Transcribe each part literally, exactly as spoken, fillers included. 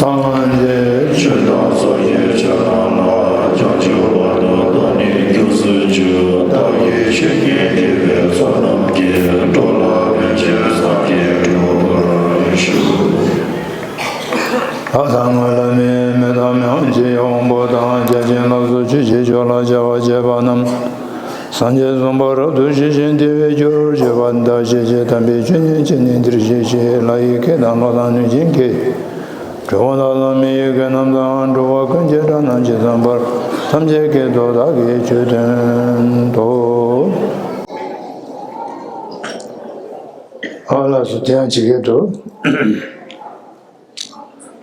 སངས་རྒྱས་ཆོས་དང་ཚོགས་ཀྱི་མཆོག་རྣམས་ལ། བྱང་ཆུབ་བར་དུ་བདག་ནི་སྐྱབས་སུ་མཆི། བདག་གིས་ཆོས་ཉན་བགྱིས་པའི་ཚོགས་རྣམས་ཀྱིས། འགྲོ་ལ་ཕན་ཕྱིར་བསམ་གྱིས་སྒྲུབ་པར་ཞུ། ལྷ་དང་ལྷ་མིན་མི་དང་མི་དབང་ཆེ་ཡང་དབང་པོ་དང་། བརྒྱ་བྱིན་ལ་སོགས་ཆོས་ཀྱི་ཆོས་ལ་བྱ་བ་བྱེད་པ་རྣམས། སངས་རྒྱས་བསམ་པ་རབ་ཏུ་ཞི་ཞིང་བདེ་བའི་རྒྱུར་གྱུར་པ། བདག་བཞེད་ཅིང་དམ་པའི་ཆོས་ཉན་བྱས་ནས་འདིར་གཤེགས་ཤིག། ལྷ་ཡི་སྐད་དང་ཀློག་དང་གནོད་སྦྱིན་སྐད། གྲུལ་བུམ་དག་དང་མི་ཡི་སྐད་རྣམས་དང་། འགྲོ་བ་ཀུན་གྱི་སྒྲ་རྣམས་ཇི་ཙམ་པར། ཐམས་ཅད་སྐད་དུ་བདག་གིས་ཆོས་བསྟན་ཏོ། ཨ་ལགས་སོ། དེ་ཡང་ཇི་སྐད་དུ།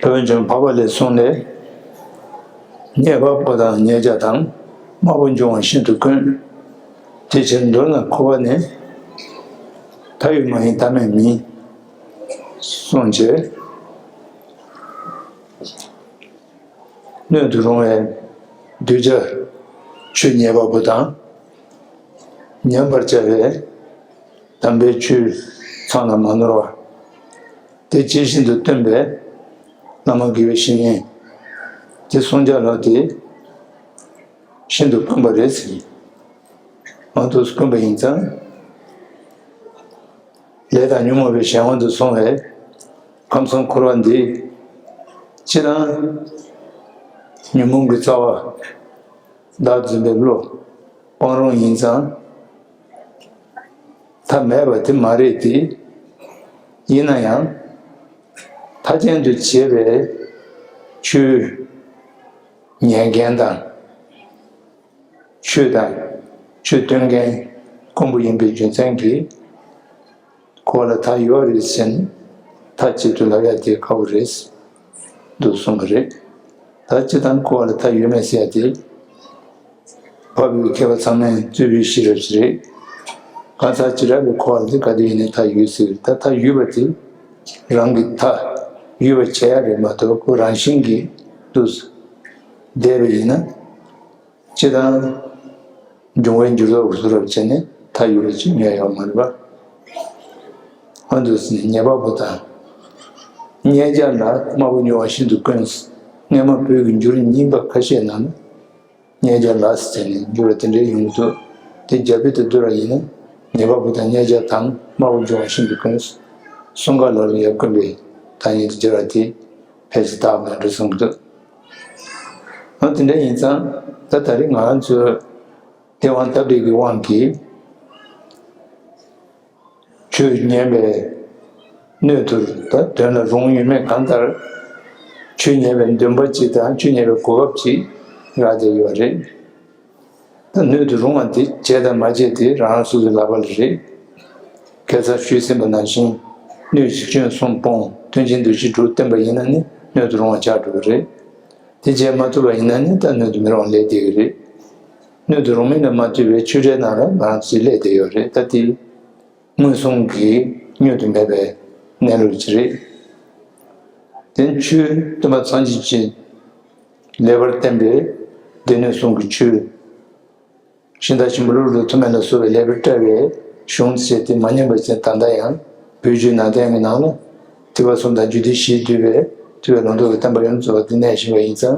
སློབ་དཔོན་ཆེན་པོ་འཕགས་པ་ལྷའི་གསུང་ལས། རྙེད་པ་པོ་དང་རྙེད་བྱ་དང་། དམར་པོ་འབྱུང་བ་ཤིན་ཏུ་དཀོན། དེ་ཕྱིར་མདོར་ན་འཁོར་བ་ནི། མཐའ་ཡས་མ་ཡིན་མཐའ་མེད་མིན། གསུངས་བྱས། སྣོད་དུ་རུང་བའི་གདུལ་བྱ་ཆོས་ཉན་པ་པོ་དང་། ཉན་པར་བྱ་བའི་དམ་པའི་ཆོས་ཚང་ལ་མ་ནོར་བ། དེ་ཇི་བཞིན་དུ་སྟོན་པའི་བླ་མ་དགེ་བའི་བཤེས་གཉེན་དེ་གསུང་བྱ་ལ་དེ་ཤིན་ཏུ་དཀོན་པ་རེད་ཟེར། མང་དུ་དཀོན་པ་ཡིན་ཙང་། ལས་དང་ཉོན་མོངས་པའི་གཞན་དབང་དུ་སོང་བའི་ཁམས་གསུམ་འཁོར་བ་འདི་སྤྱིར་བཏང་ཉོན་མོངས་ཀྱི་རྩ་བ་བདག་འཛིན་པའི་བློ་སྤང་རུང་ཡིན་ཙང་། མཐའ་མེད་པ་དེ་མ་རེད་དེ། ཡིན་ན་ཡང་མཐའ་ཅན་དུ་བྱེད་པའི་ཆོས་ཉན་མཁན་དང་། ཆོས་དང་ཆོས་སྟོན་མཁན་དཀོན་པོ་ཡིན་པའི་རྒྱུ་མཚན་གྱིས་འཁོར་བ་ལ་མཐའ་ཡོད་རེད་ཟེར་ནས་མཐའ་གཅིག་ཏུ་ལབ་ཡ་དེ་ཁག་པོ་རེད་འདུག་གསུངས་པ་རེད། ད་སྤྱིར་བཏང་འཁོར་བ་ལ་མཐའ་ཡོད་མེད་ཟེར་ཡ་དེ། འཕགས་པའི་མཁས་པ་ཚང་མས་རྩོད་པའི་ཤེས་རབ་ཅིག་རེད། གང་ཟག་བྱེ་བྲག་པའི་འཁོར་བ་འདི་ག་དུས་ཡིན་ནའི་མཐའ་ཡོད་ཟེར། ད་མཐའ་ཡོད་པ་དེ་རང་གི་མཐའ་ཡོད་པ་བྱས་ཡ་རེད་མ་གཏོགས། ཁོ་རང་བཞིན་གྱིས་འདུག་བསྡད་པ་ཡིན་ན། སྤྱིར་བཏང་འབྱུང་བའི་འགྱུར་ལྡོག་གི་བཟོ་འདྲ་བྱས་ནས་མཐའ་ཡོད་པ་ཅིག་ཡོད་ཡོད་མ་རེད་པ། འོ་འདུག་ཟེར་ནས་ཉན་པ་པོ་དང་། རྙེད་བྱ་ལ་དམར་པོ་འབྱུང་བ་ཤིན་ཏུ་དཀོན། སྔས་མ་བོད་ཀྱི་འགྱུར་རྙིང་པ་ཁ་ཤས་ནང་ན། རྙེད་བྱ་ལ་ཟེར་ནས་འགྱུར་བ་དེ་འདྲའི་ཡོང་གི་འདུག་དེ་རྒྱ་བོད་དུ་བསྡུར་བ་ཡིན་ན། ཉན་པ་པོ་དང་རྙེད་བྱ་དང་དམར་པོ་འབྱུང་བ་ཤིན་ཏུ་དཀོན། གསུམ་ཀ་ལ་ལ་ཡང་དཀོན་པའི་ཐ་སྙད་དུ་སྦྱར་བ་དེ་ཕལ་ཆེར་དག་པ་འགྲོ་སོང་གི་འདུག་འོ་དེ་འདྲ་ཡིན་ཙང་། ད་ད་རེས་ང་རང་ཚོས་དེ་དབང་སྟབས་བདེ་གི་དབང་གིས། ཆོས་ཉན་པའི་སྣོད་དུ་ད་དོན་ལ་རུང་ཡོད་མེད་གང་ལྟར། ཆོས་ཉན་པའི་འདུན་པ་གཅིག་དང་ཆོས་ཉན་པའི་གོ་སྐབས་གཅིག་རག་བསྡད་ཡོད་རེད། ད་སྣོད་དུ་རུང་བ་འདི་བྱས་དང་མ་བྱས་དེ་རང་རང་སོ་སོའི་ལག་པ་ལ་རེད། ཁ་སང་ཞུས་ཟིན་པ་ནང་བཞིན། སྣོད་བཞི་སྐྱོན་གསུམ་སྤོང་། མཐུན་རྐྱེན་འདུ་བྱེད་དྲུག་བསྟེན་པ་ཡིན་ན་ནི་སྣོད་དུ་རུང་བ་ཆགས་འགྲོ་གི་རེད། དེ་བྱས་མ་ཐུབ་པ་ཡིན་ན་ནི་ད་སྣོད་དུ་མི་རུང་བ་ལས་བསྡད་ཀྱི་རེད། སྣོད་དུ་རུང་མིན་ལ་མ་ལྟོས་པའི་ཆོས་འབྲེལ་ནང་ལ་ང་རང་ཚོས་སླེབས་བསྡད་ཡོད་རེད། ད་དེ་མངོན་སུམ་གྱིས་བསྙོན་དུ་མེད་པའི་གནས་ལུགས་ཅིག་རེད། དེ་ཆོས་སྟོན་པ་ཚངས་པས་ཀྱིས་ལེགས་པར་བསྟན་པའི་སྡེ་སྣོད་གསུམ་གྱི་ཆོས། ཤིང་རྟ་ཆེན་པོ་ཀླུ་སྒྲུབ་ཐུན་མིན་ལ་སོགས་པའི་ལེགས་པར་བཀྲལ་བའི་གཞུང་ཟེར་དེ་མ་ཉམས་པ་ཅན་ད་ལྟ་ཡང་བོད་བརྒྱུད་ནང་བསྟན་གྱི་ནང་ལ་ཐེག་པ་གསུམ་དང་རྒྱུད་སྡེ་བཞིས་བསྡུས་པའི་ཐུབ་པའི་ལུང་རྟོགས་ཀྱི་བསྟན་པ་ཡོངས་རྫོགས་པ་དེ་གནས་བཞིན་པ་ཡིན་ཙང་།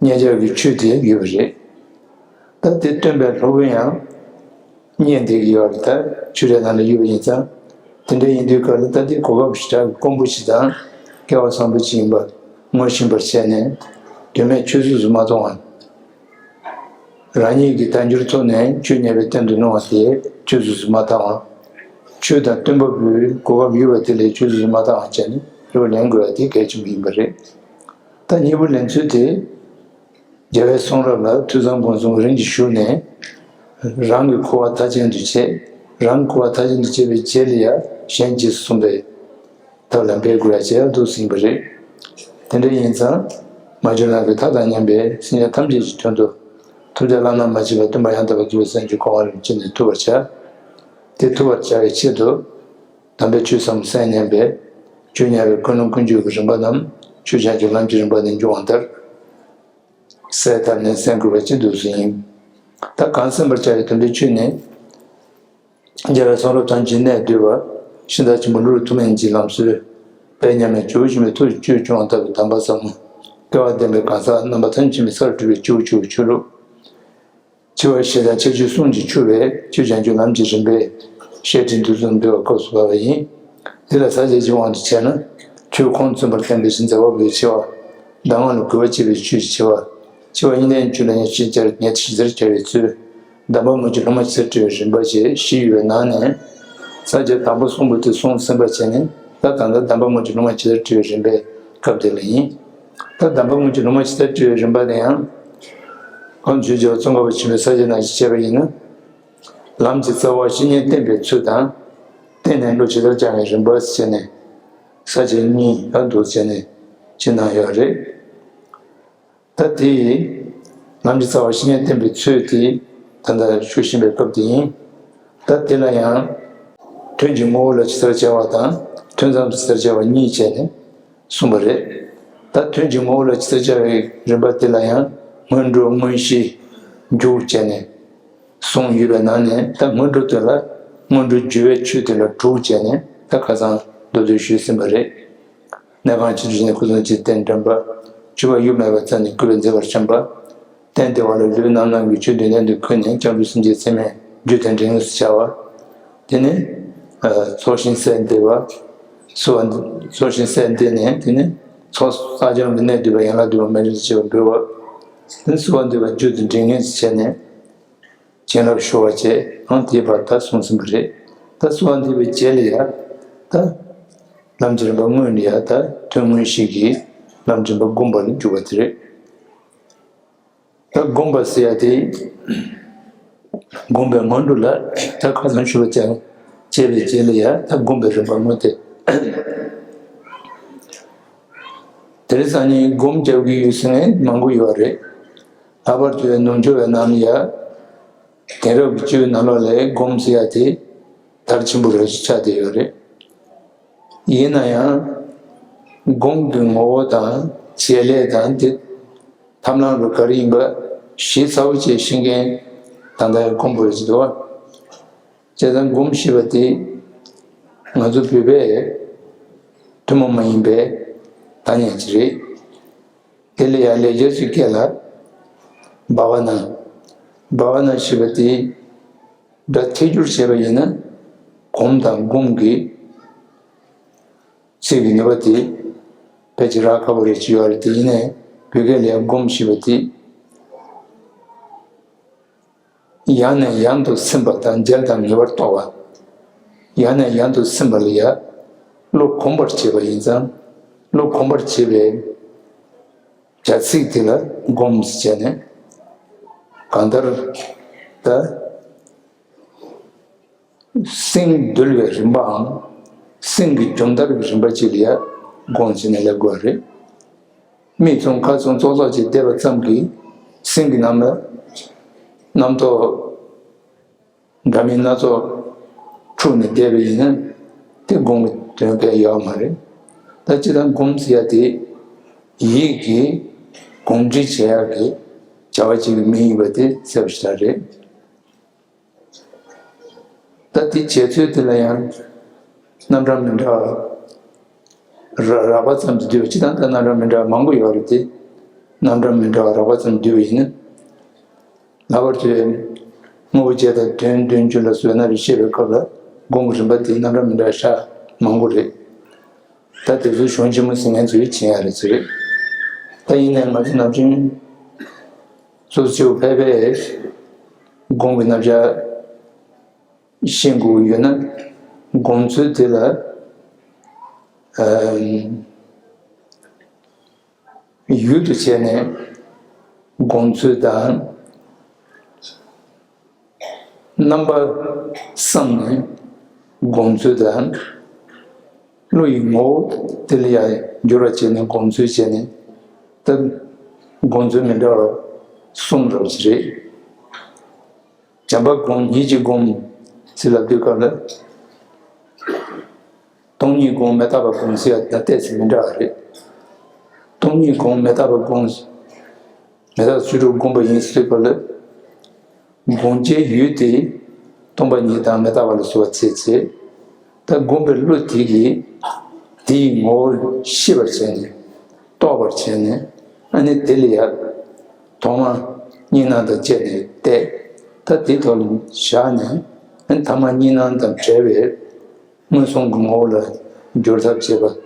རྙེད་བྱ་གི་ཆོས་དེ་ཡོད་པ་རེད། ད་དེ་སྟོན་པའི་སློབ་དཔོན་ཡང་རྙེད་བསྡད་ཀྱི་ཡོད་རེད། ད་ཆོས་འབྲེལ་ནང་ལ་ཡོད་པ་ཡིན་ཙང་། དེ་འདྲ་ཡིན་དུས་སྐབས་ལ་ད་དེ་གོ་སྐབས་ཞེ་དྲག་དཀོན་པོ་ཞིག་དང་སྐལ་བ་བཟང་པོ་ཅིག་ཡིན་པ་ངོ་ཤེས་པར་བྱས་ནས། དོན་མེད་ཆུད་ཟོས་སུ་མ་གཏོང་བ། རང་ཉིད་ཀྱི་དལ་འབྱོར་ཐོག་ནས་ཆོས་ཉན་པའི་སྟེང་དུ་སྣང་བ་དེ་ཆུད་ཟོས་སུ་མ་བཏང་བ། ཆོས་དང་སྟོན་པ་པོའི་གོ་སྐབས་ཡོད་པ་དེ་ལས་ཆུད་ཟོས་སུ་མ་བཏང་བ་བྱས་ནས་རོགས་ལེན་དགོས་པ་དེ་གལ་ཆེན་པོ་ཡིན་པ་རེད། ད་གཉིས་པོ་ལེན་ཚུལ་དེ། རྒྱལ་བའི་གསུང་རབ་ལ་ཐོས་བསམ་སྒོམ་གསུམ་རིམ་གྱིས་ཞུགས་ནས། རང་གི་འཁོར་བ་མཐའ་ཅན་དུ་བྱེད། རང་གི་འཁོར་བ་མཐའ་ཅན་དུ་བྱེད་པའི་རྗེས་ལ་ཡང་གཞན་རྗེས་སུ་བཟུང་བའི་ཐབས་ལ་འབད་དགོས་ཡ་བྱས་ཡ་འདུག་ཟིན་པ་རེད། དེ་འདྲ་ཡིན་ཙང་། མ་གྱུར་ནམ་མཁའི་མཐའ་དང་མཉམ་པའི་སེམས་ཅན་ཐམས་ཅད་ཀྱི་དོན་དུ། ཐུབ་བསྟན་བླ་ན་མ་མཆིས་པ་སྟོན་པ་ཡང་དག་པར་རྫོགས་པའི་སངས་རྒྱས་ཀྱི་གོ་འཕང་རིན་པོ་ཆེ་ནི་ཐོབ་པར་བྱ། དེ་ཐོབ་པར་བྱ་བའི་ཆེད་དུ། དམ་པའི་ཆོས་སམ་གསན་སྙམ་པའི། ཆོས་ཉན་པའི་ཀུན་སློང་ཀུན་སྤྱོད་ཀྱི་རིམ་པ་རྣམས་ཆོས་ཕྱག་རྒྱ་ལམ་གྱི་རིམ་པ་ནས་འབྱུང་བ་ལྟར། གསལ་བཏབ་ནས་གསན་དགོས་པ་ཅིག་འདུག་ཟིན་ཡིན། ད་གང་གསན་པར་བྱ་བའི་དོན་དུ་ཆོས་ནི། རྒྱལ་བའི་གསུང་རབ་ཐམས་ཅད་གནས་བསྡུས་པ། ཤིང་རྟ་ཆེན་པོ་ཀླུ་སྒྲུབ་ཐུན་མིན་གྱི་ལམ་སྲོལ། དཔལ་མཉམ་མེད་བཅུ་བཞི་མའི་ཐུགས་ཀྱི་བཅུད་ཀྱང་དག་པའི་དམ་པ་ཟབ་མོ། སྐལ་བ་ལྡན་པའི་གང་ཟག་རྣམ་པ་ཐམས་ཅད་ཀྱི་སར་གྲུབ་པའི་བཅུ་བཅུ་ཆུ་ལུགས། འཆི་བ་ཞེ་སྡང་ཁྱད་ཆོས་གསུམ་གྱིས་འཆུ་བའི་ཆོས་བྱང་ཆུབ་ལམ་གྱི་རིམ་པའི་བཤད་ཁྲིད་འདི་ཚོ་འབུལ་བའི་སྐབས་སུ་བབས་པ་ཡིན། འདི་ལ་ས་བཅད་ཀྱི་དབང་དུ་བྱས་ན། ཆོས་ཁུངས་བཙུན་པར་བསྟན་པའི་གཞི་མཛད་པ་པོའི་ཆེ་བ། གདམས་ངག་ལ་གུས་པ་བསྐྱེད་པའི་ཆོས་ཀྱི་ཆེ་བ། འཆི་བ་གཉིས་ལྡན་བཅུ་ལ་ཡང་ཕྱི་ཆར་ཉེར་ཞི་བར་བྱ་བའི་ཚུལ། གདམས་པ་དངོས་ཀྱི་སློབ་མ་ཇི་ལྟར་བཀྲི་བའི་རིམ་པ་བཅས་བཞི་ཡོད་པའི་ནང་ནས། ས་བཅད་དང་པོ་གསུམ་པོ་དེ་གསུངས་ཟིན་པ་བྱས་ནས། ད་ད་ལྟ་གདམས་པ་དངོས་ཀྱི་སློབ་མ་ཇི་ལྟར་བཀྲི་བའི་རིམ་པའི་སྐབས་དེ་ལ་ཡིན། ད་གདམས་པ་དངོས་ཀྱི་སློབ་མ་ཇི་ལྟར་བཀྲི་བའི་རིམ་པ་དེ་ཡང་། གོང་དུ་ཞུས་པ་ཙོང་ཁ་པ་ཆེན་པོའི་ས་བཅད་ནང་བཞིན་བྱས་པ་ཡིན་ན། ལམ་གྱི་རྩ་བ་བཤེས་གཉེན་བསྟེན་པའི་ཚུལ་དང་། བསྟེན་ནས་བློ་ཇི་ལྟར་སྦྱང་བའི་རིམ་པ་བྱས་ནས། ས་བཅད་གཉིས་ལ་འདུ་བྱས་ནས་ཕྱི་ནང་ཡོད་རེད། ད་དེ་ལམ་གྱི་རྩ་བ་བཤེས་གཉེན་བསྟེན་པའི་ཚུལ་དེ་ད་ལྟ་ཞུ་བཞིན་པའི་སྐབས་དེ་ཡིན། ད་དེ་ལ་ཡང་དོན་གྱི་ངོ་བོ་ལ་ཇི་ལྟར་བྱ་བ་དང་དོན་ཙམ་ཇི་ལྟར་བྱ་བ་གཉིས་བྱས་ནས་གསུངས་པ་རེད། ད་དོན་གྱི་ངོ་བོ་ལ་ཇི་ལྟར་བྱ་བའི་རིམ་པ་དེ་ལ་ཡང་སྔོན་འགྲོ་དངོས་གཞི་མཇུག་བྱས་ནས་གསུངས་ཡོད་པའི་ནང་ནས། ད་སྔོན་འགྲོ་དེ་ལ་སྔོན་འགྲོ་སྦྱོར་བའི་ཆོས་དེ་ལ་དྲུག་བྱས་ནས་ད་ཁ་སང་མདོར་བསྡུས་ཞུས་ཟིན་པ་རེད། གནས་ཁང་ཆེ་འབྲིང་ནས་སྐུ་གསུང་ཐུགས་རྟེན་འདྲེན་པ། སྤྱོད་པ་གཡོ་མེད་པར་བརྩམས་ནས་བསྐུལ་བས་མཛེས་པར་བྱམས་པ། རྟེན་བདེ་བ་ལ་ལུས་རྣམ་སྣང་གི་ཆོས་འདི་ལྡན་དུ་བཀོད་ནས་སྐྱབས་འགྲོ་སེམས་བསྐྱེད་ཚད་མེད་རྒྱུད་དང་འབྲེལ་ངེས་སུ་བྱ་བ། དེ་ནས་ཚོགས་ཞིང་སས་བདེ་བ། གསོལ་བ་ཚོགས་ཞིང་སས་བདེ་ནས་དེ་ནས་ཚོགས་བསགས་སྦྱང་གི་གནད་བསྡུས་པ་ཡན་ལག་བསྡུས་པ་མན་ཆད་བྱེད་པ་འབུལ་བ། དེ་ནས་གསོལ་བ་འདེབས་པ་རྒྱུད་དང་འབྲེལ་ངེས་སུ་བྱས་ནས། བྱིན་རླབས་ཤོར་བ་བཅས་ཨང་དེའི་བར་ད་གསུངས་ཟིན་པ་རེད། ད་གསོལ་བ་འདེབས་པའི་རྗེས་ལ་ཡ། ད་ལམ་གྱི་རིམ་པ་དངོས་ནས་ཡ་ད་དོན་དངོས་གཞི་གི་ལམ་རིམ་པ་བསྒོམ་པ་ལ་འཇུག་པ་དེ་རེད། ད་བསྒོམ་པ་ཟེར་ཡ་དེ། བསྒོམ་པའི་སྔོན་འགྲོ་ལ་ད་ཁ་སང་ཞུས་པ་ཙམ་བྱས་པའི་རྗེས་ལ་ཡ་ད་བསྒོམ་པའི་རིམ་པ་དངོས་དེ། དེ་རིང་སང་ཉིན་སྒོམ་རྒྱག་གི་ཡོད་ཟེར་མཁན་མང་པོ་ཡོད་རེད། ལྷག་པར་དུ་ནུབ་ཕྱོགས་པའི་ནང་ལ་ཡ། དེང་རབས་ཀྱི་སྤྱོད་ནང་ལོགས་ལ་སྒོམ་ཟེར་ཡ་དེ་དར་ཆེན་པོ་རེ་ཞིག་ཆགས་བསྡད་ཡོད་རེད། ཡིན་ན་ཡང་། སྒོམ་གྱི་ངོ་བོ་དང་བྱེད་ལས་དང་དེ་ཐབས་ལམ་རུ་ག་རེ་ཡིན་པ་ཞིབ་ཚགས་པོ་བྱས་ཤེས་མཁན་ད་ལྟ་ཡང་དཀོན་པོ་རེད་འདུག་བ། བྱས་ཙང་སྒོམ་ཞེས་པ་དེ་ང་ཚོ་བོད་པས་ཐུན་མོང་མ་ཡིན་པའི་ཐ་སྙད་ཅིག་རེད། དེ་ལ་ཡང་ལེགས་སྦྱར་གྱི་སྐད་ལ་བྷ་བ་ན། བྷ་བ་ན་ཞེས་པ་དེ་སྒྲ་ཐད་སྒྱུར་བྱས་པ་ཡིན་ན་གོམ་དང་སྒོམ་གྱི་ཚིག་གི་ནུས་པ་དེ་ཕལ་ཆེར་རག་ཁག་པོ་རེད་ཅེས་ཡོད་རེད། དེ་ཡིན་ནའི་བོད་སྐད་ལ་ཡང་སྒོམ་ཞེས་པ་དེ། ཡང་ནས་ཡང་དུ་ཟིན་པ་དང་འཇལ་དང་ངེས་པར་རྟོགས་པ། ཡང་ནས་ཡང་དུ་ཟིན་པ་ལ་ཡ་བློ་གོམས་པར་བྱེད་པ་ཡིན་ཙང་། བློ་གོམས་པར་བྱེད་པའི་བྱ་ཚིག་དེ་ལ་སྒོམ་ཟེར་བྱས་ནས། གང་ལྟར་ད་སེམས་འདུལ་བའི་རིམ་པའམ། སེམས་ཀྱི་སྦྱོང་བརྡར་གྱི་རིམ་པ་ཅིག་ལ་ཡ་སྒོམ་ཟེར་ནས་ལབ་དགོས་རེད། མིག་བཙུམ་ཁ་བཙུམ་ཙོག་ཙོག་ཅིག་བལྟས་པ་ཙམ་གྱིས་སེམས་ཀྱི་ནང་ལ་རྣམ་རྟོག་འདྲ་མིན་སྣ་ཚོགས་འཁྲུགས་ནས་བསྡད་པ་ཡིན་ན་དེ་སྒོམ་གྱི་དོན་གལ་ཡོད་མ་རེད། ད་སྤྱིར་བཏང་སྒོམ་ཟེར་ཡ་དེ་ཡིད་ཀྱིས་གོམས་འདྲིས་བྱེད་ཡག་གི་བྱ་བ་ཅིག་གི་མིང་ཡིན་པ་དེ་གསལ་པོ་ཞེ་དྲག་རེད། ད་དེ་བྱེད་ཚུལ་དེ་ལ་ཡང་རྣམ་གྲངས་མི་འདྲ་བ་ར་རགས་པ་ཙམ་དུ་བསྡུས་པ། སྤྱིར་བཏང་ད་རྣམ་གྲངས་མི་འདྲ་བ་མང་པོ་ཡོད་རེད་དེ། རྣམ་གྲངས་མི་འདྲ་བ་རགས་པ་ཙམ་བསྡུས་པ་ཡིན་ན། ལྷག་པར་དུ་དངོས་པོ་བརྒྱད་དང་དོན་བདུན་ཅུ་ལ་སོགས་རྣམ་པར་ཤེས་པའི་སྐབས་ལ་སྒོམ་གྱི་རིམ་པ་དེ་རྣམ་གྲངས་མི་འདྲ་བ་ཞེ་མང་པོ་རེད། ད་དེ་ཚོ་གཞུང་ཆེན་མོ་ཟེར་མཁན་ཚོ་ཡིས་མཁྱེན་ཡ་རེད་ཟེར། ད་ཡིན་ནའི་ང་ཚོ་ནམ་རྒྱུན་སོ་སོ་སྐྱེ་བོ་ཕལ་པས་སྒོམ་གྱི་རྣམ་གཞག་ཤེས་དགོས་ཀྱི་ཡོད་ན། སྒོམ་ཚུལ་དེ་ལ་ཨམ་ཡུལ་དུ་བྱས་ནས་སྒོམ་ཚུལ་དང་། རྣམ་པ་བསམས་ནས་སྒོམ་ཚུལ་དང་། བློ་ཡི་ངོ་བོ་དེ་ལ་ཡང་འགྱུར་བ་བྱས་ནས་སྒོམ་ཚུལ་བྱས་ནས། ད་སྒོམ་ཚུལ་མི་འདྲ་བ་གསུམ་འདྲ་བ་ཅིག་རེད། བྱམས་པ་སྒོམ། ཡིད་ཀྱིས་སྒོམ་ཟེར་ལབ་དུས་སྐབས་ལ། སྟོང་ཉིད་སྒོམ། མི་རྟག་པ་སྒོམ་ཟེར་ཡ་དེ་ཏོག་ཙམ་མི་འདྲ་བ་རེད། སྟོང་ཉིད་སྒོམ། མི་རྟག་པ་སྒོམ། མི་རྟག་ཚུལ་ཁྲིམས་བསྒོམ་པ་ཡིན་ཟེར་བ་ལ། སྒོམ་བྱའི་ཡུལ་དེ་སྟོང་པ་ཉིད་དང་མི་རྟག་པ་ལ་སོགས་པ་ཚེ་ཚེ། ད་སྒོམ་པའི་བློ་དེ་གིས་ དེའི་ངོ་བོ་ཤེས་པར་བྱས་ནས། རྟོགས་པར་བྱས་ནས། ཨ་ནི་དེ་ལ་ཡ་ཐོག་མ་གཉིས་སྣང་དང་བཅས་ནས་བལྟས། ད་དེ་ཐོག་ལ་བཞག་ནས། ཨ་ནི་ཐ་མ་གཉིས་སྣང་དང་བྲལ་བའི་མངོན་སུམ་གྱི་ངོ་བོ་ལ་འགྱུར་ཐབས་བྱེད་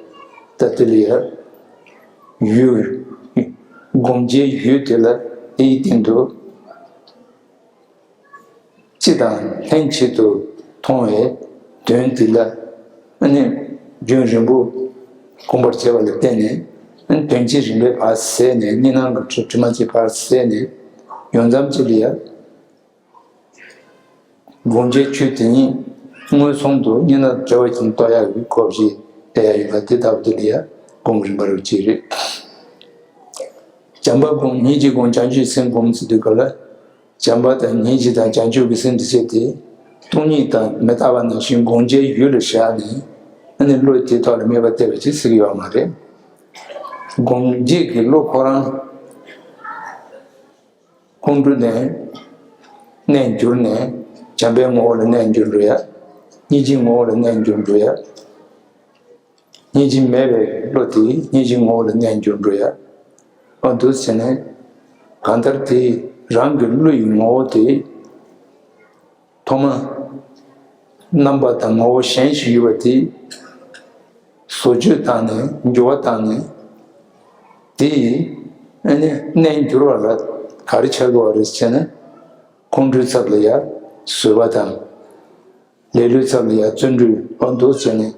པ། ད་དེ་ལ་ཡ་ཡུལ། སྒོམ་བྱའི་ཡུལ་དེ་ལ་དེའི་སྟེང་དུ། སྤྱི་དང་ལྷན་ཅིག་ཏུ་མཐོང་བའི་དོན་དེ་ལ། ཨ་ནི་རྒྱུན་རིང་པོ་སྒོམ་པར་བྱེད་པ་ལ་བརྟེན་ནས། ཨ་ནི་དོན་སྤྱི་རིམ་པས་ཕར་ཟད་ནས། གཉིས་སྣང་གི་དྲི་དྲི་མ་ཅིག་ཕར་ཟད་ནས། ཡོང་མཚམས་ཅིག་ལ་ཡ། སྒོམ་བྱའི་ཆོས་དེ་ཉིད་མངོན་སུམ་དུ་གཉིས་སྣང་བྲལ་བ་ཅན་རྟོགས་ཡག་གི་གོ་བྱེད་དེ་ཡང་ཡོད་པ་དེ་ལྟ་བུ་དེ་ལ་ཡ་སྒོམ་རིམ་པ་རུ་གཅིག་རེད། བྱམས་པ་སྒོམ། སྙིང་རྗེ་སྒོམ། བྱང་ཆུབ་སེམས་སྒོམ་ཟེར་དུས་སྐབས་ལ། བྱམས་པ་དང་སྙིང་རྗེ་དང་བྱང་ཆུབ་ཀྱི་སེམས་དེ་བྱས་ཏེ། སྟོང་ཉིད་དང་མི་རྟག་པ་ནང་བཞིན་སྒོམ་བྱའི་ཡུལ་ལ་བཞག་ནས། ཨ་ནི་བློ་དེའི་ཐོག་ལ་དམིགས་པ་གཏད་པ་ཅིག་ཟེར་གྱི་ཡོད་མ་རེད། སྒོམ་བྱེད་ཀྱི་བློ་ཁོ་རང་ཁོང་ཁྲོ་ནས་གནས་འགྱུར་ནས། བྱམས་པའི་ངོ་བོ་ལ་གནས་འགྱུར་འགྲོ་ཡ། སྙིང་རྗེའི་ངོ་བོ་ལ་གནས་འགྱུར་འགྲོ་ཡ། སྙིང་རྗེ་མེད་པའི་བློ་དེ་སྙིང་རྗེའི་ངོ་བོ་ལ་གནས་འགྱུར་འགྲོ་ཡ། ཨ་འདུག་བྱས་ནས། གང་ལྟར་དེ་རང་གི་བློ་ཡི་ངོ་བོ་དེ། ཐོག་མ་རྣམ་པ་དང་ངོ་བོ་གཞན་ཞིག་ཡོད་པ་དེ། བཟོ་བཅོས་བཏང་ནས། འགྱུར་བ་བཏང་ནས། དེ་ཡིས་ཨ་ནི་གནས་འགྱུར་བ་ལ་ག་རེ་ཆགས་དགོས་པ་རེད་ཟེར་ན། ཁོང་ཁྲོའི་ཚབ་ལ་ཡ་བཟོད་པ་དང་། ལེ་ལོའི་ཚབ་ལ་ཡ་བརྩོན་འགྲུས། ཨ་འདུག་བྱས་ནས་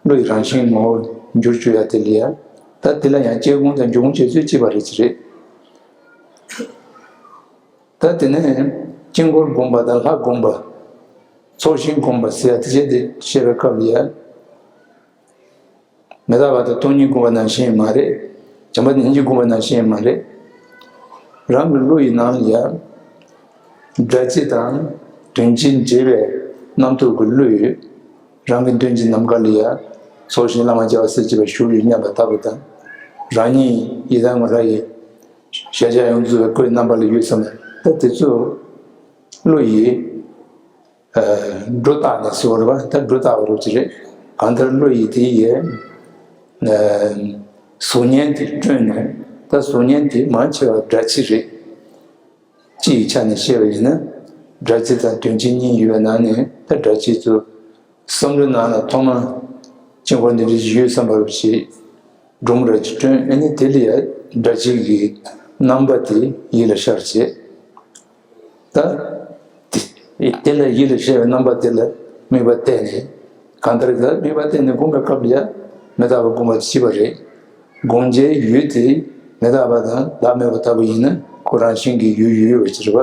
བློ་ཡི་རང་བཞིན་ངོ་བོ་འགྱུར་བཅུག་ཡ་དེ་ལ་ཡ། ད་དེ་ལ་ཡང་སྐྱེ་སྒོམ་དང་འབྱུང་སྒོམ་བྱེད་ཚུལ་གཅིག་པ་རེད་ཅི་རེད། ད་དེ་ནས་དཀྱིལ་འཁོར་སྒོམ་པ་དང་ལྷ་སྒོམ་པ། ཚོགས་ཞིང་སྒོམ་པ་ཟེར་ཡ་དེ་བྱས་ཏེ་བཤད་པའི་སྐབས་ལ་ཡ། མི་རྟག་པ་དང་སྟོང་ཉིད་སྒོམ་པ་ནང་བཞིན་མ་རེད། བྱམས་པ་དང་སྙིང་རྗེ་སྒོམ་པ་ནང་བཞིན་མ་རེད། རང་གི་བློ་ཡི་ནང་ལ་ཡ། སྒྲ་སྤྱི་དང་དོན་སྤྱི་འདྲེས་པའི་རྣམ་རྟོག་གི་བློ་ཡོད། རང་གི་མདུན་གྱི་ནམ་མཁའ་ལ་ཡ། ཚོགས་ཞིང་བླ་མ་བྱེ་བ་ཟེར་བྱེད་པ་བཞུགས་ཡོད་སྙམ་པ་ལྟ་བུ་དང་། རང་ཉིད་ཡི་དྭགས་ངོ་ལྷ་ཡི་ཤཱཀྱ་ཡོངས་རྫོགས་པའི་སྐུའི་རྣམ་པ་ལ་ཡོད་བསམ་པ། ད་དེ་ཚོ་བློ་ཡི་སྒྲོ་བཏགས་ནས་ཟེར་བ་རེད་པ། ད་སྒྲོ་བཏགས་པ་རེད་ཅི་རེད། གང་ལྟར་བློ་ཡི་དེ་ཡི་གཟུགས་བརྙན་དེ་བསྐྲུན་ནས། ད་གཟུགས་བརྙན་དེ་མང་ཆེ་བ་སྒྲ་སྤྱི་རེད། སྤྱི་ཡི་ཆ་ནས་བཤད་པ་ཡིན་ན། སྒྲ་སྤྱི་དང་དོན་སྤྱི་གཉིས་ཡོད་པའི་ནང་ནས། ད་སྒྲ་སྤྱི་ཚོ་བསམ་བློའི་ནང་ལ་ཐོག་མ་དཀྱིལ་འཁོར་འདི་འདྲ་ཞིག་ཡོད་བསམ་པ་རུ་བྱེད། སྒྲོམ་ར་ཅིག་བསྐྲུན། ཨ་ནི་དེ་ལ་ཡ་སྒྲ་སྤྱི་གི་རྣམ་པ་དེ་ཡིད་ལ་ཤར་བྱེད། ད་དེ་དེ་ལ་ཡིད་ལ་ཤར་བའི་རྣམ་པ་དེ་ལ་དམིགས་པ་གཏད་ནས། གང་ལྟར་ད་དམིགས་པ་གཏད་ནས་སྒོམ་པའི་སྐབས་ལ་ཡ། མི་རྟག་པ་སྒོམ་པ་ཅི་པ་རེད། སྒོམ་བྱའི་ཡུལ་དེ་མི་རྟག་པ་དང་བདག་མེད་པ་ལྟ་བུ་ཡིན་ན། ཁོ་རང་བཞིན་གྱིས་ཡུལ་ཡོད་པ་ཅི་རེད་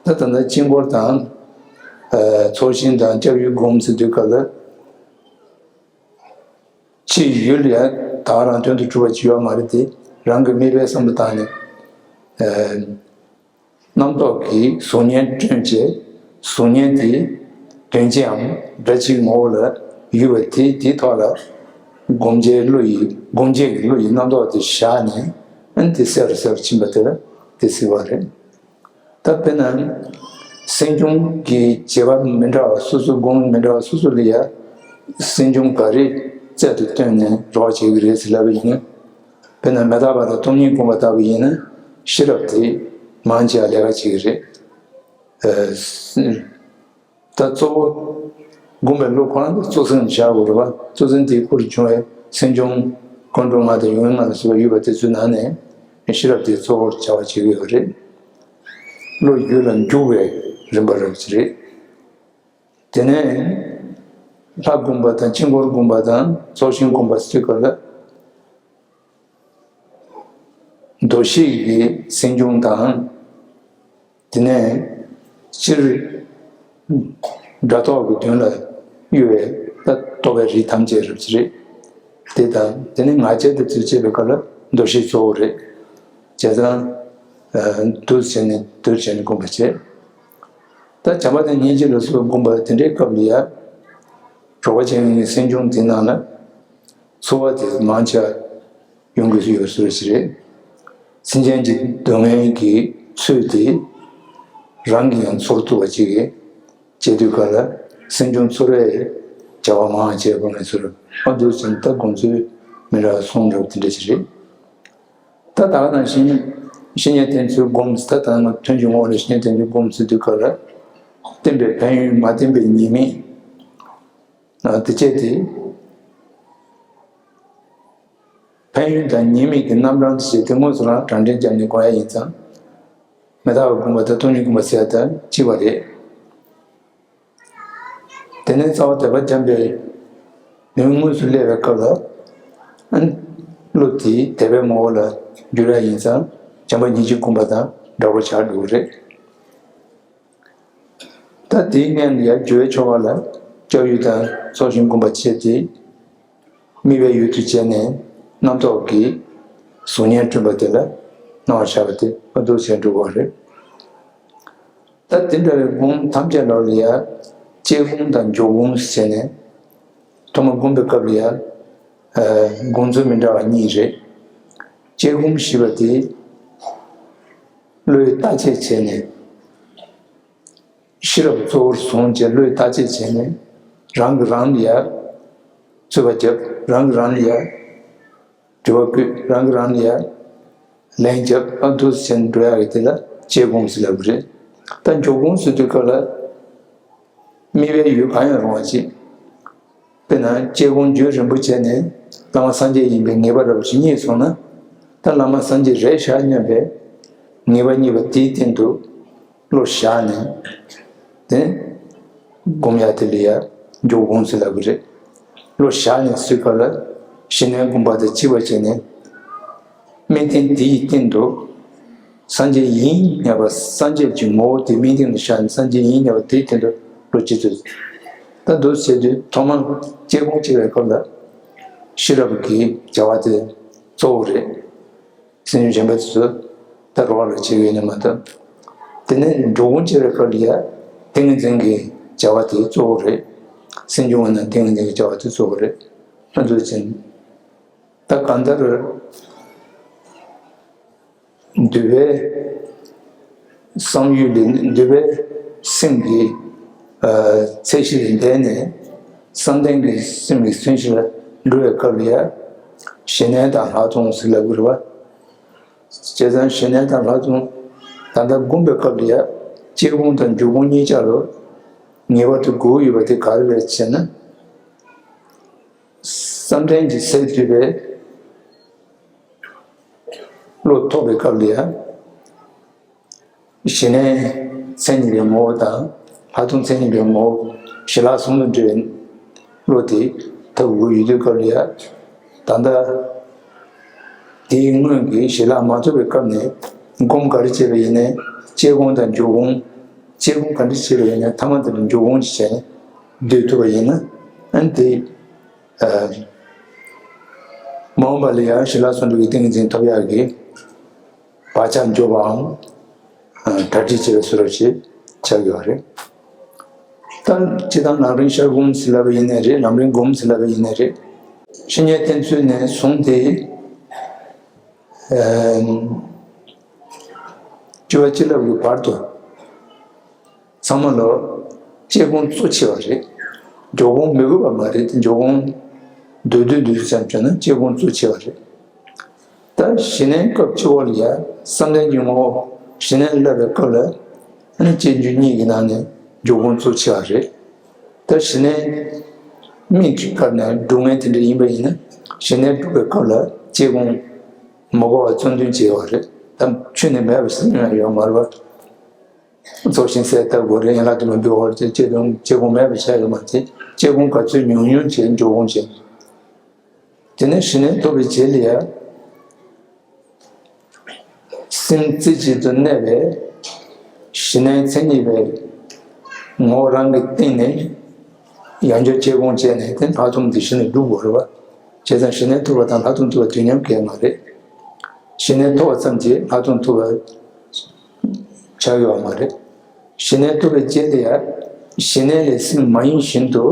པ། ད་ད་ལྟ་དཀྱིལ་འཁོར་དང་། ཚོགས་ཞིང་དང་སྐྱབས་ཡུལ་སྒོམ་ཟེར་དུས་སྐབས་ལ། ཕྱིའི་ཡུལ་ཡང་ད་ག་རང་དོན་དུ་གྲུབ་པ་ཅིག་ཡོད་མ་རེད་དེ། རང་གི་དམིགས་པའི་བསམ་བློ་བཏང་ནས། ཨ་རྣམ་རྟོག་གི་གཟུགས་བརྙན་བསྐྲུན་བྱས། གཟུགས་བརྙན་དེ་དོན་སྤྱིའམ་སྒྲ་སྤྱིའི་ངོ་བོ་ལ་ཡོད་པ་དེ། དེའི་ཐོག་ལ་སྒོམ་བྱའི་བློ་ཡི། སྒོམ་བྱེད་ཀྱི་བློ་ཡི་རྣམ་རྟོག་དེ་བཞག་ནས། ཨ་ནི་དེ་གསལ་རུ་གསལ་རུ་ཕྱིན་པ་དེ་ལ་དེ་ཟེར་བ་རེད། ད་དཔེར་ན། སེམས་བྱུང་གི་བྱེད་པ་མི་འདྲ་བ་སོ་སོ། སྒོམ་མི་འདྲ་བ་སོ་སོ་ལ་ཡ། སེམས་བྱུང་ག་རེ་རྩལ་དུ་བཏོན་ནས་རོགས་བྱེད་ཀྱི་རེད་ཟེར་ལབ་པ་ཡིན་ན། དཔེར་ན་མི་རྟག་པ་དང་སྟོང་ཉིད་སྒོམ་པ་ལྟ་བུ་ཡིན་ན། ཤེས་རབ་དེ་མང་ཆེ་བ་ལས་ཀ་བྱེད་ཀྱི་རེད། ཨ་ད་གཙོ་བོ་སྒོམ་པའི་བློ་ཁོ་རང་དེ་གཙོ་ཟིན་བཞག་དགོས་རེད་པ། གཙོ་ཟིན་དེའི་སྐོར་བྱུང་བའི་སེམས་བྱུང་ཀུན་འགྲོ་ལྔ་དང་ཡོན་ཏན་ལྔ་ལ་སོགས་པ་ཡོད་པ་དེ་ཚོའི་ནང་ནས་ཤེས་རབ་དེ་གཙོ་བོར་བྱ་བ་བྱེད་ཀྱི་ཡོད་རེད། བློ་ཡུལ་ལ་འཇུག་པའི་རིམ་པ་རབ་ཅིག་རེད། དེ་ནས་ལྷ་སྒོམ་པ་དང་དཀྱིལ་འཁོར་སྒོམ་པ་དང་ཚོགས་ཞིང་སྒོམ་པ་ཟེར་དུས་སྐབས་ལ། འདུ་ཤེས་ཀྱི་སེམས་བྱུང་དང་། དེ་ནས་སྤྱིར་སྒྲ་རྟོག་གི་དོན་ལ་གཡོ་བའི་ད་རྟོག་པའི་རིགས་ཐམས་ཅད་རབ་ཅིག་རེད། དེ་དང་དེ་ནས་ང་རྒྱལ་དེ་ཚོས་བྱེད་པའི་སྐབས་ལ་འདུ་ཤེས་གཙོ་བོ་རེད། བྱས་ཙང་། ཨ་འདུ་བྱས་ནས་འདུ་བྱས་ནས་སྒོམ་པ་བྱེད། ད་བྱམས་པ་དང་སྙིང་རྗེ་ལ་སོགས་པ་སྒོམ་པ་དེ་འདྲའི་སྐབས་ལ་ཡ། རོགས་པ་བྱེད་མཁན་གྱི་སེམས་བྱུང་དེ་ནང་ལ་ཚོར་བ་དེ་མང་ཆེ་བ་ཡོང་དགོས་སུ་ཡོད་སྲོལ་ཞིག་རེད། སེམས་ཅན་གྱི་སྡུག་བསྔལ་གྱི་ཚོད་དེ་རང་གིས་ཡང་ཚོར་ཐུབ་པ་ཅིག་གིས་བྱེད་དུས་ག་ལ། སེམས་བྱུང་ཚོར་བའི་ བྱ་བ་མང་བ་བྱས་པ་ངེས་སུ་རུ་ཨ་འདུག་ཟིན་ད་དགོངས་ཚུལ་མི་འདྲ་བ་གསུང་འདྲ་བ་དེ་འདྲ་ཞིག་རེད། ད་ད་ག་ནང་བཞིན་བཤེས་གཉེན་བསྟེན་ཚུལ་སྒོམ་ད་ད་ང་ཐོན་གྱི་ངོ་བོ་ལ་བཤེས་གཉེན་བསྟེན་ཚུལ་སྒོམ་ཟེར་དུས་སྐབས་ལ་བསྟེན་པའི་ཕན་ཡོན་མ་བསྟེན་པའི་ཉེས་དམིགས། དེ་བཅས་ཏེ། ཕན་ཡོན་དང་ཉེས་དམིགས་ཀྱི་རྣམ་གྲངས་དེ་བྱས་ཏེ་དངོས་སུ་རང་དྲང་འདྲེན་བརྒྱབ་ནས་དགོངས་ཡ་ཡིན་ཙང་། མི་རྟག་པའི་སྒོམ་པ་དང་སྟོང་ཉིད་སྒོམ་པ་ཟེར་ཡ་དང་གཅིག་པ་རེད། དེ་ནས་རྩ་བ་དད་པ་བརྒྱབ་པའི་ལུས་དངོས་སུ་སླེབས་པའི་སྐབས་ལ། བློ་དེ་དད་པའི་ངོ་བོ་ལ་འགྱུར་ཡ་ཡིན་ཙང་བྱམས་པ་སྙིང་རྗེ་སྒོམ་པ་དང་འདྲ་པོ་ཆགས་འགྲོ་གི་རེད། ད་དེའི་སྔོན་ལ་ཡང་སྦྱོར་བའི་ཆོ་ག་ལ་སྐྱབས་ཡུལ་དང་ཚོགས་ཞིང་སྒོམ་པ་བྱས་ཏེ། དམིགས་པའི་ཡུལ་དུ་བྱས་ནས་རྣམ་རྟོག་གི་གཟུགས་བརྙན་བསྐྲུན་པ་དེ་ལ་སྣང་བར་བྱ་བ་དེ་ཨ་འདུག་བྱས་འགྲོ་དགོས་རེད། ད་དེ་འདྲ་བའི་སྒོམ་ཐམས་ཅད་ལ་ལ་ཡང་སྐྱེ་སྒོམ་དང་འཇུག་སྒོམ་ཟེར་ནས་ཐོག་མར་སྒོམ་པའི་སྐབས་ལ་ཡང་སྒོམ་ཚུལ་མི་འདྲ་བ་གཉིས་རེད། སྐྱེ་སྒོམ་ཞེས་པ་དེ། བློས་བརྟག་དཔྱད་བྱས་ནས། ཤེས་རབ་གཙོ་བོར་བཟུང་བྱས་བློས་བརྟག་དཔྱད་བྱས་ནས། རང་གིས་རང་ལ་ཡ། རྩོད་པ་བརྒྱབ། རང་གིས་རང་ལ་ཡ། དྲི་བ་བཀོད། རང་གིས་རང་ལ་ཡ། ལན་བརྒྱབ། ཨ་འདུག་སེ་བྱས་ནས་འགྲོ་ཡ་གི་དེ་ལ་སྐྱེ་སྒོམ་ཟེར་ལབ་ཀྱི་རེད། ད་འཇུག་སྒོམ་ཟེར་དུས་སྐབས་ལ། དམིགས་པའི་ཡུལ་གང་ཡང་རུང་བ་ཅིག་དཔེར་ན་སྐྱེ་སྒོམ་རྒྱུན་རིང་པོ་བྱས་ནས་བླ་མ་སངས་རྒྱས་ཡིན་པའི་ངེས་པ་འདྲ་པོ་ཞིག་རྙེད་སོང་ན། ད་བླ་མ་སངས་རྒྱས་རེད་ཤག་སྙམ་པའི་ངེས་པ་རྙེད་པ་དེའི་སྟེང་དུ་བློ་བཞག་ནས་དེ་སྒོམ་ཡ་དེ་ལ་ཡ་འཇུག་སྒོམ་ཟེར་ལབ་ཀྱི་རེད། བློ་བཞག་ནས་ཟེར་སྐབས་ལ་བཤེས་གཉེན་སྒོམ་པ་དང་གཅིག་པ་བྱས་ནས། དམིགས་རྟེན་དེའི་སྟེང་དུ་སངས་རྒྱས་ཡིན་སྙམ་པ། སངས་རྒྱས་ཀྱི་ངོ་བོ་དེ་དམིགས་རྟེན་དུ་བཞག་ནས་སངས་རྒྱས་ཡིན་སྙམ་པ་དེའི་སྟེང་དུ་བློ་ཅི་ཚོད། ད་འདུག་ཟེར་དུས་ཐོག་མར་སྐྱེ་སྒོམ་བྱེད་པའི་སྐབས་ལ་ཤེས་རབ་ཀྱི་བྱ་བ་དེ་གཙོ་བོ་རེད། སེམས་བྱུང་གཞན་པ་དེ་ཚོ་ད་རོགས་ལ་བྱེད་ཀྱི་ཡོད་ནི་མ་གཏོགས། དེ་ནས་འགྲོ་སྒོམ་བྱེད་པའི་སྐབས་ལ་ཡ་ཏིང་ངེ་འཛིན་གྱི་བྱ་བ་དེ་གཙོ་བོ་རེད། སེམས་བྱུང་བ་ན་ཏིང་ངེ་འཛིན་གྱི་བྱ་བ་དེ་གཙོ་བོ་རེད། ཨ་འདུག་ཟེར། ད་གང་ལྟར་འདུལ་བའི་བསམ་ཡུལ་ལས། འདུལ་བའི་སེམས་ཀྱི་ཚད་གཞི་ལས་འདས་ནས་བསམ་གཏན་གྱི་སེམས་ཀྱི་ཚད་གཞི་ལ་འགྲོ་བའི་སྐབས་ལ་ཡ། ཞི་གནས་དང་ལྷག་མཐོང་ཟེར་ལབ་དགོས་རེད་བ། བྱས་ཙང་ཞི་གནས་དང་ལྷག་མཐོང་ད་ལྟ་སྒོམ་པའི་སྐབས་ལ་ཡ། སྐྱེ་སྒོམ་དང་འཇུག་སྒོམ་གཉིས་ཆ་ལ་ངེས་པར་དུ་དགོས་ཡོད་པ་དེ་ག་རེ་རེད་ཟེར་ན། བསམ་གཏན་གྱི་སེམས་འདུལ་བའི་བློ་ཐོབ་པའི་སྐབས་ལ་ཡང་། ཞི་གནས་མཚན་ཉིད་པའི་ངོ་བོ་དང་ལྷག་མཐོང་མཚན་ཉིད་པའི་ངོ་བོ་ཞི་ལྷག་ཟུང་དུ་འབྲེལ་བའི་བློ་དེ་ཐོབ་དགོས་ཡོད་དུས་སྐབས་ལ་ཡང་། ད་ལྟ་དེའི་སྔོན་གྱི་ཞི་ལྷག་མ་ཐོབ་པའི་སྐབས་ནས་སྒོམ་ག་རེ་བྱས་པ་ཡིན་ནའི་སྐྱེ་སྒོམ་དང་འཇུག་སྒོམ། སྐྱེ་སྒོམ་ག་འདྲ་བྱས་པ་ཡིན་ནའི་ཐ་མ་དེ་ལ་འཇུག་སྒོམ་ཞིག་བྱས་ནས་སྡོད་ཐུབ་པ་ཡིན་ན། ཨ་ནི་དེ། མ་འོངས་པ་ལ་ཡང་ཞི་ལྷག་ཟུང་འབྲེལ་གྱི་ཏིང་ངེ་འཛིན་ཐོབ་ཡག་གི་བག་ཆགས་འཇོམས་པའམ་གྲ་སྒྲིག་བྱེད་པའི་བཟོ་འདྲ་ཞིག་ཆགས་ཡོད་རེད། ད་སྤྱིར་བཏང་ནང་རིང་ཤར་སྒོམ་ཟེར་ལབ་པ་ཡིན་ནའི་རེད། ལམ་རིམ་སྒོམ་ཟེར་ལབ་པ་ཡིན་ནའི་རེད། བཤེས་གཉེན་བསྟེན་ཚུལ་ནས་བཟུང་སྟེ། ཨམ། བཅུ་པ་བཅུ་ལྔ་གི་བར་དུ་ཚང་མ་ལ་སྐྱེ་སྒོམ་གཙོ་ཆེ་བ་རེད། འཇུག་སྒོམ་མི་དགོས་པ་མ་རེད་དེ། འཇུག་སྒོམ་མདོར་བསྡུས་བསྡུས་ཙམ་བྱས་ན་སྐྱེ་སྒོམ་གཙོ་ཆེ་བ་རེད། ད་ཞི་གནས་སྐབས་སྤྱི་བོ་ལ་ཡ་བསམ་གཏན་གྱི་ངོ་བོ་ཞི་གནས་བསླབ་པའི་སྐབས་ལ་ཨ་ནི་སྐྱེ་འཇུག་གཉིས་ཀྱི་ནང་ནས་འཇུག་སྒོམ་གཙོ་ཆེ་བ་རེད། ད་ཞི་གནས་དམིགས་ཀྱི་སྐབས་ནས་སྒྲུབ་མཁན་དེ་འདྲ་ཡིན་པ་ཡིན་ན་ཞི་གནས་སྒྲུབ་པའི་སྐབས་ལ་སྐྱེ་སྒོམ་མ་དགོས་པ་རྩ་འདོན་བྱས་པ་རེད། ད་ཆོས་ནི་མེད་པ་ཟེར་ཡང་ཡོད་མ་རེད་པ། ཚོགས་ཞིང་གསལ་བཏབ་དགོས་རེད། ཡན་ལག་དུ་མ་འབུལ་བར་བྱེད་སྐྱེ་སྒོམ་སྐྱེ་སྒོམ་མེད་པ་བྱས་ཡོད་མ་རེད། སྐྱེ་སྒོམ་ག་ཚོད་ཉུང་ཉུང་བྱས་འཇུག་སྒོམ་བྱས། དེ་ནས་ཞི་གནས་ཐོབ་པའི་རྗེས་ལ་ཡ། སེམས་རྩེ་གཅིག་ཏུ་གནས་པའི་ཞི་གནས་མཚན་ཉིད་པའི་ངོ་བོ་རང་གི་སྟེང་ནས་ཡང་བསྐྱར་སྐྱེ་སྒོམ་བྱས་ནས་དེ་ལྷག་མཐོང་དེ་ཞི་གནས་སྒྲུབ་དགོས་རེད་བ། བྱས་ཙང་ཞི་གནས་ཐོབ་པ་དང་ལྷག་མཐོང་ཐོབ་པ་དུས་མཉམ་གྱི་མ་རེད། ཞི་གནས་ཐོབ་པ་ཙམ་གྱིས་ལྷག་མཐོང་ཐོབ་པ་ཆགས་ཡོད་མ་རེད། ཞི་གནས་ཐོབ་པའི་རྗེས་ལ་ཡ། ཞི་གནས་ལས་སེམས་མ་ཡེངས་བཞིན་དུ་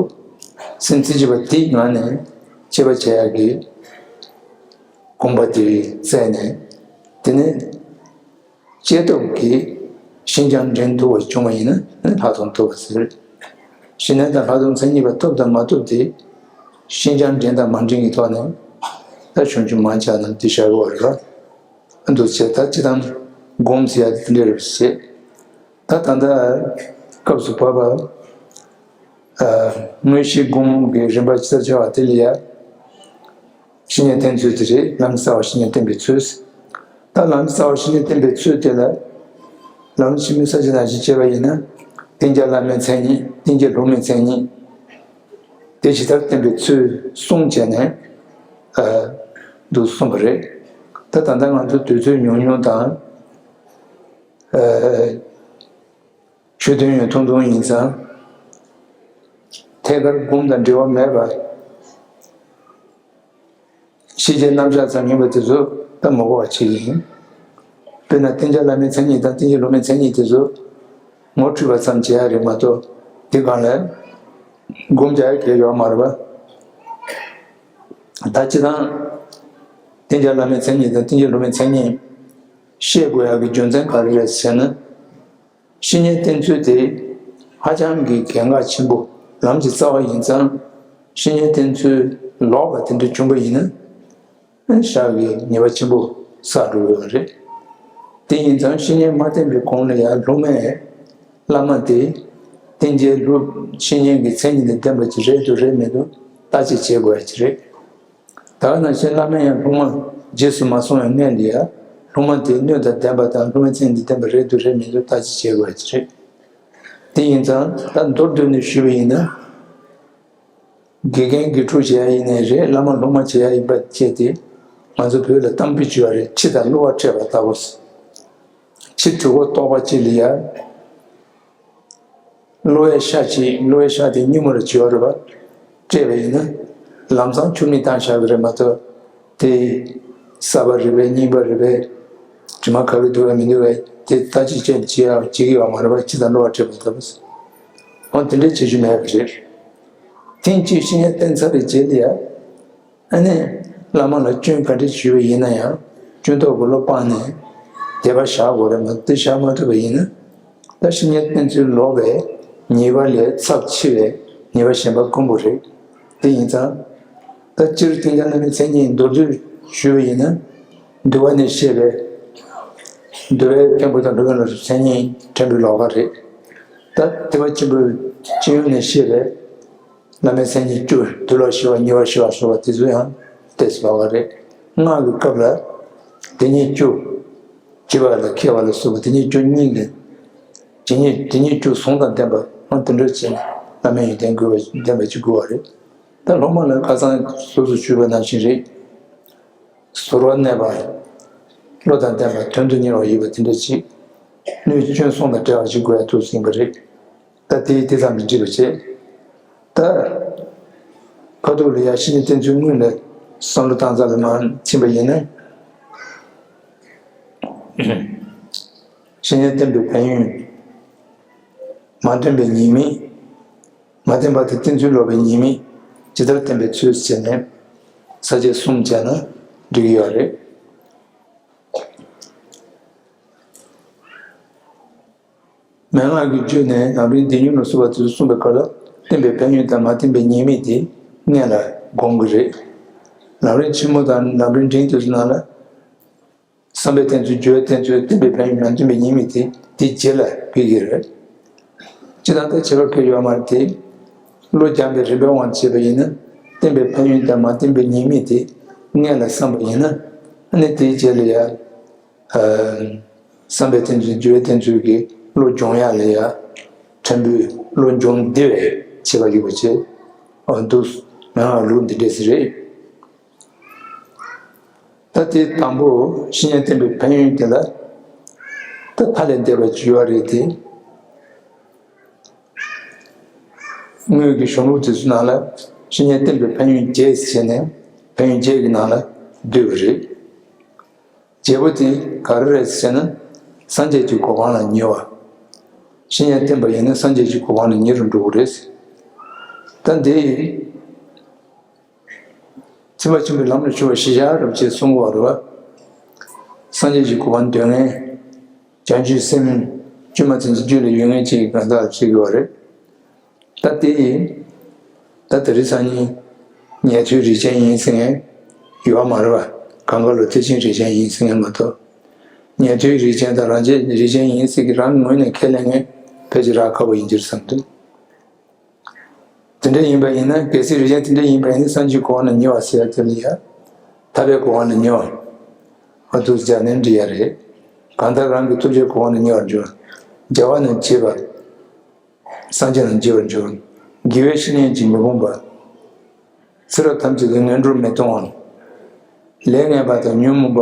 སེམས་རྩེ་གཅིག་པ་དེའི་ངང་ནས་སྐྱེ་བ་བྱེད་ཡག་གི་སྒོམ་པ་དེ་བཙལ་ནས། དེ་ནས་སྐྱེ་སྟོབས་ཀྱིས་ཤིན་སྦྱངས་འདྲེན་ཐུབ་པ་བྱུང་བ་ཡིན་ན་ལྷག་མཐོང་ཐོབ་པ་ཟེར། ཞི་གནས་དང་ལྷག་མཐོང་མཚན་ཉིད་པ་ཐོབ་དང་མ་ཐོབ་དེ་ཤིན་སྦྱངས་འདྲེན་དང་མ་འདྲེན་གྱི་ཐོག་ནས་ད་ཆུང་ཆུང་མང་ཆེ་བ་ནང་དེ་བཞག་གི་ཡོད་རེད་བ། འདུག་བྱས་ད་སྤྱིར་བཏང་སྒོམ་ཟེར་ཡ་དེ་འདྲ་རེད་བྱས། ད་ད་ལྟ་སྐབས་སུ་བབ་པ། ཨ། དངོས་གཞི་སྒོམ་གྱི་རིམ་པ་ཇི་ལྟར་བྱ་བ་དེ་ལ་ཡ། བཤེས་གཉེན་བསྟེན་ཚུལ་དེ་རེད། ལམ་གསལ་བ་བཤེས་གཉེན་བསྟེན་པའི་ཚུལ། ད་ལམ་གསལ་བ་བཤེས་གཉེན་བསྟེན་པའི་ཚུལ་དེ་ལ། ལམ་རིམ་ཆེན་མོའི་ས་བཅད་ནང་བཞིན་བྱས་པ་ཡིན་ན། བསྟེན་བྱ་བླ་མའི་མཚན་ཉིད། བསྟེན་བྱ་སློབ་མའི་མཚན་ཉིད། དེ་ཇི་ལྟར་བསྟེན་པའི་ཚུལ་གསུམ་བྱས་ནས། ཨ། འདུག་གསུངས་པ་རེད། ད་ད་ལྟ་ང་ཚོ་དུས་ཚོད་ཉུང་ཉུང་དང་། ཨ། ཆོས་དོན་ཡང་ཐུང་ཐུང་ཡིན་ཙང་། ཐད་ཀར་སྒོམ་དང་འབྲེལ་བ་མེད་པ། ཤེས་བྱའི་རྣམ་གཞག་ཙམ་ཡིན་པ་དེ་ཚོ་ད་མ་གོ་བ་བྱེད་ཀྱི་ཡིན། དཔེར་ན་བསྟེན་བྱ་བླ་མའི་མཚན་ཉིད་དང་བསྟེན་བྱ་སློབ་མའི་མཚན་ཉིད་དེ་ཚོ་ངོ་འཕྲོད་པ་ཙམ་བྱེད་ཡ་རེད་མ་གཏོགས་དེ་སྒང་ལ་སྒོམ་རྒྱག་ཡ་གལ་ཡོད་མ་རེད་པ། ད་སྤྱིར་བཏང་བསྟེན་བྱ་བླ་མའི་མཚན་ཉིད་དང་བསྟེན་བྱ་སློབ་མའི་མཚན་ཉིད་ཤེས་དགོས་ཡ་གི་རྒྱུ་མཚན་ག་རེ་རེད་ཟེར་ན། བཤེས་གཉེན་བསྟེན་ཚུལ་དེ་ཧ་ཅང་གི་གལ་འགངས་ཆེན་པོ། ལམ་གྱི་རྩ་བ་ཡིན་ཙང་། བཤེས་གཉེན་བསྟེན་ཚུལ་ལོག་པ་དེ་འདྲ་བྱུང་པ་ཡིན་ན། ཤག་གི་ཉེས་པ་ཆེན་པོ་བསགས་འགྲོ་གི་ཡོད་རེད། དེ་ཡིན་ཙང་བཤེས་གཉེན་མ་བསྟེན་པའི་གོང་ལ་ཡང་སློབ་མས་བླ་མ་དེ་བསྟེན་བྱའི་སློབ། བཤེས་གཉེན་གྱི་མཚན་ཉིད་དང་ལྡན་པ་ཅིག་རེད་འདུག་རེད་མི་འདུག་བརྟག་དཔྱད་བྱེད་དགོས་ཡ་ཅིག་རེད། ད་ག་ནང་བཞིན་བླ་མས་ཡང་སློབ་མ་རྗེས་སུ་མ་སོང་བའི་གནས་ལ་ཡང་སློབ་མ་དེ་སྣོད་དང་ལྡན་པ་དང་སློབ་མའི་མཚན་ཉིད་ལྡན་པ་རེད་འདུག་རེད་མི་འདུག་བརྟག་དཔྱད་བྱེད་དགོས་ཀྱི་རེད། དེ་ཡིན་ཙང་ད་མདོར་བསྡུས་ནས་ཞུས་པ་ཡིན་ན། དགེ་རྒན་དགེ་ཕྲུག་བྱེད་ཡ་ཡིན་ནའི་རེད། བླ་མ་སློབ་མ་བྱེད་ཡ་ཡིན་པ་བཅས་ཏེ། ང་ཚོ་བོད་ལ་གཏམ་དཔེ་བྱས་པ་རེད། ཁྱི་དང་གླུ་བ་འཕྲད་པ་ལྟ་བུ། ཁྱི་གྲོད་ཁོག་ལྟོགས་པ་ཅིག་ལ་ཡ། གླུ་བའི་ཤ་གཅིག་གླུ་བའི་ཤ་དེ་སྙིགས་མ་རུ་བྱེད་པ་རེད་པ། སྤྲད་པ་ཡིན་ན། ལམ་སང་ཁྱུར་མིད་བཏང་བཞག་གི་རེད་མ་གཏོགས། དེ་གསར་པ་རེད་པས་རྙིང་པ་རེད་པས། དྲི་མ་ག་གི་འདུག་པས་མི་འདུག་པས་དེ་ལྟ་ཅི་བྱེད་བྱེད་ཡ་བྱེད་ཀྱི་ཡོད་མ་རེད་པ། ཁྱི་དང་གླུ་བ་འཕྲད་པ་ལྟ་བུ། འོ་དེ་འདྲའི་བྱེད་རྒྱུ་མེད་པ་རེད། ཐེངས་གཅིག་བཤེས་གཉེན་བསྟེན་ཚར་བའི་རྗེས་ལ་ཡ། ཨ་ནི། བླ་མ་ལ་སྐྱོན་ག་འདྲ་ཞུས་པ་ཡིན་ན་ཡང་སྐྱོན་ཐོག་གི་བློ་སྤངས་ནས་དད་པ་བཞག་དགོས་རེད་མ་གཏོགས་དེ་བཞག་མ་ཐུབ་པ་ཡིན་ན། ད་བཤེས་གཉེན་བསྟེན་ཚུལ་ལོག་པའི་ཉེས་པ་ལས་ཚབས་ཆེ་བའི་ཉེས་པ་གཞན་པ་དཀོན་པོ་རེད། དེ་ཡིན་ཙང་། ད་སྤྱིར་བསྟེན་བྱ་བླ་མའི་མཚན་ཉིད་མདོར་བསྡུས་ཞུས་པ་ཡིན་ན། འདུལ་བ་ནས་བཤད་པའི་འདུལ་བའི་མཁན་པོ་དང་སློབ་དཔོན་ལ་སོགས་མཚན་ཉིད་ཕྲན་བུའི་ལོགས་ཀ་རེད། ད་དེ་བ་སྤྱི་བོ་སྤྱི་ཡོངས་ནས་བཤད་པའི། བླ་མའི་མཚན་ཉིད་བཅུ། འདུལ་བ་ཞི་བ་ཉེ་བར་ཞི་བ་སོགས་པ་དེ་ཚོ་ཡང་ཏོག་ཙམ་ལོགས་ཀ་རེད། སྔགས་ཀྱི་སྐབས་ལ་དེ་ཉིད་བཅུ། བྱེད་པ་ལ་མཁས་པ་ལ་སོགས་པ་དེ་ཉིད་བཅུ་གཉིས་ལས། དེ་ཉིད་དེ་ཉིད་བཅུ་ཟུང་དང་ལྡན་པ་ཨང་དེ་འདྲ་བྱས་ནས་བླ་མའི་ཡོན་ཏན་དགོས་པ་ལྡན་པ་ཅིག་དགོས་པ་རེད། ད་སློབ་མ་ལ་ཁ་སང་ཟུར་དུ་ཞུས་པ་ནང་བཞིན་རེད། ཟུར་བ་གནས་པ། བློ་དང་ལྡན་པ་དོན་དུ་གཉེར་བ་ཡིན་པ་དེ་འདྲ་ཅིག་སྣོད་སྐྱོན་གསུམ་དང་བྲལ་བ་ཞིག་དགོས་ཡ་ཐུགས་ཟིན་པ་རེད། ད་དེ་དེ་ཙམ་གྱིས་འགྲིག་པ་བྱས། ད། ཁ་ཐུག་ལ་ཡ་བཤེས་གཉེན་བསྟེན་ཚུལ་སྔོན་ལ་བསམ་བློ་བཏང་ས་ལ་མར་ཕྱིན་པ་ཡིན་ན། བཤེས་གཉེན་བསྟེན་པའི་ཕན་ཡོན། མ་བསྟེན་པའི་ཉེས་དམིགས། མ་བསྟེན་པ་དང་བསྟེན་ཚུལ་ལོག་པའི་ཉེས་དམིགས། ཇི་ལྟར་བསྟེན་པའི་ཚུལ་བྱས་ནས། ས་བཅད་གསུམ་བྱས་ན་འགྲིག་གི་ཡོད་རེད། མན་ངག་གི་བརྒྱུད་ནས་ལམ་རིམ་བདེན་རྒྱུན་ལ་སོགས་པ་དེ་ཚོ་གསུངས་པའི་སྐབས་ལ་བསྟེན་པའི་ཕན་ཡོན་དང་མ་བསྟེན་པའི་ཉེས་དམིགས་དེ་སྔོན་ལ་སྒོམ་གྱི་རེད། ལམ་རིམ་ཆེན་མོ་དང་ལམ་རིམ་འབྲིང་དེ་ཚོ་ནང་ལ། བསམ་པའི་བསྟེན་ཚུལ། སྦྱོར་བའི་བསྟེན་ཚུལ། བསྟེན་པའི་ཕན་ཡོན། མ་བསྟེན་པའི་ཉེས་དམིགས་དེ་དེའི་རྗེས་ལ་ཕེབས་ཀྱི་རེད། སྤྱིར་བཏང་ད་བྱེད་པ་གལ་ཡོད་མ་རེད་དེ། བློ་སྦྱངས་པའི་རིམ་པའི་དབང་བྱས་པ་ཡིན་ན། བསྟེན་པའི་ཕན་ཡོན་དང་མ་བསྟེན་པའི་ཉེས་དམིགས་དེ་སྔོན་ལ་བསམ་པ་ཡིན་ན། ཨ་ནི་དེའི་རྗེས་ལ་ཡ། ཨ། བསམ་པའི་བསྟེན་ཚུལ། སྦྱོར་བའི་བསྟེན་ཚུལ་གྱི་བློ་སྦྱོང་ཡ་ལ་ཡ། ཕྲན་བུའི་བློ་སྦྱོང་བདེ་བའི་བྱེད་པ་ཡོད་པ་བྱས། འོ་འདུག་མན་ངག་ལུགས་འདི་འདྲས་རེད། ད་དེ་དང་པོ་བཤེས་གཉེན་བསྟེན་པའི་ཕན་ཡོན་དེ་ལ། ད་མཐའ་ལས་འདས་པ་ཅིག་ཡོད་རེད་དེ། དངོས་ཀྱི་གཞུང་ལུགས་དེ་ཚོའི་ནང་ལ་བཤེས་གཉེན་བསྟེན་པའི་ཕན་ཡོན་བརྒྱད་ཟེར་ནས་ཕན་ཡོན་བརྒྱད་ཀྱི་ནང་ལ་འདུས་པ་རེད། བརྒྱད་པོ་དེ་ག་རེ་རེད་ཟེར་ན། སངས་རྒྱས་ཀྱི་གོ་འཕང་ལ་ཉེ་བ། བཤེས་གཉེན་བསྟེན་པ་ཡིན་ན་སངས་རྒྱས་ཀྱི་གོ་འཕང་ལ་ཉེ་རུ་འགྲོ་གི་རེད། ད་འདི། ཚིག་པ་ཆེན་པོའི་ལམ་ལ་ཞུགས་པ་ཞེས་བྱ་རབ་ཅེས་གསུང་གི་ཡོད་རེད་བ། སངས་རྒྱས་ཀྱི་གོ་འཕང་འདོད་མཁན། བྱང་ཆུབ་སེམས་བཅོས་མ་ཚིམ་ཞིང་རྒྱུད་ལ་ཡོད་མཁན་ཅིག་གི་གང་ཟག་ལ་ཞུགས་ཀྱི་ཡོད་རེད། ད་དེ་ཡིན། ད་དེ་རིང་སང་ཉིན་ཉན་ཐོས་རིགས་ཅན་ཡིན་ཟེར་མཁན་ཡོད་མ་རེད་པ། གང་ག་ལོ་ཐེག་ཆེན་རིགས་ཅན་ཡིན་ཟེར་མཁན་མ་གཏོགས། ཉན་ཐོས་རིགས་ཅན་དང་རང་རྒྱལ་རིགས་ཅན་ཡིན་ཟེར་གི་རང་ངོས་ནས་ཁས་ལེན་མཁན་ཕལ་ཆེར་རག་ཁག་པོ་ཡིན་གྱི་རེད་བསམ་འདུག་དེ་འདྲ་ཡིན་པ་ཡིན་ན། གལ་སྲིད་རིགས་ཅན་དེ་འདྲ་ཡིན་པ་ཡིན་ན། སངས་རྒྱས་གོ་འཕང་ལ་ཉེ་བ་ཟེར་ཡ་དེ་ལ་ཡ། ཐར་པའི་གོ་འཕང་ལ་ཉེ་བ། ཨ། འདུག་སེ་སྦྱར་ནས་འབྲི་ཡ་རེད། གང་ལྟར་རང་གི་ཐུགས་རྗེའི་གོ་འཕང་ལ་ཉེ་བར་འགྱུར། རྒྱལ་བ་རྣམས་བརྗེད་པར། སངས་རྒྱས་རྣམས་བརྗེད་པར་འགྱུར། དགེ་བའི་བཤེས་གཉེན་གྱིས་མི་ཕོངས་པ། ཚེ་རབས་ཐམས་ཅད་དུ་ངན་འགྲོར་མི་ལྟུང་བ། ལས་ངན་པ་དང་ཉོན་མོངས་པ་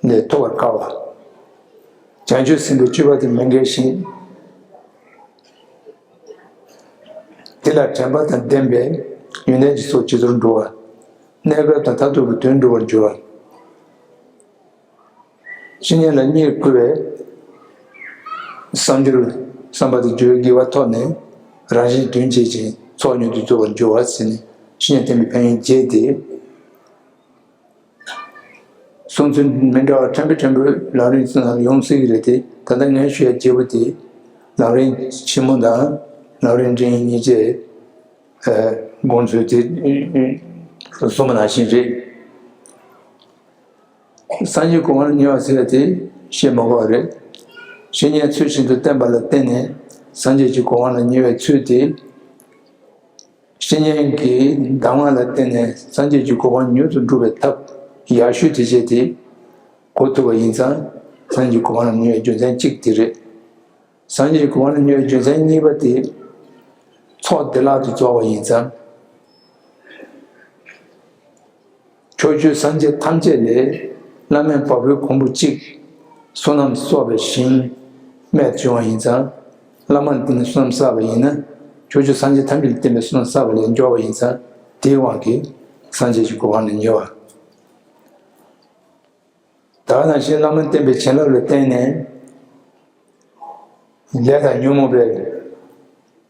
ལས་ཐར་བར་དཀའ་བ། བྱང་ཆུབ་སེམས་དཔའི་སྤྱོད་པ་དེ་མི་འགལ་ཞིང་། དེ་ལ་དྲན་པ་དང་ལྡན་པས་ཡོན་ཏན་གྱི་ཚོགས་ཇི་ལྟར་འགྲོ་བ། གནས་སྐབས་དང་མཐར་ཐུག་གི་དོན་འགྲུབ་པར་འགྱུར་བ། བཤེས་གཉེན་ལ་བསྙེན་བཀུར་བས། བསམ་སྦྱོར་བསམ་པ་དང་སྦྱོར་བའི་དགེ་བ་ཐོབ་ནས། རང་གཞན་དོན་བྱེད་ཅིང་ཚོགས་མྱུར་དུ་རྫོགས་པར་འགྱུར་བ་ཟེར་ནས། བཤེས་གཉེན་བསྟེན་པའི་ཕན་ཡོན་བརྒྱད་དེ། གསུང་ཚུལ་མི་འདྲ་བ་ཕྲན་བུ་ཕྲན་བུ་ལམ་རིམ་ཚོ་ནང་ཡོང་སྲིད་ཀྱི་རེད་དེ། ད་ལྟ་ངས་ཞུ་ཡ་བརྒྱད་པོ་དེ། ལམ་རིམ་ཆེན་མོ་དང་ལམ་རིམ་འབྲིང་གཉིས་ཀྱི་དགོངས་ཚུལ་དེ་གསུངས་པ་ནང་བཞིན་རེད། སངས་རྒྱས་གོ་འཕང་ལ་ཉེ་བ་ཟེར་བ་དེ་བཤད་མ་དགོས་པ་རེད། བཤེས་གཉེན་ཚུལ་བཞིན་དུ་བསྟེན་པ་ལ་བརྟེན་ནས་སངས་རྒྱས་ཀྱི་གོ་འཕང་ལ་ཉེ་བའི་ཚུལ་དེ། བཤེས་གཉེན་གྱི་གདམས་ངག་ལ་བརྟེན་ནས་སངས་རྒྱས་ཀྱི་གོ་འཕང་མྱུར་དུ་འགྲུབ་པའི་ཐབས་ཡག་ཤོས་དེ་བྱས་ཏེ་གོ་ཐུབ་པ་ཡིན་ཙང་། སངས་རྒྱས་ཀྱི་གོ་འཕང་ལ་ཉེ་བའི་རྒྱུ་མཚན་གཅིག་དེ་རེད། སངས་རྒྱས་ཀྱི་གོ་འཕང་ལ་ཉེ་བའི་རྒྱུ་མཚན་གཉིས་པ་དེ། ཚོགས་བདེ་བླག་ཏུ་རྫོགས་པ་ཡིན་ཙང་། ཕྱོགས་བཅུའི་སངས་རྒྱས་ཐམས་ཅད་ལས་བླ་མེད་བ་སྤུའི་གོང་བུ་གཅིག་བསོད་ནམས་གསོག་པའི་ཞིང་རྨད་དུ་བྱུང་བ་ཡིན་ཙང་། བླ་མ་ལ་བརྟེན་ནས་བསོད་ནམས་བསགས་པ་ཡིན་ན། ཕྱོགས་བཅུའི་སངས་རྒྱས་ཐམས་ཅད་ལ་བརྟེན་པའི་བསོད་ནམས་བསགས་པ་ལས་མགྱོགས་པ་ཡིན་ཙང་། དེའི་དབང་གིས་སངས་རྒྱས་ཀྱི་གོ་འཕང་ལ་ཉེ་བ། ད་ག་ནང་བཞིན་བླ་མ་བསྟེན་པའི་བྱིན་རླབས་ལ་བརྟེན་ནས། ལས་དང་ཉོན་མོངས་པའི་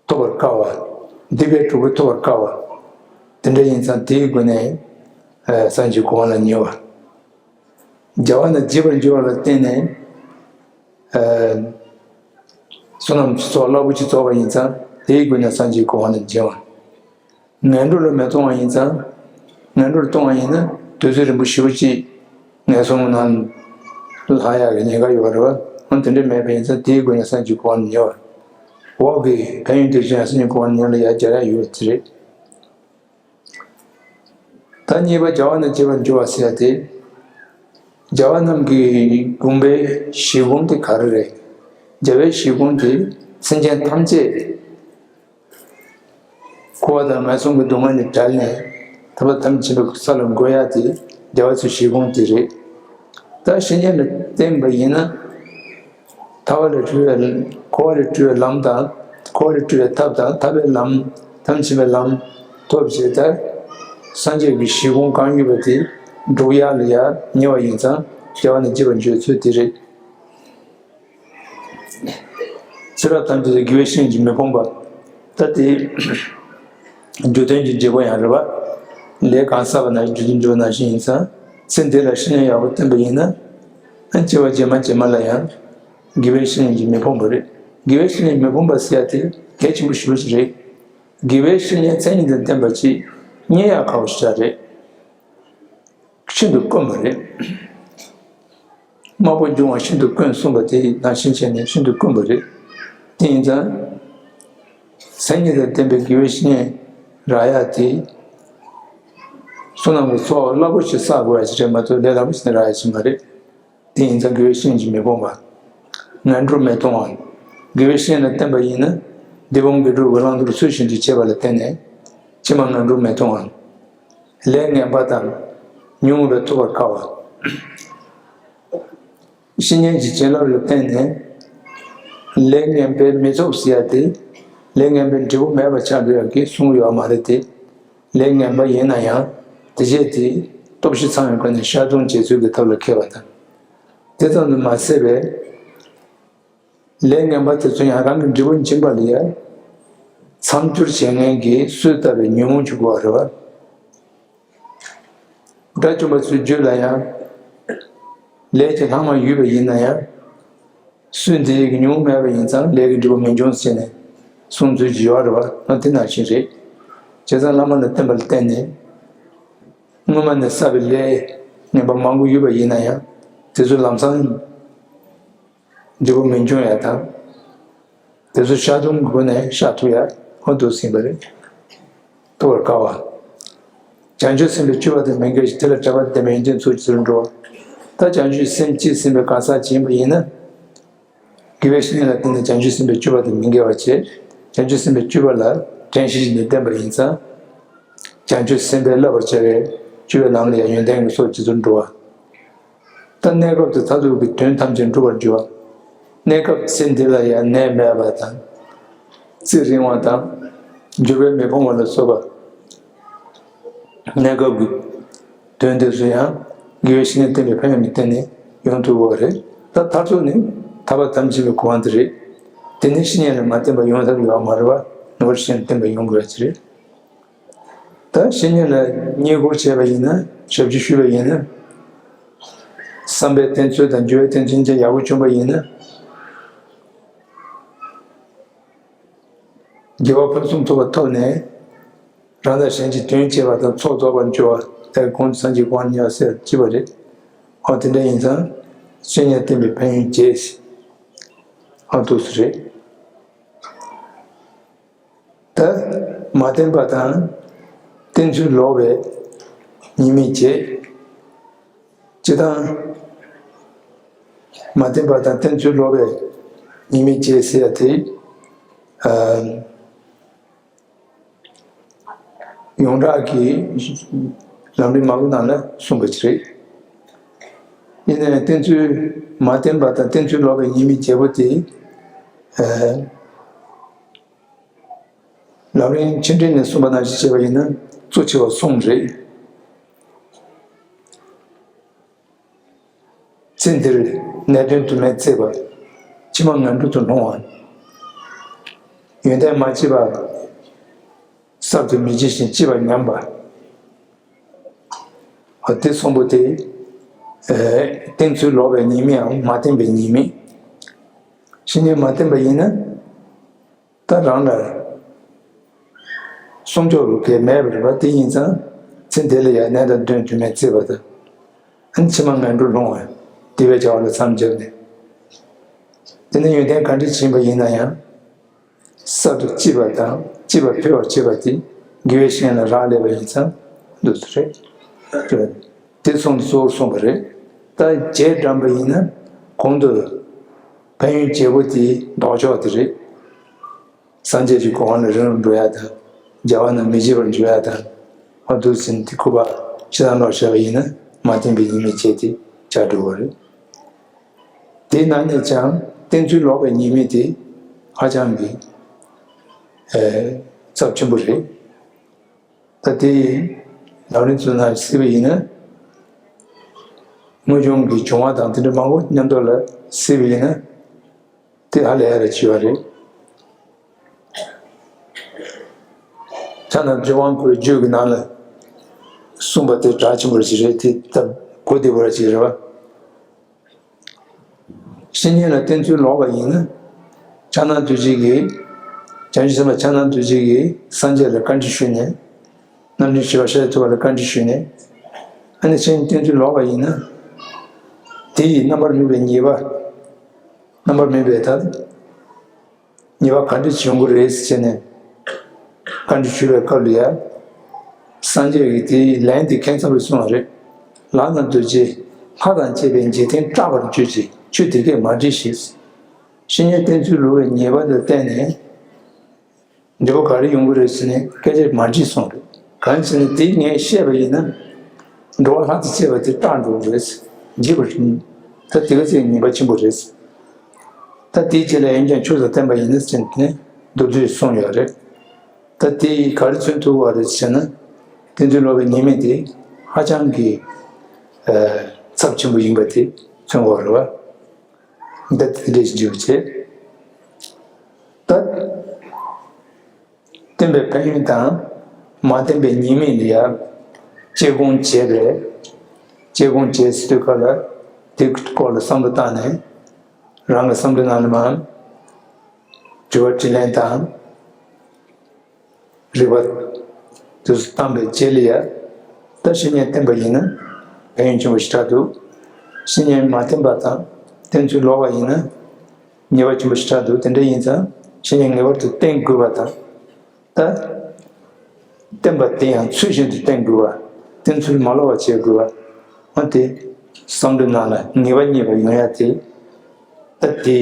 ཐོབ་པར་དཀའ་བ། སྡིག་པའི་གྲོགས་པོའི་ཐོབ་པར་དཀའ་བ། དེ་འདྲ་ཡིན་ཙང་དེའི་སྒོ་ནས་ཨ་སངས་རྒྱས་གོ་འཕང་ལ་ཉེ་བ། རྒྱལ་བ་རྣམས་བརྗེད་པར་འགྱུར་བ་ལ་བརྟེན་ནས་ཨ་བསོད་ནམས་ཀྱི་ཚོགས་རླབས་པོ་ཆེ་རྫོགས་པ་ཡིན་ཙང་དེའི་སྒོ་ནས་སངས་རྒྱས་གོ་འཕང་ལ་མཇལ་བ། ངན་འགྲོ་ལ་མི་ལྟུང་བ་ཡིན་ཙང་། ངན་འགྲོ་ལ་ལྟུང་བ་ཡིན་ན་དུས་ཚོད་རིང་པོ་ཞེ་པོ་ཅིག་ངན་སོང་ནང་ལྷག་ཡག་གི་ཉེན་ཁ་ཡོད་རེད་བ། འོན་དེ་འདྲ་མེད་པ་ཡིན་ཙང་དེའི་སྒོ་ནས་སངས་རྒྱས་གོ་འཕང་ལ་ཉེ་བ། འོག་གི་ཕན་ཡོན་དེ་བཞིན་སངས་རྒྱས་གོ་འཕང་ལ་ཉེ་བ་ལ་ཡར་སྦྱར་ཡག་ཡོད་པ་དེ་རེད། ད་གཉིས་པ་རྒྱལ་བ་རྣམས་བརྗེད་པར་འགྱུར་བ་ཟེར་ཡ་དེ། རྒྱལ་བ་རྣམས་ཀྱི་བསྒོམ་པའི་བཞེད་སྒོ་དེ་ག་རེ་རེད། རྒྱལ་བའི་བཞེད་སྒོ་དེ་སེམས་ཅན་ཐམས་ཅད་འཁོར་བ་དང་ངན་སོང་གི་སྡུག་བསྔལ་ལས་བསྒྲལ་ནས་ཐར་པ་ཐམས་ཅད་མཁྱེན་པའི་ས་ལ་འགོད་ཡ་དེ་རྒྱལ་བ་ཚོའི་བཞེད་སྒོ་དེ་རེད། ད་བཤེས་གཉེན་ལ་བསྟེན་པ་ཡིན་ན། ཐར་པ་ལས་སྒྲོལ་བའི། འཁོར་བ་ལས་སྒྲོལ་བའི་ལམ་དང་། འཁོར་བ་ལས་སྒྲོལ་བའི་ཐབས་དང་། ཐར་པའི་ལམ། ཐམས་ཅད་པའི་ལམ་ཐོབ་བྱས་ཏེ། སངས་རྒྱས་ཀྱི་བཞེད་དགོངས་གང་ཡོད་པ་དེ་སྒྲུབ་ཡག་ལ་ཡང་ཉེ་བ་ཡིན་ཙང་རྒྱལ་བ་རྣམས་བརྗེད་པར་འགྱུར་ཚུལ་དེ་རེད། ཚེ་རབས་ཐམས་ཅད་དུ་དགེ་བའི་བཤེས་གཉེན་གྱིས་མི་ཕོངས་པ། ད་དེ་རྒྱུ་མཐུན་གྱི་འབྲས་བུ་ཡང་རེད་བ། ལས་གང་བསགས་པ་ན་རྒྱུ་མཐུན་འབྲས་བུ་ནང་བཞིན་ཡིན་ཙང་། ཚེ་འདི་ལ་བཤེས་གཉེན་ཡག་པོ་བསྟེན་པ་ཡིན་ན། ཨ་སྐྱེ་བ་རྗེས་མ་རྗེས་མ་ལ་ཡང་དགེ་བའི་བཤེས་གཉེན་གྱིས་མི་ཕོངས་པ་རེད། དགེ་བའི་བཤེས་གཉེན་མི་ཕོངས་པ་ཟེར་ཡ་དེ་གལ་ཆེན་པོ་ཞེ་པོ་ཞིག་རེད། དགེ་བའི་བཤེས་གཉེན་མཚན་ཉིད་དང་ལྡན་པ་ཅིག་རྙེད་ཡག་ཁག་པོ་ཞེ་དྲག་རེད། ཤིན་ཏུ་དཀོན་པ་རེད། དམའ་བོ་འབྱུང་བ་ཤིན་ཏུ་དཀོན་གསུངས་པ་དེ་ནང་བཞིན་བྱས་ནས་ཤིན་ཏུ་དཀོན་པ་རེད། དེ་ཡིན་ཙང་། མཚན་ཉིད་དང་ལྡན་པའི་དགེ་བའི་བཤེས་གཉེན་རག་ཡ་དེ། བསོད་ནམས་ཀྱི་ཚོགས་རླབས་པོ་ཆེ་བསགས་དགོས་ཡ་ཞིག་རེད་མ་གཏོགས་ལས་སླ་པོ་ཞིག་ནས་རག་ཡ་ཞིག་མ་རེད། དེ་ཡིན་ཙང་དགེ་བའི་བཤེས་གཉེན་གྱིས་མི་ཕོངས་པ། ངན་འགྲོར་མི་ལྟུང་བ། དགེ་བའི་བཤེས་གཉེན་ལ་བསྟེན་པ་ཡིན་ན། འདི་ཕུང་གི་འགྲོ་བའི་བླང་དོར་ཚུལ་བཞིན་དུ་བྱེད་པ་ལ་བརྟེན་ནས་ཕྱི་མ་ངན་འགྲོར་མི་ལྟུང་བ། ལས་ངན་པ་དང་ཉོན་མོངས་པས་ཐོབ་པར་དཀའ་བ། བཤེས་གཉེན་གྱི་བྱིན་རླབས་ལ་བརྟེན་ནས་ལས་ངན་པས་མི་ཐོབ་ཟེར་ཡ་དེ། ལས་ངན་པའི་འབྲས་བུ་མེད་པ་ཆགས་འགྲོ་ཡག་གི་གསུང་ཡོད་མ་རེད་དེ། ལས་ངན་པ་ཡིན་ན་ཡང་དེ་བྱས་ཏེ་སྟོབས་བཞི་ཚང་བའི་སྒོ་ནས་བཤགས་སྡོམ་བྱེད་ཚུལ་གྱི་ཐབས་ལ་མཁས་པ་དང་། དེ་ཙམ་དུ་མ་ཟད་པའི་ལས་ངན་པ་དེ་ཚོ་ཡང་རང་གི་འབྲས་བུ་འབྱིན་པ་ལ་ཡང་མཚམས་སྦྱོར་བྱེད་མཁན་གྱི་གསོས་བཏབ་པའི་ཉོན་མོངས་ཀྱི་དགོས་པ་རེད་བ། དགྲ་བཅོམ་པ་ཚོའི་རྒྱུད་ལ་ཡང་ལས་ཀྱི་ལྷག་མ་ཡོད་པ་ཡིན་ན་ཡང་། སུས་འདི་ཡི་གི་ཉོན་མོངས་མེད་པ་ཡིན་ཙང་ལས་ཀྱི་འབྲས་བུ་མི་འབྱུང་ཟེར་ནས། གསུང་ཚུལ་ཅིག་ཡོད་རེད་བ། ཨ་དེ་ནང་བཞིན་རེད། བྱས་ཙང་བླ་མ་ལ་བསྟེན་པ་ལ་བརྟེན་ནས། སྔོན་མ་ནས་བསགས་པའི་ལས་ངན་པ་མང་པོ་ཡོད་པ་ཡིན་ན་ཡང་། དེ་ཚོ་ལམ་སང་འབྲས་བུ་མི་འབྱུང་ཡ་དང་། དེ་ཚོ་བཤགས་སྡོམ་གྱི་སྒོ་ནས་བཤགས་ཐུབ་ཡ་ཧོན་དུ་ཟིན་པ་རེད། ཐུབ་པར་དཀའ་བ། བྱང་ཆུབ་སེམས་དཔའི་སྤྱོད་པ་དང་མི་འགལ་ཞིང་། དེ་ལ་འབྲེལ་བ་ལྡན་པའི་ཡོན་ཏན་ཚོགས་ཀྱི་ཚུལ་འགྲོ་བ། ད་བྱང་ཆུབ་སེམས་སྐྱེས་ཟིན་པའི་གང་ཟག་ཅིག་ཡིན་པ་ཡིན་ན། དགེ་བའི་བཤེས་གཉེན་ལ་བརྟེན་ནས་བྱང་ཆུབ་སེམས་དཔའི་སྤྱོད་པ་དང་མི་འགལ་བར་བྱེད། བྱང་ཆུབ་སེམས་དཔའི་སྤྱོད་པ་ལ་དྲན་ཤེས་བཞིན་དུ་བསྟེན་པ་ཡིན་ཙང་། བྱང་ཆུབ་སེམས་དཔའི་བསླབ་པར་བྱ་བའི་སྤྱོད་པའི་ལམ་ལ་ཡང་ཡོན་ཏན་གྱི་ཚོགས་ཅི་ཚོད་འགྲོ་བ། ད་གནས་སྐབས་དེ་མཐར་ཐུག་གི་དོན་ཐམས་ཅད་འགྲུབ་པར་འགྱུར་བ། གནས་སྐབས་ཚེ་འདི་ལ་ཡང་ནད་མེད་པ་དང་། རྩིས་རིང་བ་དང་། འགྱུར་བས་མི་ཕོངས་པ་ལ་སོགས་པ། གནས་སྐབས་ཀྱི་དོན་དེ་ཚོ་ཡང་དགེ་བའི་བཤེས་གཉེན་བསྟེན་པའི་ཕན་ཡོན་ལ་བརྟེན་ནས་ཡོང་ཐུབ་དགོས་པ་རེད། ད་མཐར་ཐུག་ནི་ཐར་པ་དམ་བཅས་པའི་གོ་འཕང་དེ་རེད། དེ་ནི་བཤེས་གཉེན་ལ་མ་བརྟེན་པར་ཡོང་ཐབས་ཡོད་པ་མ་རེད་པ། ངེས་པར་བཤེས་གཉེན་བསྟེན་པར་ཡོང་དགོས་པ་ཅིག་རེད། ད་བཤེས་གཉེན་ལ་བསྙེན་བཀུར་བྱས་པ་ཡིན་ན། ཞབས་ཕྱི་ཞུས་པ་ཡིན་ན། བསམ་པའི་བསྟེན་ཚུལ་དང་འགྱུར་བའི་བསྟན་བཅོས་ཅན་ཡག་པོ་བྱུང་བ་ཡིན་ན། དགེ་བ་ཕུན་སུམ་ཚོགས་པ་ཐོབ་ནས། རང་དང་གཞན་གྱི་དོན་བྱེད་པ་དང་ཚོགས་རྫོགས་པར་འགྱུར་བ། དེར་གོང་དུ་སངས་རྒྱས་གོ་འཕང་མྱུར་ཟེར་ཅི་པ་རེད། ཨོ་དེ་འདྲ་ཡིན་ཙང་བཤེས་གཉེན་བསྟེན་པའི་ཕན་ཡོན་བརྒྱད། ཨ་འདུག་སེ་རེད། ད་མ་བསྟེན་པ་དང་བསྟེན་ཚུལ་ལོག་པའི་ཉེས་དམིགས་བརྒྱད། སྤྱིར་བཏང་མ་བསྟེན་པ་དང་བསྟེན་ཚུལ་ལོག་པའི་ཉེས་དམིགས་བརྒྱད་ཟེར་ཡ་དེ། ཨ། ཡོངས་གྲགས་ཀྱི་ལམ་རིམ་མང་པོ་ནང་ལ་གསུངས་པ་ཅིག་རེད། ཡིན་ནའི་བསྟེན་ཚུལ་མ་བསྟེན་པ་དང་བསྟེན་ཚུལ་ལོག་པའི་ཉེས་དམིགས་བརྒྱད་པོ་དེ། ཨ། ལམ་རིམ་ཆེ་འབྲིང་ནས་གསུངས་པ་ནང་བཞིན་བྱས་པ་ཡིན་ན་གཙོ་ཆེ་བ་གསུམ་རེད། ཚེ་འདིར་ནད་གདོན་དུ་མས་གཙེས་པ། ཕྱི་མ་ངན་འགྲོ་དུ་ལྷུང་བ། ཡོན་ཏན་མ་སྐྱེས་པ། གསར་དུ་མི་སྐྱེ་ཞིང་སྐྱེས་པ་ཉམས་པ། འོ་དེ་གསུམ་པོ་དེ། ཨེ། བསྟེན་ཚུལ་ལོག་པའི་ཉེས་དམིགས་འམ་མ་བསྟེན་པའི་ཉེས་དམིགས། བཤེས་གཉེན་མ་བསྟེན་པ་ཡིན་ན། ད་རང་ལ་སྲུང་སྐྱོབ་རུ་གས་མེད་པ་རེད་པ། དེ་ཡིན་ཙང་ཚེ་འདི་ལ་ཡང་ནད་དང་གདོན་དུ་མས་གཙེས་པ་དང་། ཨ་ནི་ཕྱི་མ་ངན་འགྲོར་ལྷུང་བ། དེ་བས་བྱ་བ་ལ་མཚམས་བཅད་ནས། དེ་ནི་ཡོན་ཏན་ག་འདྲ་ཕྱིན་པ་ཡིན་ན་ཡང་། གསར་དུ་སྐྱེས་པ་དང་སྐྱེས་པ་འཕེལ་བར་བྱེད་པ་དེ་དགེ་བའི་བཤེས་གཉེན་ལ་རག་ལས་པ་ཡིན་ཙང་འདུག་སེ་རེད། དེ་གསུངས་ཏེ་གཙོ་བོར་གསུངས་པ་རེད། ད་རྗེས་འབྲངས་པ་ཡིན་ན་གོང་དུ་ཕན་ཡོན་བརྒྱད་པོ་དེའི་ལྡོག་ཕྱོགས་དེ་རེད། སངས་རྒྱས་ཀྱི་གོ་འཕང་ལ་རིང་རུ་འགྲོ་ཡ་དང་། རྒྱལ་བ་རྣམས་མི་བརྗེད་པར་འགྱུར་ཡ་དང་། ཨ་འདུག་ཟིན་དེ་ཁུ་བ་ཕྱི་ནང་ལོག་བྱས་པ་ཡིན་ན་མ་བསྟེན་པའི་ཉེས་དམིགས་བྱས་ཏེ་བྱ་འགྲོ་བ་རེད། དེའི་ནང་ནས་ཀྱང་བསྟེན་ཚུལ་ལོག་པའི་ཉེས་དམིགས་དེ་ཧ་ཅང་གི་ཨེ་ཚབས་ཆེན་པོ་རེད། ད་དེ་ལམ་རིམ་ཚོ་ནང་གཟིགས་པ་ཡིན་ན། དངོས་བྱུང་གི་བྱུང་བ་དང་དེ་འདྲ་མང་པོ་མཉམ་དུ་ལ་གཟིགས་པ་ཡིན་ན། དེ་ཧ་ལས་ཡ་རེ་བྱེད་པ་རེད། ཕྱག་ན་ལྗོན་དབང་བསྐུར་བའི་རྒྱུད་ཀྱི་ནང་ལ་གསུངས་པ་དེ་གྲགས་ཆེན་པོ་ཞིག་རེད། དེ་ལྟར་གོ་བདེ་པོ་ར་ཞིག་རེད་བ། བཤེས་གཉེན་ལ་བསྟེན་ཚུལ་ལོག་པ་ཡིན་ན། ཕྱག་ན་རྡོ་རྗེ་གིས། བྱང་ཆུབ་སེམས་དཔའ་ཕྱག་ན་རྡོ་རྗེ་གིས་སངས་རྒྱས་ལ་བཀའ་འདྲི་ཞུས་ནས། རྣམ་འདྲེན་བཞི་པ་ཤཱཀྱ་ཐུབ་པ་ལ་བཀའ་འདྲི་ཞུས་ནས། ཨ་ནི་བཤེས་གཉེན་བསྟེན་ཚུལ་ལོག་པ་ཡིན་ན། དེ་ཡི་རྣམ་པར་སྨིན་པའི་ཉེས་པ། རྣམ་པར་སྨིན་པའི་ཐབས། ཉེས་པ་ག་འདྲ་བྱུང་གི་རེད་ཟེར་ནས་བཀའ་འདྲི་ཞུ་བའི་སྐབས་ལ་ཡ། སངས་རྒྱས་ཀྱིས་དེའི་ལན་དེ་ཁྱད་མཚར་བའི་གསུངས་པ་རེད། ལག་ན་རྡོ་རྗེ་ལྷ་དང་བཅས་པའི་འཇིག་རྟེན་སྐྲག་པར་གྱུར་ཅིག་ཁྱོད་དེ་སྐད་མ་དྲིས་ཤིག་བཤེས་གཉེན་བསྟེན་ཚུལ་ལོག་པའི་ཉེས་པ་ལ་བརྟེན་ནས། འབྲས་བུ་ག་རེ་ཡོང་གི་རེད་ཟེར་ནས་སྐད་ཆ་མ་དྲིས་གསུངས་རེད། གང་ཟེར་ན་དེ་ངས་བཤད་པ་ཡིན་ན། འགྲོ་བ་ལྷ་དང་བཅས་པ་དེ་སྐྲག་འགྲོ་གི་རེད། འཇིགས་པ་རེད། ད་དེ་ག་ཚད་ཉེས་པ་ཆེན་པོ་རེད། ད་དེའི་རྗེས་ལ་འོན་ཀྱང་ཆོས་ལ་བརྟེན་པ་ཡིན་ན་ཟེར་ནས་མདོར་བསྡུས་གསུངས་ཡོད་རེད། ད་དེ་ག་རེ་མཚོན་ཐུབ་པ་རེད་ཟེར་ན། བསྟེན་ཚུལ་ལོག་པའི་ཉེས་དམིགས་དེ་ཧ་ཅང་གི་ཚབས་ཆེན་པོ་ཡིན་པ་དེ་མཚོན་དགོས་རེད་བ། ད་དེ་འདྲས་ཞིག་འཇུག་བྱེད། ད། བསྟེན་པའི་ཕན་ཡོན་དང་། མ་བསྟེན་པའི་ཉེས་དམིགས་ལ་ཡང་དཔྱད་སྒོམ་བྱས་པས། དཔྱད་སྒོམ་བྱས་ཟེར་དུས་སྐབས་ལ་དེའི་སྐོར་ལ་བསམ་བློ་བཏང་ནས། རང་གི་བསམ་བློའི་ནང་ལ་མར་དྲི་བ་དྲིས་ལན་དང་ རིག་པ་དེ་ཚོ་བཏང་པའི་རྗེས་ལ་ཡ། ད་བཤེས་གཉེན་བསྟེན་པ་ཡིན་ན་ཕན་ཡོན་ཆེན་པོ་ཞེ་དྲག་འདུག། བཤེས་གཉེན་མ་བསྟེན་པ་དང་བསྟེན་ཚུལ་ལོག་པ་ཡིན་ན། ཉེས་པ་ཆེན་པོ་ཞེ་དྲག་འདུག། དེ་འདྲ་ཡིན་ཙང་བཤེས་གཉེན་ངེས་པར་དུ་བསྟེན་དགོས་པ་དང་། ད། བསྟེན་པ་དེ་ཡང་ཚུལ་བཞིན་དུ་བསྟེན་དགོས་པ། བསྟེན་ཚུལ་མ་ལོག་པ་བྱེད་དགོས་པ། འོ་དེ། བསམ་བློའི་ནང་ལ་ངེས་པ་རྙེད་པ་ཡོང་ཡ་དེ། ད་དེ།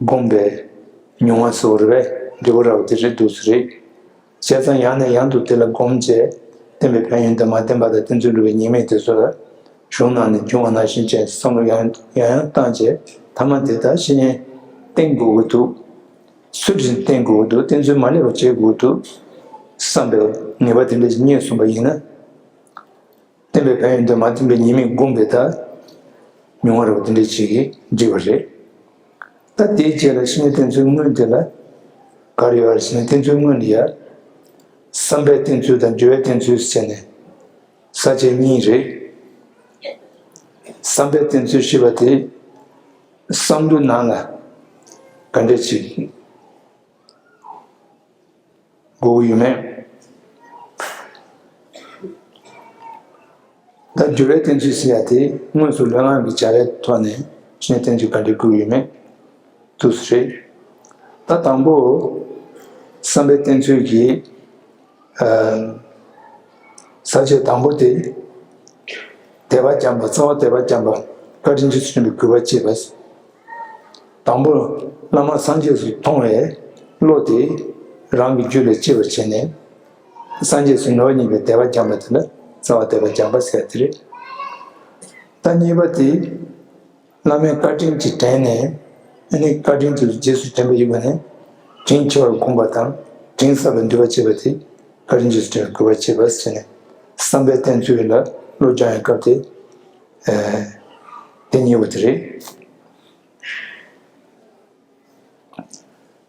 སྒོམ་པའི་མྱོང་བ་སོགས་རེད་པས། འབྲས་བུ་ར་བ་དེ་རེད་འདུག་སེ་རེད། བྱས་ཙང་ཡང་ནས་ཡང་དུ་དེ་ལ་སྒོམ་བྱས། བསྟེན་པའི་ཕན་ཡོན་དང་མ་བསྟེན་པ་དང་བསྟེན་ཚུལ་སྒྲུབ་པའི་ཉེས་དམིགས་དེ་ཚོ་ལ། གཞུང་ནང་ནས་འབྱུང་བ་ནང་བཞིན་བྱས་བསམ་བློ་ཡང་ཡང་ཡང་བཏང་བྱས། ཐ་མ་དེ་ལྟར་བཤེས་གཉེན་བསྟེན་དགོས་ཀྱི་འདུག། ཚུལ་བཞིན་བསྟེན་དགོས་ཀྱི་འདུག། བསྟེན་ཚུལ་མ་ལེགས་པ་བྱེད་དགོས་ཀྱི་འདུག་བསམ་པའི་ངེས་པ་དེ་འདྲ་ཞིག་རྙེད་སོང་བ་ཡིན་ན། བསྟེན་པའི་ཕན་ཡོན་དང་མ་བསྟེན་པའི་ཉེས་དམིགས་སྒོམ་པའི་ཐད། མྱོང་བ་ར་བ་དེ་འདྲ་ཞིག་གིས་འགྲིག་པ་རེད། ད་དེའི་རྗེས་ལ་བཤེས་གཉེན་བསྟེན་ཚུལ་དངོས་དེ་ལ། ག་རེ་ཡོད་རེད་ཟེར་ན། བསྟེན་ཚུལ་དངོས་ལ་ཡ། བསམ་པས་བསྟེན་ཚུལ་དང་སྦྱོར་བས་བསྟེན་ཚུལ་ཟེར་ནས་ས་བཅད་གཉིས་རེད། བསམ་པས་བསྟེན་ཚུལ་ཞེས་པ་དེ། བསམ་བློའི་ནང་ལ་ག་འདྲ་ཅིག་དགོས་ཀྱི་ཡོད་མེད། ད་སྦྱོར་བས་བསྟེན་ཚུལ་ཟེར་ཡ་དེ་དངོས་སུ་ལྷོད་ངང་གི་བྱ་བའི་ཐོག་ནས་བཤེས་གཉེན་བསྟེན་ཚུལ་ག་འདྲ་དགོས་ཀྱི་ཡོད་མེད་འདུག་སེ་རེད། ད་དང་པོ། བསམ་པས་བསྟེན་ཚུལ་གྱི། ཨ། ས་བཅད་དང་པོ་དེ། དད་པ་བཅངས་པ། རྩ་བ་དད་པ་བཅངས་པ། བཀའ་དྲིན་རྗེས་སུ་དྲན་པའི་གུས་པ་བསྐྱེད་པ། དང་པོ་བླ་མ་སངས་རྒྱས་སུ་མཐོང་བའི་བློ་དེ་རང་གི་རྒྱུད་ལ་སྐྱེ་བར་བྱས་ནས། སངས་རྒྱས་སུ་ནོར་སྙིང་པའི་དད་པ་བཅངས་པ་དེ་ལ་རྩ་བ་དད་པ་བཅངས་པ་ཟེར་དེ་རེད། ད་གཉིས་པ་དེ། བླ་མའི་བཀའ་དྲིན་གྱིས་དྲན་ནས། ཨ་ནི་བཀའ་དྲིན་དེ་རྗེས་སུ་དྲན་པ་ཡིན་པ་ནས། དྲིན་ཆེ་བར་བསྒོམ་པ་དང་དྲིན་གསབ་པའི་འདུན་པ་བསྐྱེད་པ་དེ། བཀའ་དྲིན་རྗེས་སུ་དྲན་པའི་གུས་པ་བསྐྱེད་པ་ཟེར་ནས། བསམ་པས་བསྟེན་ཚུལ་ལ་བློ་སྦྱང་བའི་སྐབས་དེ། ཨ། དེ་གཉིས་པོ་དེ་རེད།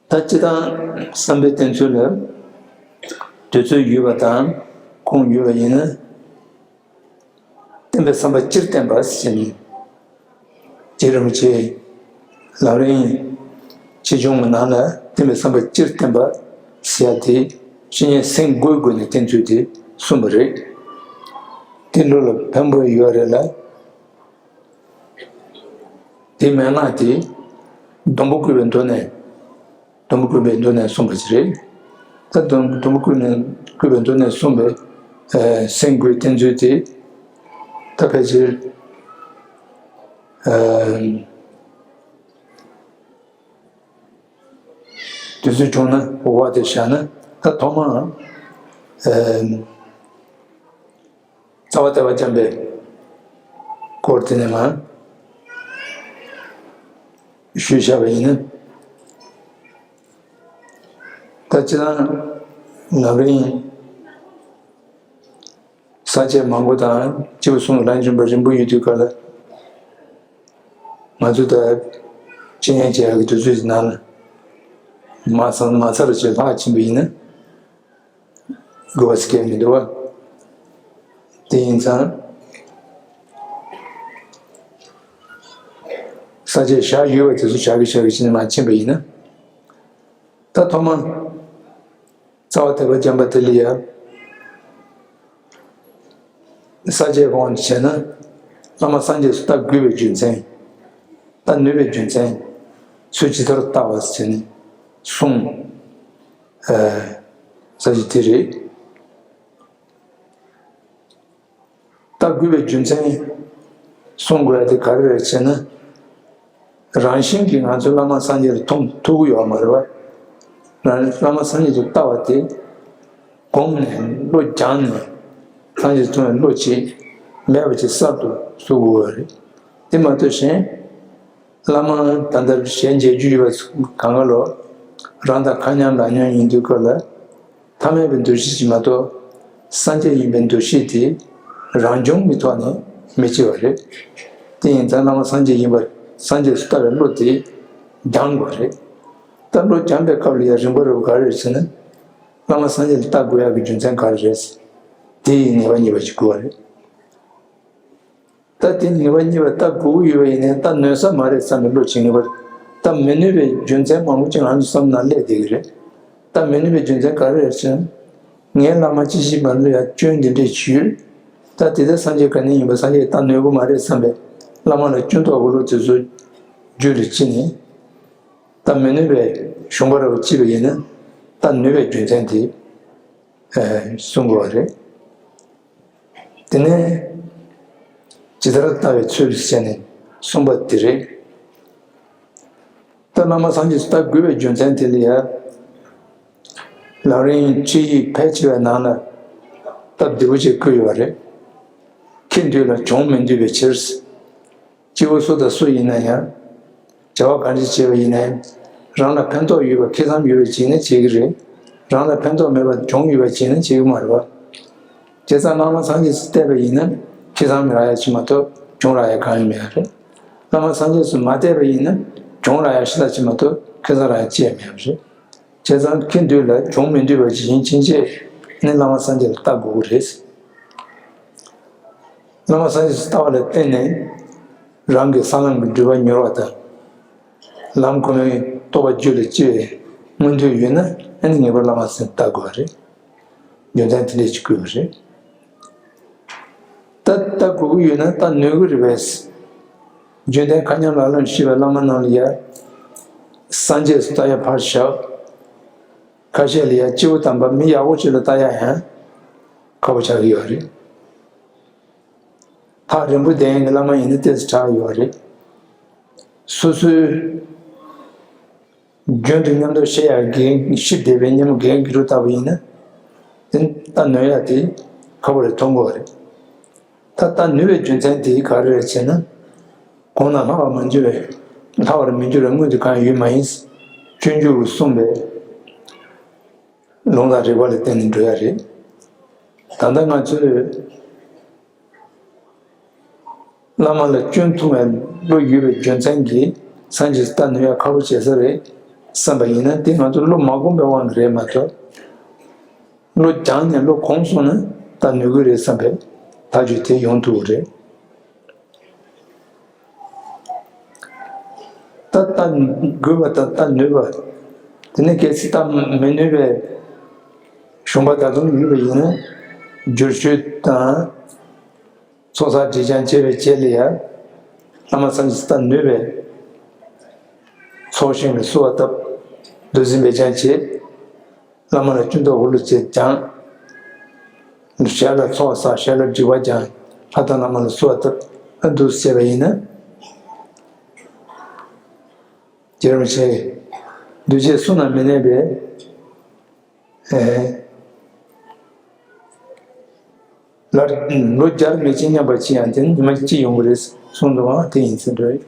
ད་སྤྱིར་བཏང་བསམ་པས་བསྟེན་ཚུལ་ལ་དུས་ཚོད་ཡོད་པ་དང་ཁོངས་ཡོད་པ་ཡིན་ན། བསྟེན་པའི་བསམ་པ་སྤྱིར་བསྟེན་པ་ཟེར་ནས། རྗེ་རིན་པོ་ཆེའི་ལམ་རིམ་ཆེ་ཆུང་གི་ནང་ལ་བསྟེན་པའི་བསམ་པ་སྤྱིར་བསྟེན་པ་ཟེར་ཡ་དེ་བཤེས་གཉེན་སེམས་བསྒོས་བསྒོས་ནས་བསྟེན་ཚུལ་དེ་གསུངས་པ་རེད། དེ་འགྲོ་ལ་ཕན་པོ་ཡོད་རེད་ལ། དེ་མན་ངག་དེ་སྡོང་པོ་བརྐོས་པའི་མདོ་ནས། སྡོང་པོ་བརྐོས་པའི་མདོ་ནས་གསུངས་པ་ཞིག་རེད། ད་སྡོང་སྡོང་པོ་བརྐོས་ནས་བརྐོས་པའི་མདོ་ནས་གསུངས་པའི། ཨ། སེམས་བསྒོས་བསྟེན་ཚུལ་དེ། ད་ཕལ་ཆེར། ཨ། དུས་ཚོད་བྱུང་ན་འོ་བ་དེ་བཞག་ན། ད་ཐོག་མར། ཨ། རྩ་བ་དད་པ་བཅངས་པའི་སྐོར་དེ་ནས་མར་ཞུས་བཞག་པ་ཡིན་ན། ད་སྤྱིར་བཏང་ལམ་རིམ་ས་བཅད་མང་པོ་དང་སྐྱེས་བུ་གསུམ་ལ་ལན་བྱིན་པ་རིང་པོ་ཡོད་དུས་སྐབས་ལ། ང་ཚོ་ད་འཆད་ཉན་བྱེད་ཡག་གི་དུས་ཚོད་ཀྱི་ནང་ལ་མ་ཚང་མ་ཚར་བྱས་ལྷག་ཕྱིན་པ་ཡིན་ན། དགོས་པ་སྐད་མི་འདུག་བ། དེ་ཡིན་ཙང་། ས་བཅད་བཞག་ཡོད་པ་དེ་ཚོ་བཞག་གི་བཞག་གི་བྱས་ནས་མར་ཕྱིན་པ་ཡིན་ན། ད་ཐོག་མ། རྩ་བ་དད་པ་བཅངས་པ་དེ་ལ་ཡ། ས་བཅད་དབང་དུ་བྱས་ན། བླ་མ་སངས་རྒྱས་སུ་བལྟ་དགོས་པའི་རྒྱུ་མཚན། བལྟ་ནུས་པའི་རྒྱུ་མཚན། ཚུལ་ཇི་ལྟར་བལྟ་བ་ཟེར་ནས་གསུངས། ཨ། ས་བཅད་དེ་རེད། བལྟ་དགོས་པའི་རྒྱུ་མཚན་གསུང་དགོས་ཡ་དེ་ག་རེ་རེད་ཟེར་ན། རང་བཞིན་གྱིས་ང་ཚོས་བླ་མ་སངས་རྒྱས་ལ་མཐོང་ཐུབ་ཀྱི་ཡོད་མ་རེད་བ། རང་བླ་མ་སངས་རྒྱས་ཀྱི་ལྟ་བ་དེ་སྒོམ་ནས་བློ་སྦྱངས་ནས་སངས་རྒྱས་མཐོང་བའི་བློ་ཅིག་མེད་པ་ཅིག་གསར་དུ་བཟོ་དགོས་པ་རེད། དེ་མ་གཏོགས་གཞན། བླ་མ་ད་ལྟ་གཞན་མཇལ་རྒྱུ་ཡོད་པ་གང་ག་ལོ། རང་དང་ཁ་མཉམ་ལག་མཉམ་ཡིན་དུས་སྐབས་ལ། ཐ་མལ་པའི་འདུ་ཤེས་ཤིག་མ་གཏོགས། སངས་རྒྱས་ཡིན་པའི་འདུ་ཤེས་དེ་རང་བྱུང་གི་ཐོག་ནས་མི་སྐྱེ་བ་རེད། དེ་ཡིན་ཙང་བླ་མ་སངས་རྒྱས་ཡིན་པར་སངས་རྒྱས་སུ་ལྟ་བའི་བློ་དེ་སྦྱང་དགོས་རེད། ད་བློ་སྦྱང་པའི་སྐབས་ལ་ཡང་རིམ་པ་རེ་བ་ག་རེ་རེད་ཟེར་ན། བླ་མ་སངས་རྒྱས་ལ་ལྟ་དགོས་ཡག་གི་རྒྱུ་མཚན་ག་རེ་རེད། དེ་ཡི་ངེས་པ་རྙེད་པ་ཞིག་དགོས་པ་རེད། ད་དེ་ངེས་པ་རྙེད་པ་ལྟ་དགོས་ཀྱི་ཡོད་པ་ཡིན་ནའི་ལྟ་ནུས་ས་མ་རེད་བསམ་པའི་བློ་ཅིག་ངེས་པར། ལྟ་མི་ནུས་པའི་རྒྱུ་མཚན་མང་པོ་ཅིག་ང་ཚོ་བསམ་ན་སླེབས་བསྡད་ཀྱི་རེད། ལྟ་མི་ནུས་པའི་རྒྱུ་མཚན་ག་རེ་རེད་ཟེར་ན། ངའི་བླ་མ་ཅི་ཞིག་མ་ལུས་ཡ་སྐྱོན་འདི་འདྲས་ཞུས། ད་དེ་ལྟར་སངས་རྒྱས་ག་ནས་ཡིན་པ་སངས་རྒྱས་ད་ནོར་གི་མ་རེད་བསམ་པས་བླ་མ་ལ་སྐྱོན་ཐོག་གི་ལོ་དེ་ཚོ་རྒྱུད་ལ་ཅི་ནས་ད་མི་ནུས་པའི་གཞུང་པ་ར་བ་ཅི་བ་ཡིན་ན་ད་ནུས་པའི་རྒྱུ་མཚན་དེ་གསུང་དགོས་པ་རེད། དེ་ནས་ཇི་ལྟར་ལྟ་བའི་ཚུལ་བྱས་ནས་གསུངས་པ་དེ་རེད། ད་བླ་མ་སངས་རྒྱས་སུ་ལྟ་དགོས་པའི་རྒྱུ་མཚན་དེ་ལ་ཡ། ལམ་རིམ་ཁྲིད་ཡིག་ཕལ་ཆེ་བའི་ནང་ལ་སྟབས་བདེ་པོ་ཅིག་བཀོད་ཡོད་པ་རེད། ཁྱེད་འདུས་ལ་གྱོང་མི་འདུས་པའི་ཕྱིར། སྐྱེ་བོ་སུ་དང་སུ་ཡིན་ན་ཡང་། བྱ་བ་གང་ཅི་བྱས་པ་ཡིན་ནའི། རང་ལ་ཕན་ཐོགས་ཡོད་པ་ཁེ་བཟང་ཡོད་པ་བྱས་ན་བྱེད་ཀྱི་རེད། རང་ལ་ཕན་ཐོགས་མེད་པ་གྱོང་ཡོད་པ་བྱས་ན་བྱེད་ཀྱི་མ་རེད་པ། བྱས་ཙང་བླ་མ་སངས་རྒྱས་སུ་བལྟས་པ་ཡིན་ན་ཁེ་བཟང་མི་རག་ཡ་ཅིག་མ་གཏོགས་གྱོང་རག་ཡ་གང་ཡང་མེད་པ་རེད། བླ་མ་སངས་རྒྱས་སུ་མ་བལྟས་པ་ཡིན་ན་གྱོང་རག་ཡ་ཤི་ལ་ཅིག་མ་གཏོགས་ཁེ་བཟང་རག་ཡ་ཅི་ཡང་མེད་པ་རེད། བྱས་ཙང་ཁྱེད་འདུས་ལ་གྱོང་མི་འདུས་པ་ཇི་བཞིན་ཕྱིན་ཆད་ནི་བླ་མ་སངས་རྒྱས་ལ་བལྟ་དགོས་ཀྱི་རེད། བླ་མ་སངས་རྒྱས་སུ་ལྟ་བ་ལ་བརྟེན་ནས་རང་གི་ས་ལམ་གྱི་སྒྲིབ་པ་མྱུར་བ་དང་། ལམ་ཁོ་ནའི་རྟོགས་པ་རྒྱུད་ལ་སྐྱེ་བའི་མངོན་འདོད་ཡོད་ན་ཨ་ནི་ངེས་པར་བླ་མ་སངས་རྒྱས་ལ་བལྟ་དགོས་པ་རེད། རྒྱུ་མཚན་དེ་འདྲས་ཅིག་དགོས་པ་རེད། ད་ལྟ་དགོས་ཀྱི་ཡོད་ན་ད་ནུས་ཀྱི་རེད་པས། རྒྱུན་ལྡན་མཁའ་མཉམ་ལ་ལམ་ཤེས་པའི་བླ་མ་རྣམས་ལ་ཡ། སངས་རྒྱས་སུ་ལྟ་ཡ་ཕར་བཞག་ཁ་ཤས་ལ་ཡ་སྐྱེ་བོ་དམ་པ་མི་ཡག་པོ་ཅིག་ལ་ལྟ་ཡ་ཡང་ཁག་པོ་ཆགས་ཀྱི་ཡོད་རེད། ཐག་རིང་པོ་བསྡད་མཁན་གྱི་བླ་མ་ཡིན་ན་ཏོག་ཙམ་དྲག་ཡོད་རེད། སོ་སོའི། རྒྱུན་དུ་མཉམ་དུ་བཤད་ཡག་རྒན་ཤི་བསྡད་པའི་སྙེ་མོ་རྒན་གྱི་རུ་ལྟ་བུ་ཡིན་ན། དེ་ལྟ་ནུས་ཡག་དེ་ཁག་པོ་རེད་མཐོང་གི་རེད། ད་ལྟ་ནུས་པའི་རྒྱུ་མཚན་དེ་ག་རེ་རེད་ཟེར་ན། གོང་ན་ལྷག་པར་མ་འགྱུར་བའི་ལྷག་པར་མི་འགྱུར་བའི་དངོས་དེ་གང་ཡོད་མ་ཡིན། སྤྱོད་འཇུག་གིས་གསུངས་པའི་ལུང་དང་རིགས་པ་ལ་བརྟེན་ནས་འགྲོ་ཡག་རེད། ད་ལྟ་ང་ཚོས། བླ་མ་ལ་སྐྱོན་མཐོང་བའི་བློ་ཡོད་པའི་རྒྱུ་མཚན་གྱིས་སངས་རྒྱས་སུ་ལྟ་ནུས་ཡག་ཁག་པོ་བྱེད་ས་རེད་བསམ་པ་ཡིན་ན་དེ་ང་ཚོ་བློ་མ་གོམས་པའི་དབང་གིས་རེད་མ་གཏོགས། བློ་སྦྱངས་ནས་བློ་གོམས་སོང་ན་ལྟ་ནུས་ཀྱི་རེད་བསམ་པའི་ཐག་གཅོད་དེ་ཡོང་ཐུབ་ཀྱི་རེད། ད་ལྟ་དགོས་པ་དང་ལྟ་ནུས་པ། དེ་ནས་གལ་སྲིད་ལྟ་མི་ནུས་པའི་གཞུང་པ་ད་དུང་ཡོད་པ་ཡིན་ན་བསྒྱུར་བཅོས་དང་། ཚོགས་བསགས་སྒྲིབ་སྦྱང་བྱས་པའི་རྗེས་ལ་ཡང་། བླ་མ་སངས་རྒྱས་སུ་ལྟ་ནུས་པའི་ཚོགས་ཞིང་ལ་བསུ་བ་བཏབ། བདུད་རྩི་འབེབས་སྦྱང་བྱེད། བླ་མ་ལ་སྐྱོན་འདོགས་འོག་ལུ་བྱེད་སྦྱང་། ཞལ་ལ་ཚོགས་བསགས་ཞལ་ལ་སྒྲིབ་པ་སྦྱང་། ལྷ་དང་བླ་མ་ལ་བསུ་བ་བཏབ། ཨ་འདུག་བྱས་པ་ཡིན་ན། རྒྱལ་བ་ཆེ། འདུས་བྱས་སུ་ན་མི་གནས་པའི། ཨེ། ལར་ལོ་བརྒྱར་མེད་ཅིང་མཉམ་པར་འཆི་ཡང་དེ་ནི་ཉི་མ་གཅིག་ཡོང་གི་རེད་གསུངས་འདུག་ཨང་དེ་ཡིན་ཚེ་འགྲོ་ཡི།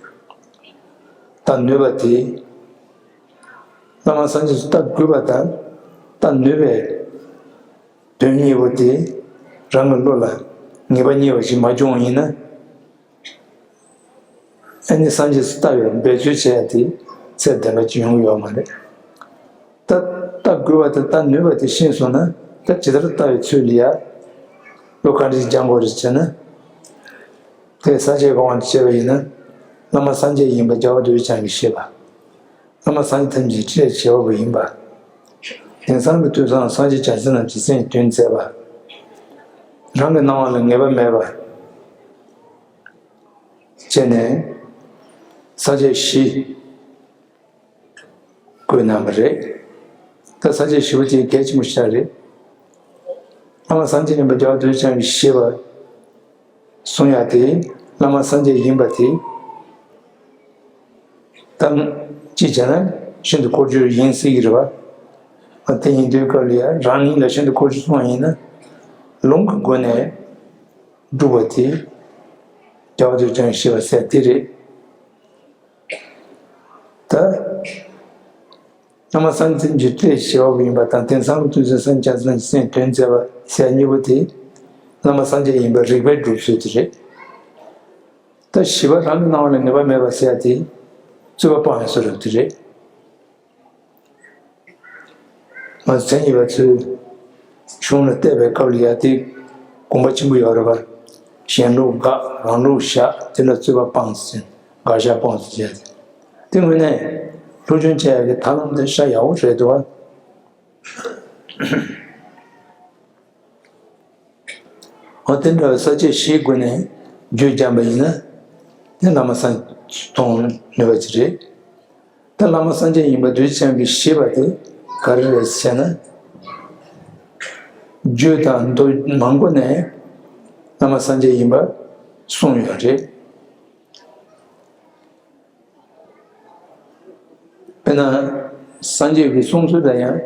ད་ནུས་པ་དེ། བླ་མ་སངས་རྒྱས་སུ་ལྟ་དགོས་པ་དང་ལྟ་ནུས་པའི་དོན་གཉིས་པོ་དེ་རང་གི་བློ་ལ་ངེས་པ་རྙེད་པ་ཞིག་མ་བྱུང་བ་ཡིན་ན། ཨ་ནི་སངས་རྒྱས་སུ་ལྟ་བའི་འབད་རྩོལ་བྱེད་ཡ་དེ་ཚད་ལྡན་པ་ཅིག་ཡོང་གི་ཡོད་མ་རེད། ད་ལྟ་དགོས་པ་དང་ལྟ་ནུས་པ་དེ་ཤེས་སོང་ན་ད་ཇི་ལྟར་ལྟ་བའི་ཚུལ་ལ་ཡ། བློ་ག་འདྲ་ཞིག་སྦྱང་དགོས་རེད་ཟེར་ན། དེ་ས་བཅད་གང་བ་བྱས་པ་ཡིན་ན། བླ་མ་སངས་རྒྱས་ཡིན་པ་རྒྱལ་བ་རྡོ་རྗེ་འཆང་གིས་ཤེས་པ། བླ་མ་སངས་རྒྱས་ཐམས་ཅད་ཁྲིད་བྱེད་པ་པོ་ཡིན་པ། དེང་སང་གི་དུས་སུའང་སངས་རྒྱས་བྱང་སེམས་རྣམས་ཀྱི་སེམས་དོན་མཛད་པ། རང་གི་སྣང་བ་ལ་ངེས་པ་མེད་པ། བྱས་ནས་ས་བཅད་བཞི་བཀོད་གནང་བ་རེད། ད་ས་བཅད་བཞི་པོ་དེ་གལ་ཆེན་པོ་ཞིག་རེད། བླ་མ་སངས་རྒྱས་ཡིན་པ་རྒྱལ་བ་རྡོ་རྗེ་འཆང་གིས་ཤེས་པ་གསུང་ཡག་དེ་བླ་མ་སངས་རྒྱས་ཡིན་པ་དེ་ད་ཅིག་བྱས་ན་ཤིན་ཏུ་འཁོར་སྦྱོར་ཡིན་སྲིད་ཀྱི་རེད་བ། དེ་ཡིན་དུས་སྐབས་ལ་ཡང་རང་ཉིད་ལ་ཤིན་ཏུ་འཁོར་སྦྱོར་གསུངས་པ་ཡིན་ན་ལུང་གི་སྒོ་ནས། སྒྲུབ་པ་དེ་རྒྱལ་བ་རྡོ་རྗེ་འཆང་གིས་ཤེས་པ་ཟེར་དེ་རེད། ད་བླ་མ་སངས་རྒྱས་ཀྱི་ལྟས་ཞེ་བ་ཡིན་པ་དང་དེང་སང་དུས་ཚོད་སངས་རྒྱས་སངས་རྒྱས་སེམས་དོན་མཛད་པ་ཟེར་གཉིས་པོ་དེ་བླ་མ་སངས་རྒྱས་ཡིན་པ་རིགས་པའི་སྒྲུབ་ཚུལ་དེ་རེད། ད་བཞི་པ་རང་གི་སྣང་བ་ལ་ངེས་པ་མེད་པ་ཟེར་དེ་རྩོད་པ་སྤང་བའི་བཟོ་འདྲ་དེ་རེད། ང་ཚོ་མཚན་ཉིད་པ་ཚོས་གཞུང་ལ་བལྟས་པའི་སྐབས་ལ་ཡ་དེ་དགོངས་པ་ཆེན་པོ་ཡོད་རེད་པ། གཞན་ལུགས་དགག་རང་ལུགས་བཞག་དེ་ལ་རྩོད་པ་སྤངས་ཟིན་དགག་བཞག་སྤངས་ཟིན་བྱས་ཏེ། དེ་དངོས་གནས་སློབ་སྦྱོང་བྱེད་ཡག་གི་ཐབས་ལམ་དེ་ཤ་ཡག་པོ་རེད་འདུག་བ། འོ་དེ་འདྲ་བའི་ས་བཅད་བཞིའི་སྒོ་ནས་རྒྱུད་སྦྱངས་པ་ཡིན་ན། དེ་བླ་མ་སངས་མཐོང་ནུས་པ་ཅིག་རེད། ད་བླ་མ་སངས་རྒྱས་ཡིན་པ་འདུས་བྱས་ཀྱི་ཤེས་པ་དེ་ག་རེ་རེད་ཟེར་ན། རྒྱུད་དང་མདོ་མང་པོ་ནས་བླ་མ་སངས་རྒྱས་ཡིན་པ་གསུངས་ཡོད་རེད། དཔེར་ན། སངས་རྒྱས་ཀྱི་གསུང་ཚུལ་ལ་ཡང་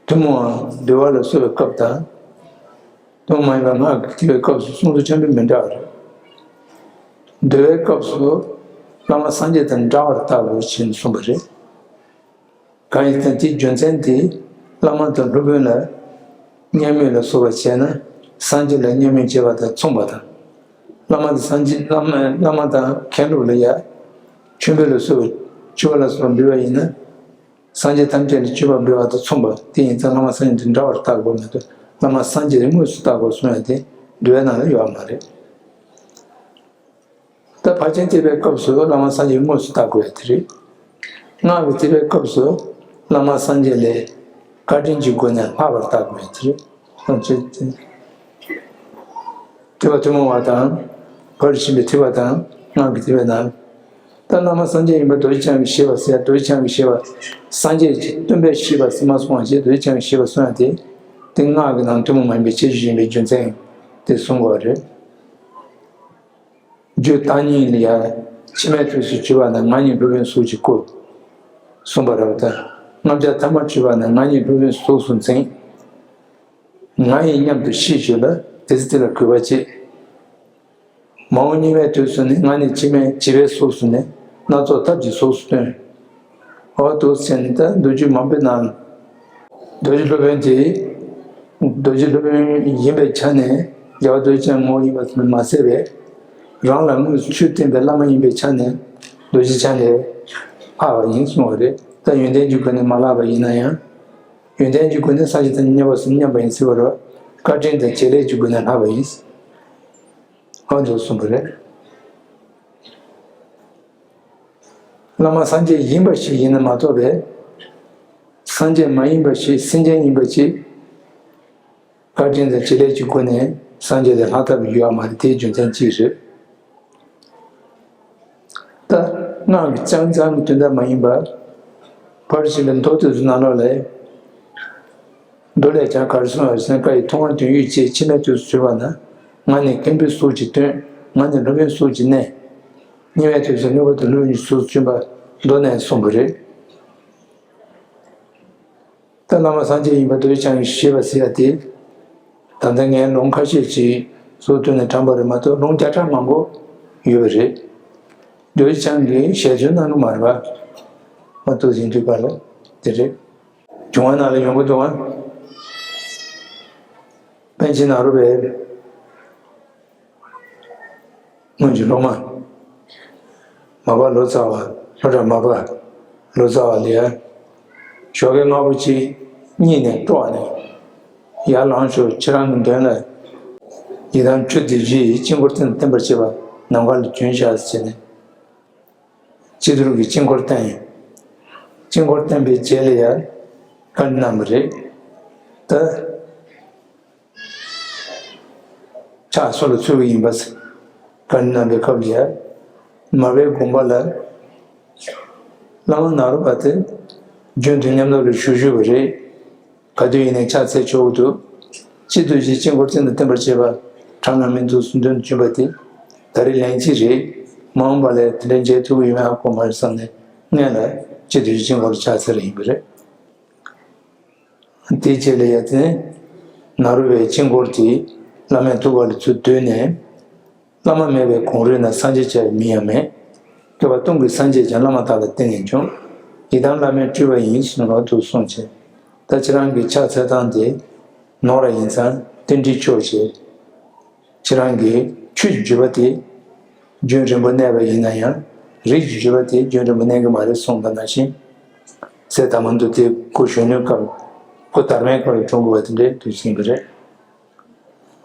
ཐུན་མོང་བ་འདུལ་བ་ལ་གསོལ་བའི་སྐབས་དང་། ཐུན་མོང་མ་ཡིན་པ་སྔགས་ཀྱི་ཐེག་པའི་སྐབས་སུ་གསུང་ཚུལ་ཆེན་པོ་མི་འདྲ་བ་རེད། འདུལ་བའི་སྐབས་སུ་བླ་མ་སངས་རྒྱས་དང་འདྲ་བར་བལྟ་དགོས་ཞེས་གསུངས་པ་རེད། གང་ཡིན་ཟེར་ན་དེའི་རྒྱུ་མཚན་དེ་བླ་མ་དང་སློབ་དཔོན་ལ་མཉམ་མེད་ལ་སོགས་པ་བྱས་ན་སངས་རྒྱས་ལ་མཉམ་མེད་བྱེད་པ་དང་མཚུངས་པ་དང་། བླ་མ་དང་སངས་རྒྱས་བླ་མ་བླ་མ་དང་མཁན་སློབ་ལ་ཡང་མཆོད་འབུལ་ལ་སོགས་པ་མཆོད་པ་ལ་སོགས་པ་འབུལ་བ་ཡིན་ན། སངས་རྒྱས་ཐམས་ཅད་ལ་མཆོད་པ་འབུལ་བ་དང་མཚུངས་པ་དེ་ཡིན་ཙང་བླ་མ་སངས་རྒྱས་དང་འདྲ་བར་བལྟ་དགོས་མ་གཏོགས་བླ་མ་སངས་རྒྱས་དངོས་སུ་བལྟ་དགོས་གསུང་ཡ་དེ་འདུལ་བའི་ནང་ལ་ཡོད་པ་མ་རེད། ད་ཕར་ཕྱིན་ཐེག་པའི་སྐབས་སུ་བླ་མ་སངས་རྒྱས་དངོས་སུ་བལྟ་དགོས་ཡ་དེ་རེད། སྔགས་ཀྱི་ཐེག་པའི་སྐབས་སུ་བླ་མ་སངས་རྒྱས་ལས་བཀའ་དྲིན་གྱི་སྒོ་ནས་ལྷག་པར་བལྟ་དགོས་ཡ་དེ་རེད། ཐེག་པ་ཐུན་མོང་བ་དང་། ཕར་ཕྱིན་པའི་ཐེག་པ་དང་སྔགས་ཀྱི་ཐེག་པའི་ནང་། ད་བླ་མ་སངས་རྒྱས་ཡིན་པ་རྡོ་རྗེ་འཆང་གིས་ཤེས་པ་ཟེར་ཡ་རྡོ་རྗེ་འཆང་གིས་ཤེས་པ། སངས་རྒྱས་ཀྱི་སྟོན་པས་ཤེས་པ་ཟེར་མ་གསུངས་པ་བྱས་རྡོ་རྗེ་འཆང་གིས་ཤེས་པ་གསུངས་ཡ་དེ། དེ་སྔགས་ཀྱི་ནང་ཐུན་མོང་མ་ཡིན་པའི་ཁྱད་ཆོས་ཡིན་པའི་རྒྱུ་མཚན་དེ་གསུངས་པ་རེད། རྒྱུད་བརྟག་གཉིས་ལ་ཡང་ཕྱི་མའི་དུས་སུ་བྱུང་བ་ན་ང་ཉིད་སློབ་དཔོན་གཟུགས་ཀྱི་སྐུ། གསུངས་པ་རེད་པ། ད་ལྔ་བརྒྱ་ཐ་མར་བྱུང་བ་ན་ང་ཉིད་སློབ་དཔོན་གཟུགས་སུ་འཛིན། ང་ཡི་སྙམ་དུ་ཤེས་བྱོས་ལ་དེ་ཚེ་དེ་ལ་གུས་པ་བསྐྱེད། མ་འོངས་གཉིས་པའི་དུས་སུ་ནི་ང་ནི་ཕྱི་མའི་བྱིས་པའི་གཟུགས་སུ་ནི་སྣ་ཚོགས་ཐབས་ཀྱི་གཟུགས་སུ་སྟོན། འོ་འདུག་སེ་ནི་ད་མདོ་རྒྱུད་མང་པོའི་ནང་། རྡོ་རྗེ་སློབ་དཔོན་དེ། རྡོ་རྗེ་སློབ་དཔོན་ཡིན་པའི་ཆ་ནས་རྒྱལ་བ་རྡོ་རྗེ་འཆང་ངོ་བོ་ཡིན་པ་ཙམ་མ་ཟད་པས། རང་ལ་དངོས་སུ་ཆོས་བསྟན་པའི་བླ་མ་ཡིན་པའི་ཆ་ནས་རྡོ་རྗེ་འཆང་ལས་ལྷག་པ་ཡིན་གསུངས་པ་རེད། ད་ཡོན་ཏན་གྱི་སྒོ་ནས་མ་ལྷག་པ་ཡིན་ན་ཡང་། ཡོན་ཏན་གྱི་སྒོ་ནས་སངས་རྒྱས་དང་མཉམ་པ་སུ་མཉམ་པ་ཡིན་ཟེར་བ་རེད། བཀའ་དྲིན་དང་བྱེད་ལས་ཀྱི་སྒོ་ནས་ལྷག་པ་ཡིན། ཨ་འདུག་གསུངས་པ་རེད། བླ་མ་སངས་རྒྱས་ཡིན་པ་ཞིག་ཡིན་ན་མ་གཏོགས་པས། སངས་རྒྱས་མ་ཡིན་པ་ཞིག་སེམས་ཅན་ཡིན་པ་ཅིག་བཀའ་དྲིན་དང་བྱེད་ལས་ཀྱི་སྒོ་ནས་སངས་རྒྱས་ལས་ལྷག་ཐབས་ཡོད་པ་མ་རེད། དེའི་རྒྱུ་མཚན་གཅིག་རེད། ད་སྔགས་ཀྱི་རྐྱང་རྐྱང་གི་དོན་དག་མ་ཡིན་པར། ཕར་ཕྱིན་པའི་མདོ་སྡེ་ཚོ་ནང་ལོགས་ལས། མདོ་ལས་ཀྱང་ག་རེ་གསུངས་པ་རེད་ཟེར་ན། བཀའ་ཡི་ཐུབ་དབང་དོན་ཡོད་ཅེས། ཕྱི་མའི་དུས་སུ་གྱུར་པ་ན། ང་ནི་མཁན་པོའི་གཟུགས་ཀྱིས་སྟོན། ང་ནི་སློབ་དཔོན་གཟུགས་ཀྱིས་གནས། གཉིས་པའི་དུས་སུ་དངོས་པོ་དང་སློབ་དཔོན་གྱི་གཟུགས་སུ་བྱོན་པ་མདོ་ནས་གསུངས་པ་རེད། ད་བླ་མ་སངས་རྒྱས་ཡིན་པ་རྡོ་རྗེ་འཆང་གིས་ཤེས་པ་ཟེར་ཡ་དེ། ད་ལྟ་ངས་ལུང་ཁ་ཤས་ཅིག་ཟུར་དུ་ནས་དྲངས་པ་རེད་མ་གཏོགས་ལུང་བརྒྱ་ཕྲག་མང་པོ་ཡོད་པ་རེད། རྡོ་རྗེ་འཆང་གིས་ཞལ་རྫུན་གནང་གི་མ་རེད་པ། མ་གཏོགས་ཡིན་དུས་པ་ལ་དེ་རེད། བྱུང་བ་ནང་ལ་ཡོང་གི་འདུག་ཨ། པཎ་ཆེན་ནཱ་རོ་པའི་སྔོན་གྱི་སློབ་མ། མར་པ་ལོ་ཙཱ་བ། སློབ་གྲྭ་མར་པ་ལོ་ཙཱ་བ་ལ་ཡ། ཞོགས་ཀས་སྔ་པོ་ཅིག་གཉིད་ནས་དཀྲོགས་ནས། ཡར་ལངས་ཤོག་ཁྱེད་རང་གི་མདུན་ལ་ཡི་དམ་ཆོས་སྡེ་བཞི་ཡི་དཀྱིལ་འཁོར་བསྟན་བསྟན་པར་བྱེད་པ་ནམ་མཁའ་ལ་བྱོན་ཤག་ཟེར་ནས། སྤྱི་ཟུར་གྱི་དཀྱིལ་འཁོར་བསྟན་ཡིན། དཀྱིལ་འཁོར་བསྟན་པའི་རྗེས་ལ་ཡ། བཀའ་གནང་བ་རེད། ད། ཕྱག་སོར་ལ་ཚུད་པ་ཡིན་པ། བཀའ་གནང་བའི་སྐབས་ལ་ཡ། མར་པའི་དགོན་པ་ལ། བླ་མ་ནཱ་རོ་པ་དེ། རྒྱུན་དུ་མཉམ་དུ་ལ་བཞུགས་བཞུགས་པ་རེད། ག་དུས་ཡིན་ནའི་ཕྱག་འཚལ་ཆོག་གི་འདུག་སྤྱི་ཟླ་བཞི་དཀྱིལ་འཁོར་བསྟན་དང་བསྟན་པར་བྱེད་པ་གྲངས་ལ་མི་འདུག་གསུང་དོན་བྱུང་བ་དེ་ད་རེས་ལན་གཅིག་རེད། མ་འོངས་པ་ལ་དེ་འདྲ་མཇལ་ཐུབ་ཀྱི་ཡོད་མེད་ཧ་གོ་མ་རེད་བསམ་ནས་སྔོན་ལ་སྤྱི་ཟླ་བཞི་དཀྱིལ་འཁོར་ཕྱག་འཚལ་ཡིན་པ་རེད། དེའི་རྗེས་ལ་ཡ་དེ་ནས་ནཱ་རོ་པའི་དཀྱིལ་འཁོར་དེ་བླ་མའི་ཐུགས་ཀ་ལ་ཚུར་བསྡུས་ནས། བླ་མ་མེད་པའི་གོང་རོལ་ན་སངས་རྒྱས་ཆགས་པའི་མིང་ཡང་མེད། སྐྱོབ་པ་སྟོང་གི་སངས་རྒྱས་ཀྱང་བླ་མ་དག་ལ་བརྟེན་ནས་བྱུང་། ཡི་དམ་བླ་མའི་སྤྲུལ་པ་ཡིན་ཞེས་ནོར་དུ་གསུངས་ཆེ། ད་ཁྱེད་རང་གི་ཕྱག་འཚལ་སྟངས་དེ་ནོར་བ་ཡིན་ཙང་རྟེན་འབྲེལ་ཆོག་ཅེས། ཁྱེད་རང་གི་ཆོས་ཀྱི་བརྒྱུད་པ་དེ་རྒྱུན་རིང་པོ་གནས་པ་ཡིན་ན་ཡང་རིགས་ཀྱི་བརྒྱུད་པ་དེ་རྒྱུན་རིང་པོ་གནས་ཀྱི་མ་རེད་གསུངས་པ་ནང་བཞིན། ཚེ་ད་མ་འདུག་དེ་སྐུ་གཞོན་ནུའི་སྐབས། སྐུ་དར་མའི་སྐབས་ལ་གྲུབ་དགོས་པ་དེ་འདྲའི་དུས་ཟིན་པ་རེད།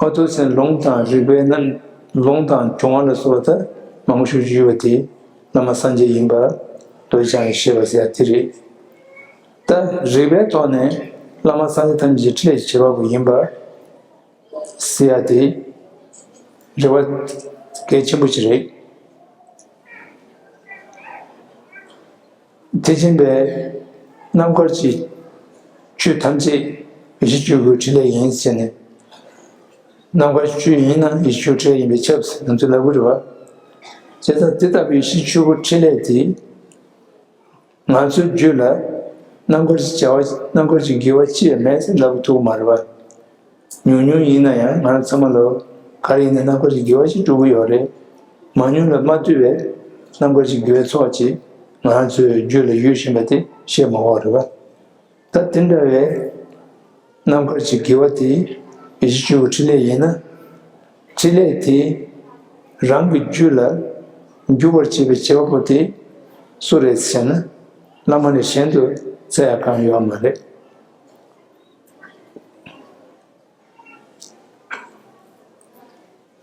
ཨོ་ཐུགས་སེམས་ལུང་དང་རིགས་པའི་རྣམ། ལུང་དང་བྱུང་བ་ལ་སོགས་པ་མང་པོ་ཞིག་ཞུས་པ་དེ་བླ་མ་སངས་རྒྱས་ཡིན་པ་རྡོ་རྗེ་འཆང་གིས་ཤེས་པ་ཟེར་ཡ་དེ་རེད། ད་རིགས་པའི་ཐོག་ནས་བླ་མ་སངས་རྒྱས་ཐམས་ཅད་ཀྱི་ཕྲིན་ལས་ཀྱི་བྱེད་པ་པོ་ཡིན་པ། ཟེར་ཡ་དེ་རེ་བ་གལ་ཆེན་པོ་ཞིག་རེད། དེ་བཞིན་པའི་རྣམ་དཀར་གྱི་ཆོས་ཐམས་ཅད་ཡེ་ཤེས་སྤྱོད་པའི་ཕྲིན་ལས་ཡིན་ཟེར་ནས། རྣམ་དཀར་ཆོས་ཡིན་ན་ཡེ་ཤེས་སྤྱོད་ཕྲིན་ལས་ཡིན་པས་ཁྱབ་ཟེར་ང་ཚོས་ལབ་ཀྱི་རེད་བ། བྱས་ཙང་དེ་ལྟ་བུའི་ཡེ་ཤེས་སྤྱོད་པའི་ཕྲིན་ལས་དེ། ང་ཚོའི་རྒྱུད་ལ་རྣམ་དཀར་གྱི་བྱ་བ་རྣམ་དཀར་གྱི་དགེ་བ་ཅི་ཡང་མེད་ཟེར་ལབ་ཐུབ་ཀྱི་མ་རེད་བ། ཉུང་ཉུང་ཡིན་ན་ཡང་ང་རང་ཚང་མ་ལ་ག་རེ་ཡིན་ན་རྣམ་དཀར་གྱི་དགེ་བ་ཞིག་སྒྲུབ་ཀྱི་ཡོད་རེད། མང་ཉུང་ལ་མ་ལྟོས་པའི་རྣམ་དཀར་གྱི་དགེ་བའི་ཚོགས་ཀྱིས་ང་ཚོའི་རྒྱུད་ལ་ཡོད་བཞིན་པ་དེ་བཤད་མ་དགོས་རེད་བ། ད་དེ་འདྲ་བའི་རྣམ་དཀར་གྱི་དགེ་བ་དེ་ཡེ་ཤེས་སྤྱོད་པའི་ཕྲིན་ལས་ཡིན་ན། ཕྲིན་ལས་དེ་རང་གི་རྒྱུད་ལ་འཇུག་པར་བྱེད་པའི་བྱེད་པ་པོ་དེ་སུ་རེད་ཟེར་ན། བླ་མ་ལས་གཞན་དུ་བཙལ་ཡ་གང་ཡོད་མ་རེད།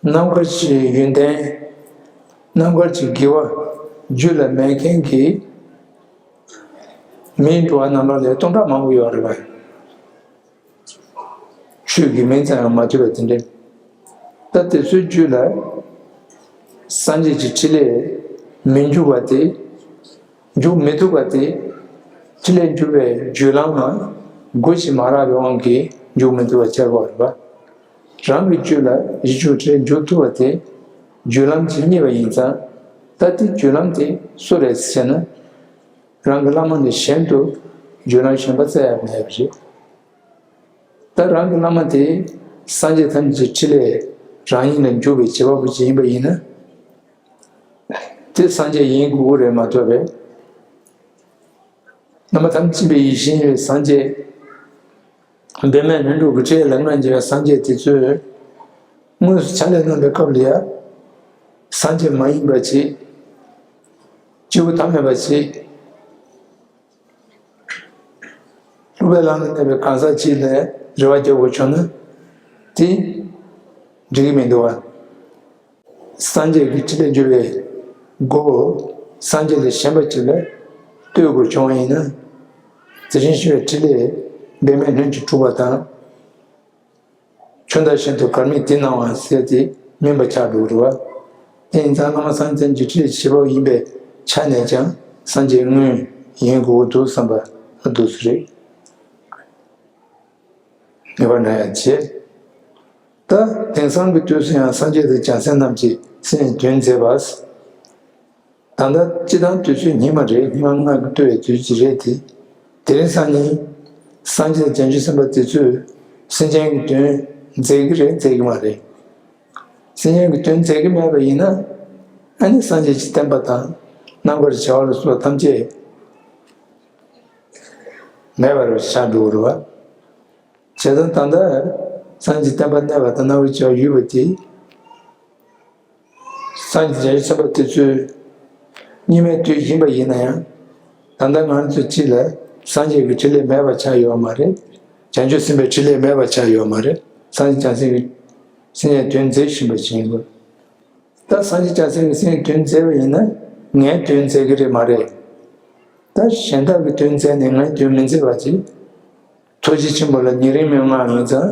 རྣམ་དཀར་གྱི་ཡོན་ཏན། རྣམ་དཀར་གྱི་དགེ་བ་རྒྱུད་ལ་མེད་མཁན་གྱི་མིའི་འགྲོ་བ་རྣམས་ལ་ལས་སྟོང་ཕྲག་མང་པོ་ཡོད་རེད་པ། ཆོས་ཀྱི་མིང་ཙམ་ཡང་མ་ཐོས་པ་དེ་འདྲ། ད་དེ་ཚོའི་རྒྱུད་ལ་སངས་རྒྱས་ཀྱི་ཕྲིན་ལས་མི་འཇུག་པ་དེ། འཇུག་མི་ཐུབ་པ་དེ། ཕྲིན་ལས་འཇུག་པའི་རྒྱུད་ལམ་ལ་སྒོ་ཕྱེ་མ་རག་པའི་དབང་གིས་འཇུག་མི་ཐུབ་པ་ཆགས་པ་རེད་པ། རང་གི་རྒྱུད་ལ་ཡེ་ཤེས་ཕྲིན་ལས་འཇུག་ཐུབ་པ་དེ་རྒྱུད་ལམ་གྱིས་རྙེད་པ་ཡིན་ཙང་། ད་དེ་རྒྱུད་ལམ་དེ་སུ་རེད་ཟེར་ན། རང་གི་བླ་མ་ནས་གཞན་དུ་རྒྱུད་ལམ་གཞན་པ་བཙལ་ཡ་མེད་པ་རེད། ད་རང་གི་བླ་མ་དེ་སངས་རྒྱས་ཐམས་ཅད་ཀྱི་ཕྲིན་ལས་རང་ཉིད་ལ་འཇུག་པའི་བྱེད་པ་པོ་ཅིག་ཡིན་པ་ཡིན་ན། དེ་སངས་རྒྱས་ཡིན་དགོས་ཀྱི་རེད་མ་གཏོགས་པས། རྣམ་པ་ཐམས་ཅད་མཁྱེན་པའི་ཡེ་ཤེས་ཡིན་པའི་སངས་རྒྱས། འབད་མེད་ལྷུན་གྲུབ་ཀྱི་ཕྲིན་ལས་ལམ་རིམ་འབྱེད་པའི་སངས་རྒྱས་དེ་ཚོས་དངོས་སུ་ཕྱག་ལས་གནང་བའི་སྐབས་ལ་ཡང་སངས་རྒྱས་མ་ཡིན་པ་ཅིག་སྐྱེས་བུ་ཐ་མལ་པ་ཅིག་སློབ་པའི་ལམ་ལ་གནས་པའི་གང་ཟག་ཅིག་ལ་རེ་བ་རྒྱག་དགོས་བྱུང་ན་དེ་འགྲིག་གི་མི་འདུག་བ། སངས་རྒྱས་ཀྱི་ཕྲིན་ལས་འཇུག་པའི་སྒོ་སངས་རྒྱས་ལས་གཞན་པ་ཅིག་ལ་གཏོད་དགོས་བྱུང་བ་ཡིན་ན། དེ་བཞིན་གཤེགས་པའི་ཕྲིན་ལས་འབད་མེད་ལྷུན་གྱིས་གྲུབ་པ་དང་། ཆོས་བདག་གཞན་དུ་གར་མིག་དེ་སྣང་བ་ཟེར་ཏེ་སྨིན་པ་ཆགས་འགྲོ་རུ་བ། དེ་ཡིན་ཙང་བླ་མ་སངས་རྒྱས་ཀྱི་ཕྲིན་ལས་བྱེད་པ་ཡིན་པའི་ཆ་ནས་ཀྱང་སངས་རྒྱས་དངོས་ཡིན་དགོས་འདུག་བསམ་པ་འདུག་སུ་རེད། ངེས་པ་འདྲ་ཡང་བྱེད། ད་དེང་སང་གི་དུས་སུ་ཡང་སངས་རྒྱས་དང་བྱང་སེམས་རྣམས་ཀྱིས་སེམས་དོན་མཛད་པ། ད་ལྟ་སྤྱི་བཏང་དུས་ཚོད་ཉི་མ་རེད། ཉི་མ་ལྔ་གི་ལྟོས་པའི་དུས་ཀྱི་རེད་དེ། དེ་རིང་སང་ཉིན་སངས་རྒྱས་དང་བྱང་ཆུབ་སེམས་དཔའ་དེ་ཚོས་སེམས་ཅན་གྱི་དོན་མཛད་ཀྱི་རེད་མཛད་ཀྱི་མ་རེད། སེམས་ཅན་གྱི་དོན་མཛད་ཀྱི་མེད་པ་ཡིན་ན། ཨ་ནི་སངས་རྒྱས་ཀྱི་བསྟན་པ་དང་རྣམ་དཀར་བྱ་བ་ལ་སོགས་པ་ཐམས་ཅད་མེད་པར་ཆགས་འགྲོ་གི་རེད་བ། བྱས་ཙང་ད་ལྟ་སངས་རྒྱས་བསྟན་པ་གནས་པ་དང་རྣམ་དཀར་བྱ་བ་ཡོད་པ་དེ། སངས་རྒྱས་བྱང་ཆུབ་སེམས་དཔའ་དེ་ཚོས་སྔོན་མའི་དུས་ཡིན་པ་ཡིན་ན་ཡང་། ད་ལྟ་ང་ཚོ་སྤྱི་ལ་སངས་རྒྱས་ཀྱི་ཕྲིན་ལས་མེད་པ་ཆགས་ཡོད་མ་རེད། བྱང་ཆུབ་སེམས་དཔའི་ཕྲིན་ལས་མེད་པ་ཆགས་ཡོད་མ་རེད། སངས་རྒྱས་བྱང་སེམས་ཀྱི་སེམས་ཀྱི་དོན་མཛད་བཞིན་པ་ཞིག་ཡིན་དགོས། ད་སངས་རྒྱས་བྱང་སེམས་ཀྱི་སེམས་ཀྱི་དོན་མཛད་པ་ཡིན་ན་ངའི་དོན་མཛད་ཀྱི་རེད་མ་རེད། ད་གཞན་དག་གི་དོན་མཛད་ནས་ངའི་དོན་མི་མཛད་པ་ཅིག་ཐུགས་རྗེ་ཆེན་པོ་ལ་ཉེ་རིང་མི་མངའ་ཡིན་ཙང་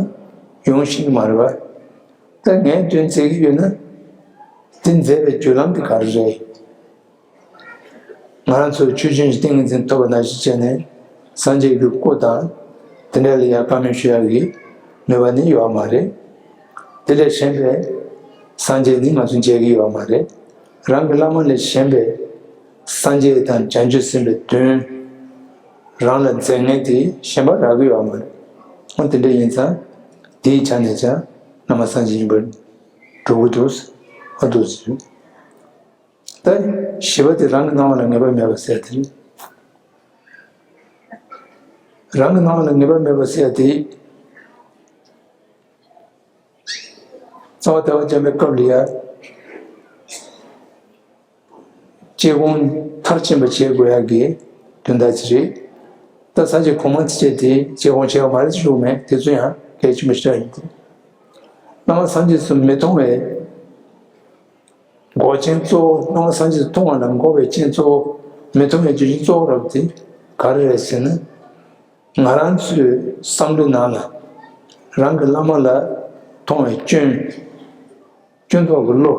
ཡོང་ཤེས་ཀྱི་མ་རེད་བ། ད་ངས་དོན་མཛད་ཀྱི་ཡོད་ན། དེ་མཛད་པའི་རྒྱུ་ལམ་དེ་ག་རེ་རེད། ང་རང་ཚོ་ཆོས་ཅན་གྱི་ཏིང་ངེ་འཛིན་ཐོབ་པ་ནང་བཞིན་བྱས་ནས་སངས་རྒྱས་ཀྱི་སྐུ་དང་དེ་འདྲ་ལ་ཡང་བཀའ་མོལ་ཞུ་ཡག་གི་ནུས་པ་ནི་ཡོད་མ་རེད། དེ་ལས་གཞན་པའི་སངས་རྒྱས་ནི་ང་ཚོ་མཇལ་གྱི་ཡོད་མ་རེད། རང་གི་བླ་མ་ལས་གཞན་པའི་སངས་རྒྱས་དང་བྱང་ཆུབ་སེམས་དཔའི་དོན་རང་ལ་མཛད་མཁན་དེ་གཞན་པ་རག་གི་ཡོད་མ་རེད། འོ་དེ་འདྲ་ཡིན་ཙང་དེའི་ཆ་ནས་ཀྱང་བླ་མ་སངས་རྒྱས་ཡིན་པར་འགྲོ་གི་འདུག་ཨ་འདུག་ཟེར། ད་བཞི་པ་དེ་རང་གི་སྣང་བ་ལ་ངེས་པ་མེད་པ་ཟེར་དེ་རེད། རང་གི་སྣང་བ་ལ་ངེས་པ་མེད་པ་ཟེར་དེ། རྩ་བ་ལྟ་བ་འཇམ་པའི་སྐབས་ལ་ཡ། སྐྱེ་གོང་མཐར་ཕྱིན་པ་བྱེད་དགོས་ཡག་གི་དོན་དག་ཅིག་རེད། ད་སངས་རྒྱས་གོང་མ་ཚིགས་བཅད་དེ་སྐྱེ་གོང་ཆེ་བ་མ་རེད་ཞུ་མེད་དེ་ཚོ་ཡང་གལ་ཆེན་པོ་ཞིག་ཡིན་ཏེ། བླ་མ་སངས་རྒྱས་སུ་མི་མཐོང་བའི་འགོག་རྐྱེན་གཙོ་བོ་བླ་མ་སངས་རྒྱས་སུ་མཐོང་བ་ལ་འགོག་པའི་རྐྱེན་གཙོ་བོ་མི་མཐོང་བའི་རྒྱུ་རྐྱེན་གཙོ་བོ་རབ་དེ་ག་རེ་རེད་ཟེར་ན། ང་རང་ཚོའི་བསམ་བློའི་ནང་ལ་རང་གི་བླ་མ་ལ་ མཐོང་བའི་སྐྱོན། སྐྱོན་རྟོག་གི་བློ།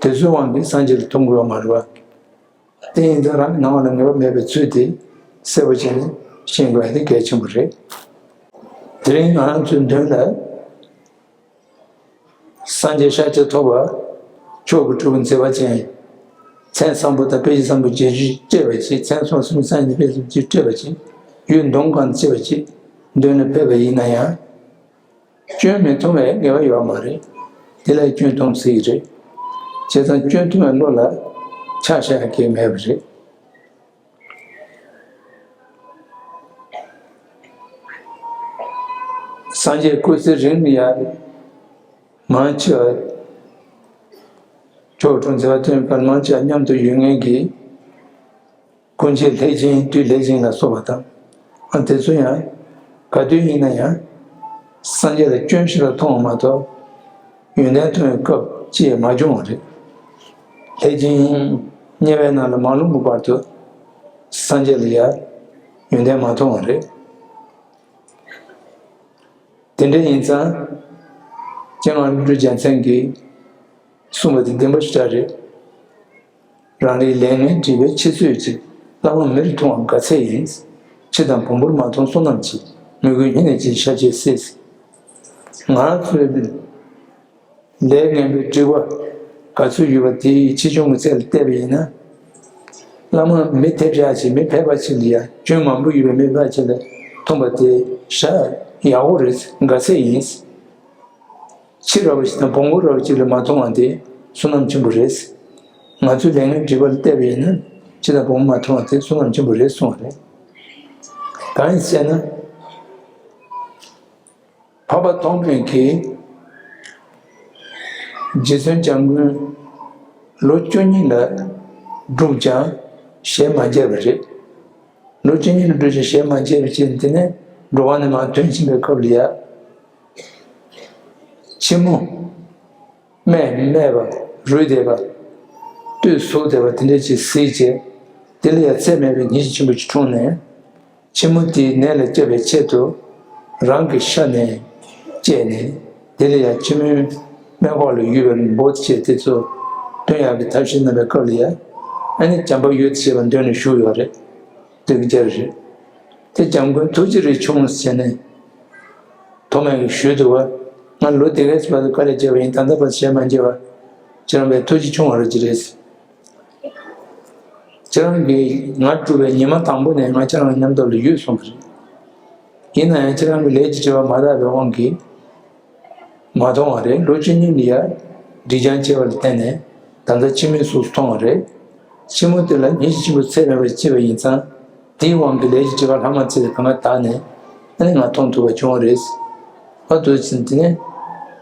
དེ་ཚོའི་དབང་གིས་སངས་རྒྱས་ལ་མཐོང་དགོས་པ་མ་རེད་པ། དེ་ཡིན་ཙང་རང་གི་སྣང་བ་ལ་ངེས་པ་མེད་པའི་ཚུལ་དེ་གསལ་པོ་བྱས་ནས་ཤེས་དགོས་ཡ་དེ་གལ་ཆེན་པོ་རེད། དེ་རིང་ང་རང་ཚོའི་མདུན་ལ། སངས་རྒྱས་ཤཱཀྱ་ཐུབ་པ། མཆོག་གི་སྤྲུལ་པ་མཛད་པ་ཅན། མཚན་བཟང་པོ་དང་དཔེ་བཟང་པོ་བརྒྱད་ཅུ་སྤྲས་པ་ཅིག་མཚན་སོ་གསུམ་སངས་རྒྱས་དཔེ་བཟང་པོ་བརྒྱད་ཅུ་སྤྲས་པ་ཅིག་ཡུལ་འདོམ་གང་དུ་སྐྱེས་པ་ཅིག་མདུན་ལ་ཕེབས་པ་ཡིན་ན་ཡང་། སྐྱོན་མི་མཐོང་བའི་ངེས་པ་ཡོད་མ་རེད། དེ་ལ་སྐྱོན་མཐོང་སྲིད་ཀྱི་རེད། བྱས་ཙང་སྐྱོན་མཐོང་བའི་བློ་ལ་ཆ་བཞག་ཡ་གང་ཡང་མེད་པ་རེད། སངས་རྒྱས་སྐུ་ཚེ་རིང་ལ་ཡང་མང་ཆེ་བ། མཆོག་གྲུབ་མཛད་པ་སྟོན་པ་མང་ཆེ་བ་མཉམ་དུ་ཡོད་མཁན་གྱི་སྐུ་མཆེད་ལྷས་བྱིན་བདུད་ལྷས་བྱིན་ལ་སོགས་པ་དང་། ཨ་དེ་ཚོ་ཡང་ག་དུས་ཡིན་ན་ཡང་སངས་རྒྱས་ལ་སྐྱོན་ཞིག་ལ་མཐོང་བ་མ་གཏོགས། ཡོན་ཏན་མཐོང་བའི་སྐབས་ཅི་ཡང་མ་བྱུང་བ་རེད། ལྷས་བྱིན་དམྱལ་བའི་ནང་ལ་མ་ལྷུང་གི་བར་དུ་སངས་རྒྱས་ལ་ཡང་ཡོན་ཏན་མ་མཐོང་བ་རེད། དེ་འདྲ་ཡིན་ཙང་། སྤྱན་སྔ་བློ་གྲོས་རྒྱལ་མཚན་གྱིས་གསུངས་པ་དེ་བདེན་པ་ཞེ་དྲག་རེད། རང་རེའི་ལས་ངན་སྒྲིབ་པའི་འཆི་ཚོད་ཅིག་བླ་མ་མིར་མཐོང་བ་ག་ཚད་ཡིན། འཆི་དང་བོང་བུར་མ་མཐོང་བསོད་ནམས་ཆེ། མི་དགོས་ཉིད་ནས་ཅི་ཤ་ཆད་སྲིད། ང་ཚོའི་ལས་ངན་པའི་སྒྲིབ་པ་ག་ཚོད་ཡོད་པ་དེའི་ཆེ་ཆུང་གི་ཚད་ལ་བལྟས་པ་ཡིན་ན། བླ་མ་མི་ཐེབས་ཆག་ཅིག་མི་ཕལ་པ་ཅིག་ལ་ཡང་སྐྱོན་མང་པོ་ཡོད་པའི་མི་ཕལ་ཆེར་ལ་མཐོང་བ་དེ་ཤ་ཡག་པོ་རེད། ག་ཚད་ཡིན། ཁྱི་ར་བ་ཞིག་དང་བོང་བུ་ར་བ་ཅིག་ལ་མ་མཐོང་བ་དེ་བསོད་ནམས་ཆེན་པོ་རེད། ང་ཚོའི་ལས་ངན་སྒྲིབ་པ་ལ་བལྟས་པ་ཡིན་ན་ཁྱི་དང་བོང་བུ་མ་མཐོང་བ་དེ་བསོད་ནམས་ཆེན་པོ་རེད་གསུངས་པ་རེད། གང་ཡིན་ཟེར་ན། འཕགས་པ་ཐོགས་མེད་ཀྱིས་རྗེ་བཙུན་སྐྱབས་མགོན་ལོ་བཅུ་གཉིས་ལ་བསྒྲུབས་ཀྱང་ཞལ་མ་མཇལ་བ་རེད། ལོ་བཅུ་གཉིས་ལ་བསྒྲུབས་ཀྱང་ཞལ་མ་མཇལ་བའི་ཕྱིར་དེ་ནས་འགྲོ་བ་ནས་མར་ཐོན་ཕྱིན་པའི་སྐབས་ལ་ཡ། ཁྱི་མོ། སྨད་སྨད་པ། རུལ་བསྡད་པ། སྟོད་ཟུག་བསྡད་པ་དེ་འདྲ་ཅིག་གཟིགས་བྱས། དེ་ལ་ཡང་ཚད་མེད་པའི་ངེས་ཤེས་ཆེན་པོ་ཅིག་འཁྲུངས་ནས། ཁྱི་མོ་དེའི་ནད་ལ་སྐྱོབ་པའི་ཆེད་དུ། རང་གི་ཤ་ནས་བཅད་ནས། དེ་ལ་ཡང་ཁྱི་མོའི་སྨད་ཁོག་ལ་ཡོད་པའི་འབོ་ཆས་དེ་ཚོ་འདོན་ཡག་གི་ཐབས་ཤེས་གནང་བའི་སྐབས་ལ་ཡང་། ཨ་ནི་བྱམས་པ་འོད་ཟེར་བ་འདོན་ནས་བཞུགས་ཡོད་རེད། དེ་གི་རྒྱལ་རེད། དེ་སྐྱབས་མགོན་ཐུགས་རྗེ་རེ་ཆུང་ཟེར་ནས། ཐོགས་མེད་ཀྱིས་ཞུས་འདུག་བ། ང་ལོ་དེ་གའི་བར་དུ་དཀའ་ལས་བརྒྱབ་པ་ཡིན། ད་ལྟ་བར་ཞལ་མ་མཇལ་བ། ཁྱེད་རང་པའི་ཐུགས་རྗེ་ཆུང་བ་རེད་ཅི་རེད། ཁྱེད་རང་གིས་ང་བསྒྲུབས་པའི་ཉི་མ་དང་པོ་ནས་ང་ཁྱེད་རང་མཉམ་དུ་ལ་ཡོད་སོང་བ་རེད། ཡིན་ན་ཡང་ཁྱེད་རང་གི་ལས་ཀྱི་དྲི་བ་མ་དག་པའི་དབང་གིས། མ་མཐོང་བ་རེད། ལོ་བཅུ་གཉིས་ལ་ཡ་སྒྲིབ་སྦྱང་བྱས་པ་ལ་བརྟེན་ནས་ད་ལྟ་ཁྱི་མོའི་གཟུགས་སུ་མཐོང་བ་རེད། ཁྱི་མོ་དེ་ལ་ཉིན་ཞིག་ཆེན་པོ་ཚད་མེད་པར་སྐྱེས་པ་ཡིན་ཙང་དེའི་དབང་གིས་ལས་ཀྱི་དྲི་བ་ལྷག་མ་ཚིག་ལ་གང་ག་དག་ནས་ཨ་ནི་ང་མཐོང་ཐུབ་པ་བྱུང་བ་རེད། ཨ་དུ་ཕྱིན་དེ་ནས་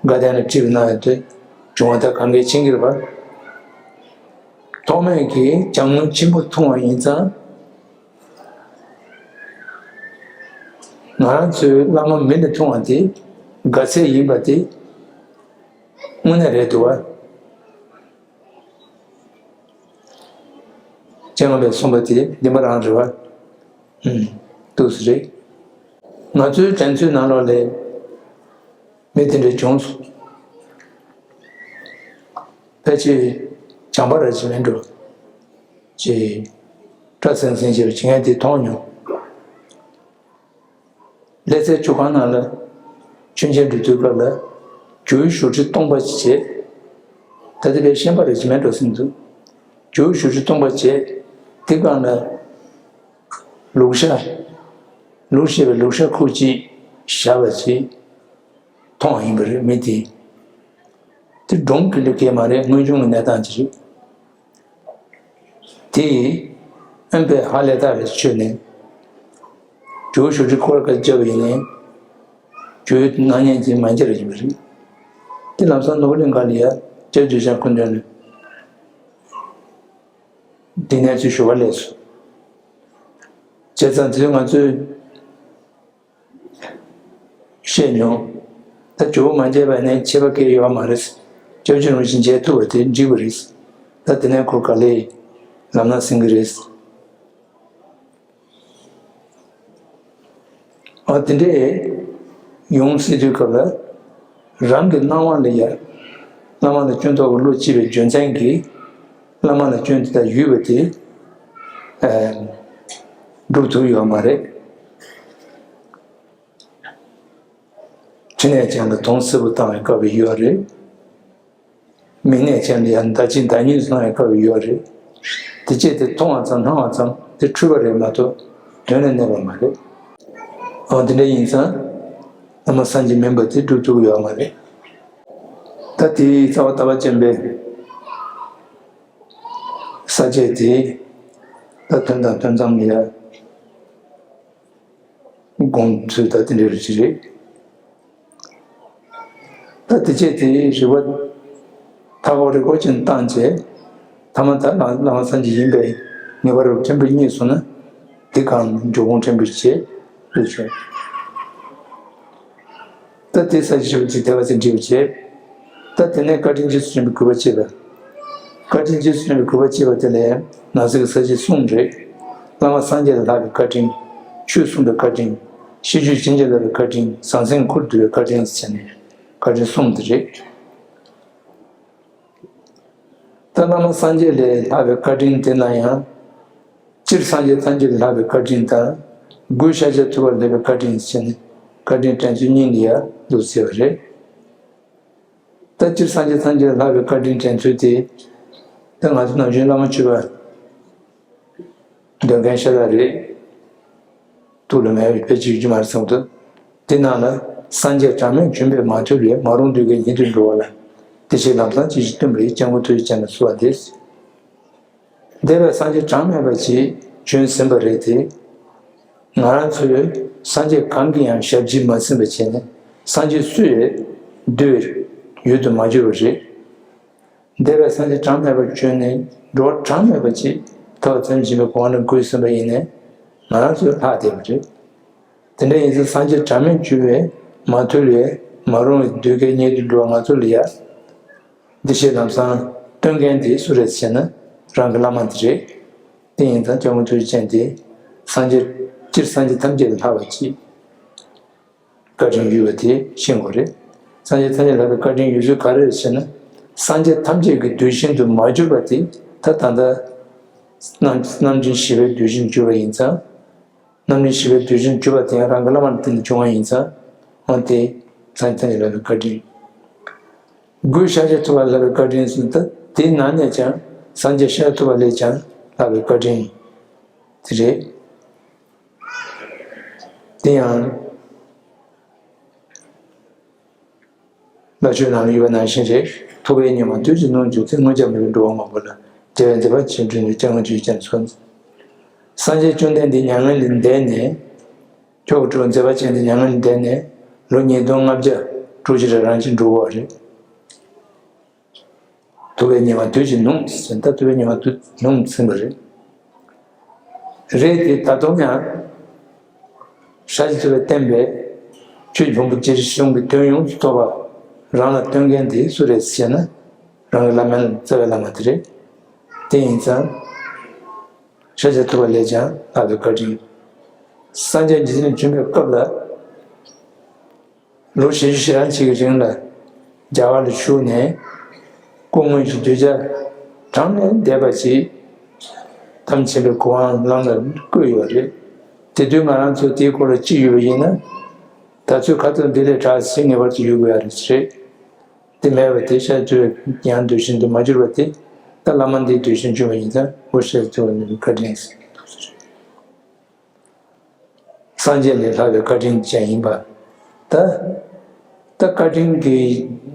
དགའ་ལྡན་ལ་དྲིས་པ་ན་ཡང་དེ་བྱུང་བ་ད་གང་གའི་ཕྱིན་གྱི་རེད་པ། ཐོགས་མེད་ཀྱིས་སྐྱབས་མགོན་ཆེན་པོ་མཐོང་བ་ཡིན་ཙང་། ང་རང་ཚོའི་བླ་མ་མི་ལ་མཐོང་བ་དེ་དགའ་ཚལ་ཡིན་པ་དེ་དངོས་གནས་རེད་འདུག་བ། སྤྱན་སྔ་བས་གསུངས་པ་དེ་བདེན་པ་རང་རེད་བ། ཨུམ། འདུག་སེ་རེད། ང་ཚོའི་དྲན་ཚུལ་ནང་ལོགས་ལ་མི་དེ་འདྲ་བྱུང་སོང་། ཕལ་ཆེར་བྱམས་པ་ར་ཅིག་མིན་འགྲོ། ཅེས་སྐྲ་སེང་སེང་བྱས་པའི་བྱེད་མཁན་དེ་མཐོང་མྱོང་། ལྷ་སའི་ཆུ་ཁང་ནང་ལ་མཆོད་མཇལ་འགྲོ་དུས་སྐབས་ལ་རྒྱུ་བཞུགས་ཁྲི་སྟོང་པ་ཅིག་བྱས། ད་ལྟ་བའི་ཤན་པ་རེ་ཅིག་མེད་འགྲོ་ཟིན་འདུག་རྒྱུ་བཞུགས་ཁྲི་སྟོང་པ་བྱས། དེ་སྒང་ལ་ལུག་ཤ། ལུག་ཤ་བའི་ལུག་ཤ་ཁུག་ཅིག་བཞག་པ་ཅིག་མཐོང་བ་ཡིན་པ་རེད་མི་དེས། དེ་སྒྲུང་གི་ལུགས་སྐད་མ་རེད། དངོས་བྱུང་གི་གནས་སྟངས་ཅིག་རེད། དེ་ཡིས་ཨན་པའི་ཧ་ལས་ཐག་རེ་ཆོད་ནས། རྒྱུ་ཞུ་རི་ཁོར་ཀ་བརྒྱབ་ཡིན་ནས། རྒྱུའི་སྣང་བརྙན་གྱི་མ་འགྱུར་ཡིན་པ་རེད། དེ་ལམ་སང་ནོར་བུ་གླིང་ག་ལ་ཡ་སྐྱབས་རྗེ་ཅང་སྐུ་མདུན་ལ། འདི་ནས་ཚུར་ཞུ་བ་ལས་སོ། བྱས་ཙང་དེ་ང་ཚོས། བཤད་མྱོང་། ད་ཇོ་བོ་མ་མཇལ་བ་ནས་ཆད་པ་གང་ཡང་ཡོད་མ་རེད། སྐྱབས་རྗེ་རིན་པོ་ཆེ་མཇལ་ཐུབ་པ་དེ་འགྲིག་པ་རེད། ད་དེ་ནས་ཁོ་ག་ལེ་ལམ་སྣ་ཟིན་གི་རེད། ཨ་དེ་འདྲས་ཡོང་སྲིད་དུས་སྐབས་ལ་ རང་གི་སྣང་བ་ལ་ཡ། བླ་མ་ལ་སྐྱོན་ཐོག་གི་བློ་སྐྱེས་པའི་རྒྱུ་མཚན་གྱིས། བླ་མ་ལ་སྐྱོན་དེ་དག་ཡོད་པ་དེ། ཨ། འགྲུབ་ཐུབ་ཡོད་མ་རེད། ཕྲིན་ལས་ཅན་ལ་དོན་གསལ་པོ་བཏང་བའི་སྐབས་ཡོད་རེད། མིག་ནད་ཅན་ལ་ཡང་བདག་གཅིག་བདག་ཉིད་སུ་སྣང་བའི་སྐབས་ཡོད་རེད། དེ་བཅས་དེ་མཐོང་བ་ཙམ་སྣང་བ་ཙམ་དེ་འཁྲུལ་པ་རེད་མ་གཏོགས་དོན་ལ་གནས་པ་མ་རེད། འོ་དེ་འདྲ་ཡིན་ཙང་། བླ་མ་སངས་རྒྱས་མིན་པ་དེ་སྒྲུབ་ཐུབ་ཡོད་མ་རེད། ད་དེའི་རྩ་བ་ལྟ་བ་ཅན་པའི་ས་བཅད་དེ། ད་དོན་དང་དོན་ཙམ་ལ་ཡ། དགོངས་ཚུལ་ད་དེ་འདྲ་རེད་ཅི་རེད། ད་དེ་བྱས་དེ་རིགས་པ་མཐའ་འཁོར་རིགས་སྐོར་ཅན་བཏང་བྱས། ཐ་མ་ད་བླ་མ་སངས་རྒྱས་ཡིན་པའི་ངེས་པ་རབ་ཕྲན་བུ་རྙེད་སོང་ན། དེ་གང་འཇོག་གོང་ཕྲན་བུ་བྱས་ལུགས་བྱུང་། ད་དེ་ས་བཅད་ཞེས་པ་ཅིག་དེ་བ་ཅིག་འབྲི་བ་བྱས། ད་དེ་ནས་བཀའ་དྲིན་རྗེས་སུ་དྲན་པའི་གུས་པ་བསྐྱེད་པ། བཀའ་དྲིན་རྗེས་སུ་དྲན་པའི་གུས་པ་བསྐྱེད་པ་དེ་ལས་ནང་གསེས་ཀྱི་ས་བཅད་གསུམ་རེད། བླ་མ་སངས་རྒྱས་ལས་ལྷག་པའི་བཀའ་དྲིན། ཆོས་གསུངས་པའི་བཀའ་དྲིན། ཤེས་བརྗོད་བྱིན་གྱིས་བརླབས་པའི་བཀའ་དྲིན། ཟང་ཟིང་འཁོར་འདུ་བའི་བཀའ་དྲིན་ཟེར་ནས་བཀའ་དྲིན་གསུམ་དེ་རེད། ད་བླ་མ་སངས་རྒྱས་ལས་ལྷག་པའི་བཀའ་དྲིན་དེ་ན་ཡང་། སྤྱིར་སངས་རྒྱས་ཐམས་ཅད་ལས་ལྷག་པའི་བཀའ་དྲིན་དང་། སྒོས་ཤཱཀྱ་ཐུབ་པ་ལས་ལྷག་པའི་བཀའ་དྲིན་ཟེར་ནས་བཀའ་དྲིན་དྲན་ཚུལ་གཉིས་ལ་ཡང་འདུ་ཟེར་བ་རེད། ད་སྤྱིར་སངས་རྒྱས་ཐམས་ཅད་ལས་ལྷག་པའི་བཀའ་དྲིན་དྲན་ཚུལ་དེ། ད་ང་ཚོ་ནམ་རྒྱུན་བླ་མ་མཆོད་པ་འདོན་མཁན་ཤ་སྟག་རེད། ཐུགས་ལ་མེད་པའི་ཕལ་ཆེར་ཡོད་ཀྱི་མ་རེད་བསམ་འདུག་དེ་ནང་ལ། སངས་རྒྱས་གྲངས་མེད་བྱོན་པས་མ་ཐུལ་བའི། མ་རུངས་གདུལ་དཀའི་ཉེ་དུ་འགྲོ་བ་ལ། དེ་ཕྱིར་ལམ་བཟང་ཅི་ཞིག་སྟོན་པ་ཡིན། སྐྱབས་མགོན་ཐུགས་རྗེ་ཅན་ལ་གསོལ་བ་འདེབས། འདས་པའི་སངས་རྒྱས་གྲངས་མེད་པ་ཅིག་བྱོན་ཟིན་པ་རེད་དེ། ང་རང་ཚོས་སངས་རྒྱས་གང་གི་ཡང་ཞབས་ཕྱི་མ་ཟིན་པ་བྱས་ནས་སངས་རྒྱས་སུ་ཡིས་འདུལ་བའི་ཡུལ་དུ་མ་གྱུར་པ་རེད། འདས་པའི་སངས་རྒྱས་གྲངས་མེད་པ་བྱོན་ནས་འགྲོ་བ་གྲངས་མེད་པ་ཅིག་ཐོབ་པ་ཙམ་བྱིན་པའི་གོ་འཕང་ལ་བཀོད་ཟིན་པ་ཡིན་ནས་ང་རང་ཚོས་ལྷག་བསྡད་པ་རེད། དེ་འདྲ་ཡིན་ཙང་སངས་རྒྱས་གྲངས་མེད་བྱོན་པས་མ་ཐུལ་བའི་མ་རུངས་པའི་གདུལ་དཀའི་ཉེ་དུ་འགྲོ་བ་ང་ཚོ་ལ་ཡ། འདི་ཕྱིར་ལམ་བཟང་སྟོན་མཁན་དེ་སུ་རེད་ཟེར་ན་རང་གི་བླ་མ་དེ་རེད། དེ་ཡིན་ཙང་སྐྱབས་མགོན་ཐུགས་རྗེ་ཅན་དེ་སངས་རྒྱས་སྤྱིར་སངས་རྒྱས་ཐམས་ཅད་ལས་ལྷག་པ་ཅིག་བཀའ་དྲིན་ཡོད་པ་དེ་ཤེས་དགོས་རེད། སངས་རྒྱས་ཐམས་ཅད་ལས་ལྷག་པའི་བཀའ་དྲིན་ཡོད་ཚུལ་ག་རེ་རེད་ཟེར་ན། སངས་རྒྱས་ཐམས་ཅད་ཀྱི་གདུལ་ཞིང་དུ་མ་གྱུར་པ་དེ་ད་ད་ལྟ་རྣམ་རྣམ་མཁྱེན་བཞི་པའི་གདུལ་ཞིང་གྱུར་པ་ཡིན་ཙང་། རྣམ་མཁྱེན་བཞི་པའི་གདུལ་ཞིང་གྱུར་པ་དེ་ཡང་རང་གི་བླ་མ་ལ་བརྟེན་ནས་བྱུང་བ་ཡིན་ཙང་། འོ་དེ་སངས་རྒྱས་ཐམས་ཅད་ལས་ལྷག་པའི་བཀའ་དྲིན། སྒོས་ཤཱཀྱ་ཐུབ་པ་ལས་ལྷག་པའི་བཀའ་དྲིན་ཟེར་ད་དེའི་ནང་ནས་ཀྱང་སངས་རྒྱས་ཤཱཀྱ་ཐུབ་པ་ལས་ཀྱང་ལྷག་པའི་བཀའ་དྲིན་དེ་རེད། དེ་ཡང་། ལྷ་ཆོས་ནང་ལ་ཡོད་པ་ནང་བཞིན་རེད། ཐུབ་པའི་ཉི་མ་དུས་ཀྱི་ནུབ་མོ་འཇུག་ཚེ། སྔོན་ཆད་མ་བུའི་འགྲོ་བ་མང་པོ་ལ། རྒྱལ་བའི་མཛད་པ་ཆེན་པོ་ནི་སྐྱབས་མགོན་ཆོས་ཀྱི་རྒྱལ་མཚན། སངས་རྒྱས་བཅོམ་ལྡན་འདས་མྱ་ངན་ལས་འདས་ནས། མཆོག་གི་སྤྲུལ་མཛད་པ་ཅན་དེ་མྱ་ངན་ལས་འདས་ནས་ལོ་ཉིས་སྟོང་ལྔ་བརྒྱ་དྲུག་ཅུ་རེ་རང་ཅིག་འགྲོ་བ་རེད། ཐུབ་པའི་ཉི་མ་དུས་ཀྱི་ནུབ་མོ་ཟེར་ད་ཐུབ་པའི་ཉི་མ་དུས་ནུབ་མོ་ཟིན་པ་རེད། རེད་དེ་ད་དུང་ཡང་། ཤཱཀྱ་ཐུབ་པས་བསྟན་པའི་ཆོས་ཀྱི་ཕུང་པོ་ཇི་བཞིན་གཤེགས་པའི་དོན་ཡོངས་སུ་རྟོགས་པ་རང་ལ་སྟོན་མཁན་དེ་སུ་རེད་ཟེར་ན། རང་གི་བླ་མའི་རྩ་བའི་བླ་མ་དེ་རེད། དེ་ཡིན་ཙང་། ཤཱཀྱ་ཐུབ་པ་ལས་ཀྱང་ལྷག་པའི་བཀའ་དྲིན། སངས་རྒྱས་འཇིག་རྟེན་བྱོན་པའི་སྐབས་ལ། ལོ་བཞི་བཅུ་ཞེ་གྲངས་ཅིག་གི་རིང་ལ་རྒྱ་གར་ལ་བཞུགས་ནས་སྐུ་དངོས་ཀྱི་གདུལ་བྱ་གྲངས་ལས་འདས་པ་ཞིག་དམ་ཆེན་པོའི་གོ་འཕང་ལམ་ལ་བཀོད་ཡོད་རེད། དེ་དུས་ང་རང་ཚོས་དེའི་སྐོར་ལ་ཅིག་ཡོད་པ་ཡིན་ན། ད་ཚོད་ཁ་ཐུག་འདི་ལས་དྲག་ཞིག་ངེས་པར་དུ་ཡོད་དགོས་ཡ་རེད་ཟེར། དེ་མེད་པ་དེ་ཤཱཀྱ་ཐུབ་པའི་ཡང་གདུལ་ཞིང་དུ་མ་གྱུར་པ་དེ་ད་བླ་མ་འདིའི་གདུལ་ཞིང་བྱུང་བ་ཡིན་ཙང་འོ་ཤཱཀྱ་ཐུབ་པ་ནི་བཀའ་དྲིན་ཟེར། སངས་རྒྱས་ལས་ལྷག་པའི་བཀའ་དྲིན་ཅན་ཡིན་པ། ད། ད་བཀའ་དྲིན་གྱི་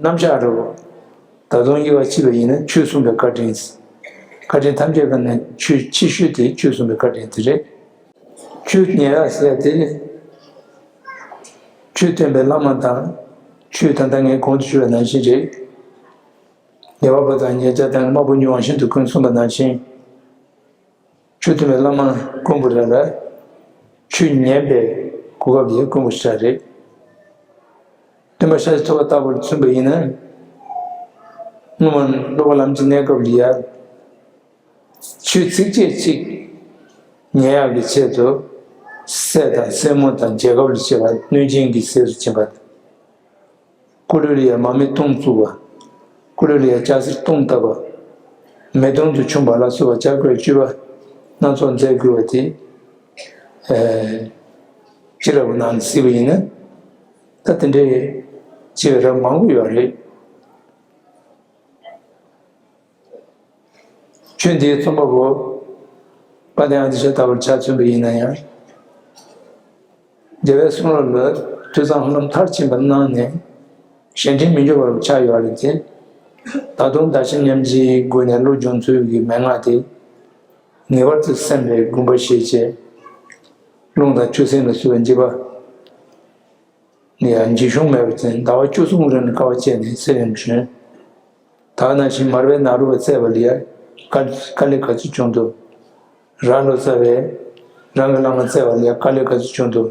རྣམ་གཞག་རུ། ད་དུང་དབྱེ་བ་ཕྱེ་བ་ཡིན་ན་ཆོས་གསུངས་པའི་བཀའ་དྲིན། བཀའ་དྲིན་ཐམས་ཅད་ཀྱི་ནང་ཆོས་ཆེ་ཤོས་དེ་ཆོས་གསུངས་པའི་བཀའ་དྲིན་དེ་རེད། ཆོས་ཉན་ཡག་ཟེར་ཡག་དེ་ནི། ཆོས་སྟོན་པའི་བླ་མ་དང་། ཆོས་ད་ལྟ་ངས་གོང་དུ་ཞུས་པ་ནང་བཞིན་རེད། ཉེ་བ་པོ་དང་ཉེ་ཆ་དང་དམར་པོ་ཉུང་བ་བཞིན་དུ་ཀུན་གསུངས་པ་ནང་བཞིན། ཆོས་སྟོན་པའི་བླ་མ་དཀོན་པོ་རེ་ལ། ཆོས་ཉན་པའི་གོ་སྐབས་ཡང་དཀོན་པོ་ཞིག་རེད། སྟོན་པ་ཤཱཀྱ་ཐུབ་པ་ལྟ་བུར་མཚོན་པ་ཡིན་ན། སྔོན་མ་སློབ་པ་ལམ་གྱི་གནས་སྐབས་ལ་ཡ། ཆོས་ཚིགས་བཅད་གཅིག་ཉན་ཡག་གི་ཆེད་དུ། སྲས་དང་སྲས་མོ་དང་རྒྱལ་ཁབ་ལ་བཅས་པ་གནོད་སྦྱིན་གྱི་སྲས་སུ་ཕྱིན་པ། སྐུ་ལུས་ལ་ཡང་མར་མེ་སྟོང་བཙུགས་པ། སྐུ་ལུས་ལ་ཡང་ལྕགས་གཟེར་སྟོང་བཏབ་པ། མེ་སྟོང་དུ་ཆུམ་པ་ལ་སོགས་པ་བྱ་དགོས་སྤྱོད་པ་སྣ་ཚོགས་མཛད་དགོས་པ་དེ། ཨེ། སྤྱིར་རབ་ནང་ནས་གཟིགས་པ་ཡིན་ན། ད་དེ་འདྲའི་ཆེ་བའི་རབ་མང་པོ་ཡོད་རེད། ཆོས་འདིའི་རྩོམ་པ་པོ་དཔལ་ལྡན་ཨ་ཏི་ཤ་ལྟ་བུར་ཆ་མཚོན་པ་ཡིན་ན་ཡང་། རྒྱལ་བའི་གསུང་རབ་ལ་ཐོས་བསམ་ཧ་ལམ་མཐར་ཕྱིན་པ་གནང་ནས། གཞན་དྲིང་མི་འཇོག་པར་ཆགས་ཡོད་རེད་དེ། ད་དུང་བདག་གཞན་མཉམ་བརྗེའི་སྒོ་ནས་བློ་སྦྱོང་ཚུལ་གྱི་མན་ངག་དེ། ངེས་པར་དུ་སེམས་པའི་དགོངས་པ་བཞེས་བྱས། རླུང་དང་ཆུ་སེམས་ལ་སོགས་པའི་འཇིགས་པ། ཡང་འཇིགས་ཞུམ་མེད་པར་བརྩོན། ཟླ་བ་བཅུ་གསུམ་རིང་ལ་དཀའ་བ་སྤྱད་ནས་སེམས་ཉམས་ཞུན། ད་ནང་བཞིན་མར་པས་ནཱ་རོ་པ་བཙལ་བ་ལ་ཡང་དཀའ་དཀའ་ལས་ག་ཚོད་བྱུང་འདུག། ར་ལོ་ཙཱ་བས་རང་གི་བླ་མ་བཙལ་བ་ལ་ཡང་དཀའ་ལས་ག་ཚོད་བྱུང་འདུག།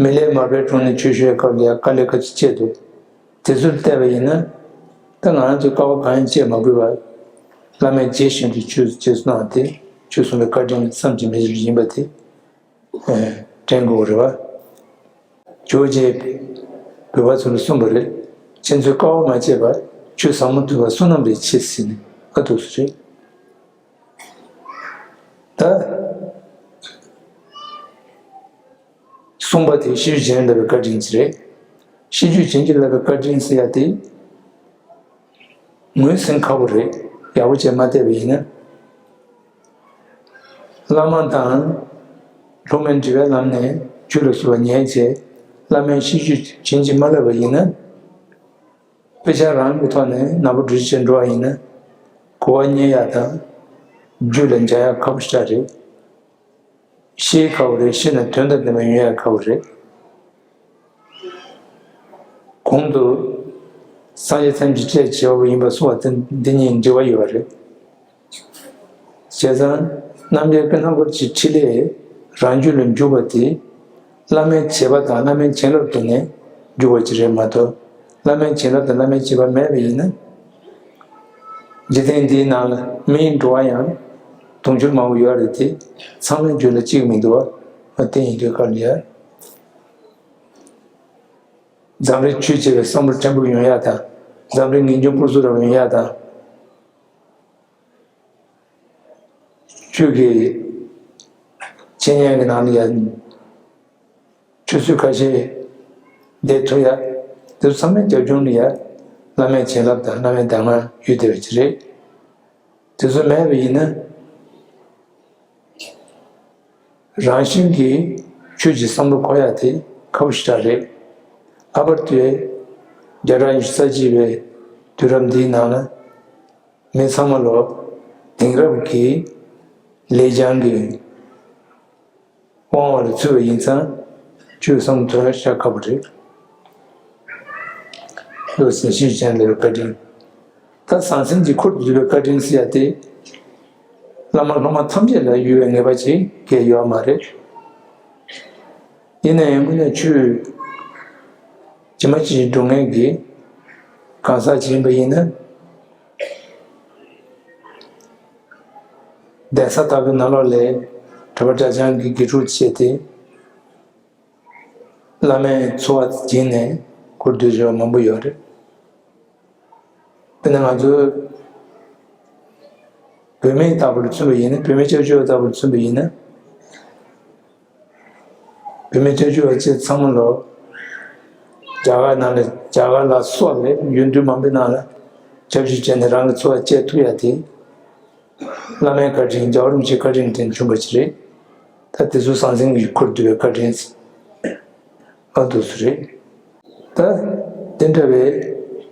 མི་ལས་མར་པའི་དྲུང་ནས་ཆོས་ཞུ་བའི་སྐབས་ལ་ཡང་དཀའ་ལས་ག་ཚོད་སྤྱད་འདུག། དེ་ཚོར་བལྟས་པ་ཡིན་ན། ད་ང་རང་ཚོས་དཀའ་བ་གང་ཡང་སྤྱད་མ་དགོས་པར། བླ་མས་རྗེས་བཞིན་དུ་ཆོས་རྗེས་སུ་གནང་སྟེ་ཆོས་གསུངས་པའི་བཀའ་དྲིན་བསམ་གྱིས་མི་ཁྱབ་ཡིན་པ་དེ། དྲན་དགོས་རེད་བ། ཇོ་བོ་རྗེས་བོད་པ་ཚོ་ལ་གསུངས་པ་རེད། ཁྱེད་ཚོས་དཀའ་བ་མ་སྤྱད་པར་ཆོས་ཟབ་མོ་ཐོས་པ་བསོད་ནམས་རེ་ཆེ་ཟེར་ནས་ཨ་ཐུག་སུ་རེད། ད་གསུངས་པ་དེ་ཤེས་རྒྱུད་བྱིན་གྱིས་བརླབས་པའི་བཀའ་དྲིན་གྱིས་རེད། ཤེས་རྒྱུད་བྱིན་གྱིས་བརླབས་པའི་བཀའ་དྲིན་ཟེར་ཡ་དེ། ངོས་ཟིན་ཁག་པོ་རེད། ཡག་པོ་བྱས་མ་བལྟས་པ་ཡིན་ན། བླ་མ་དང་། སློབ་མའི་དྲི་བའི་ལམ་ནས་རྒྱུད་ལ་བཟུང་བ་ཉན་བྱས། བླ་མའི་ཤེས་རྒྱུད་བྱིན་གྱིས་མ་བརླབས་པ་ཡིན་ན། དཔེ་ཆ་རང་གི་ཐོག་ནས་ནག་པོ་འགྲུལ་བྱེད་འགྲོ་བ་ཡིན་ན། གོ་བ་རྙེད་ཡག་དང་། རྒྱུད་ལ་འཇགས་ཡག་ཁག་པོ་ཞེ་དྲག་རེད། ཤེས་ཁག་པོ་རེད། ཤེས་ན་དོན་དང་ལྡན་པ་ཡོང་ཡག་ཁག་པོ་རེད། གོང་དུ་སངས་རྒྱས་ཐམས་ཅད་སྲས་བྱེ་བ་པོ་ཡིན་པ་གསུངས་པ་དེ་འདི་གཉིས་འབྲེལ་བ་ཡོད་པ་རེད། བྱས་ཙང་རྣམ་རྒྱལ་ཀུན་ལྡན་འཁོར་གྱི་ཕྲིན་ལས་རང་རྒྱུད་ལ་འཇུག་པ་དེ། བླ་མའི་བྱེད་པ་དང་བླ་མའི་བྱིན་རླབས་དེ་ནས་འཇུག་པ་ཅིག་རེད་མ་གཏོགས། བླ་མའི་བྱིན་རླབས་དང་བླ་མའི་བྱེད་པ་མེད་པ་ཡིན་ན། འཇིག་རྟེན་འདིའི་ནང་ལ་མི་ཡི་འགྲོ་བ་ཡང་དུང་ཕྱུར་མང་པོ་ཡོད་རེད་དེ། ཚང་མའི་རྒྱུད་ལ་གཅིག་མི་འདུག་བ། དེ་ཡིན་དུས་སྐབས་ལ་ཡ། འཛམ་གླིང་ཆོས་བྱེད་པའི་བསམ་ཕུག་ཕྲན་བུ་ཡོང་ཡག་དང་། འཛམ་གླིང་ངེས་འབྱུང་ཕུར་ཚུགས་རབ་ཡོང་ཡག་དང་། ཆོས་ཀྱི་འཆད་ཉན་གྱི་ནང་ལ་ཡང་ཆུ་ཚོད་ཁ་ཤས་བསྡད་ཐུབ་ཡ། དེ་ཚོ་ཚང་མའི་རྒྱབ་ལྗོངས་ལ་ཡ་བླ་མའི་བྱིན་རླབས་དང་བླ་མའི་གདམས་ངག་ཡོད་བསྡད་པ་ཅིག་རེད། དེ་ཚོ་མེད་པ་ཡིན་ན། རང་བཞིན་གྱིས་ཆོས་ཀྱི་བསམ་བློ་འཁོར་ཡ་དེ་ཁག་པོ་ཞེ་དྲག་རེད། ལྷག་པར་དུ་བརྒྱ་ཕྲག་ཉི་ཤུ་རྩ་གཅིག་པའི་དུས་རབས་འདིའི་ནང་ལ། མི་ཚང་མ་ལོ་དེང་རབས་ཀྱི་ལེགས་བྱང་གི་དབང་བ་ལ་ཚུད་པ་ཡིན་ཙང་། ཆོས་བསམ་ཐོན་ཤ་ཁ་པོ་རེད། བློ་སེམས་ཤེས་བྱ་འདི་ལ་བཀའ་དྲིན། ད་ཟང་ཟིང་གི་ཁུར་དུ་བསྡུས་པའི་བཀའ་དྲིན་ཟེར་ཡ་དེ། བླ་མ་སློབ་མ་ཐམས་ཅད་ལ་ཡོད་པའི་ངེས་པ་ཅིག་གས་ཡོད་མ་རེད། ཡིན་ན་ཡང་དངོས་གནས་ཆོས་ཇི་མ་ཇི་བཞིན་སྒྲུབ་མཁན་གྱི་གང་ཟག་ཅིག་ཡིན་པ་ཡིན་ན། གདན་ས་ལྟ་བུའི་ནང་ལོགས་ལ་གྲྭ་པ་གྲྭ་རྐྱང་གི་དགེ་ཕྲུག་བྱས་ཏེ། བླ་མའི་འཚོ་བ་བྱིན་ནས་འཁོར་དུས་རེ་བ་མང་པོ་ཡོད་རེད། དཔེར་ན་ང་ཚོ་བུད་མེད་ལྟ་བུར་མཚོན་པ་ཡིན་ན། བུད་མེད་སྐྱབས་བཅོལ་བ་ལྟ་བུར་མཚོན་པ་ཡིན་ན། བུད་མེད་སྐྱབས་བཅོལ་བ་བཅས་ཚང་མ་ལོ། རྒྱ་གར་ནང་ལ་རྒྱ་གར་ལ་སོགས་པའི་ཡུལ་གྲུ་མང་པོའི་ནང་ལ་སྐྱབས་བཅོལ་བྱས་ནས་རང་གི་འཚོ་བ་སྐྱེལ་ཐུབ་ཡ་དེ། བླ་མའི་བཀའ་དྲིན། རྒྱལ་བ་རིན་པོ་ཆེའི་བཀའ་དྲིན་དེ་བྱུང་བ་ཅིག་རེད། ད་དེ་ཚོ་ཟང་ཟིང་གི་ཁུར་བསྡུ་བའི་བཀའ་དྲིན་ཨ་འདུག་སུ་རེད། ད་དེ་འདྲ་བའི་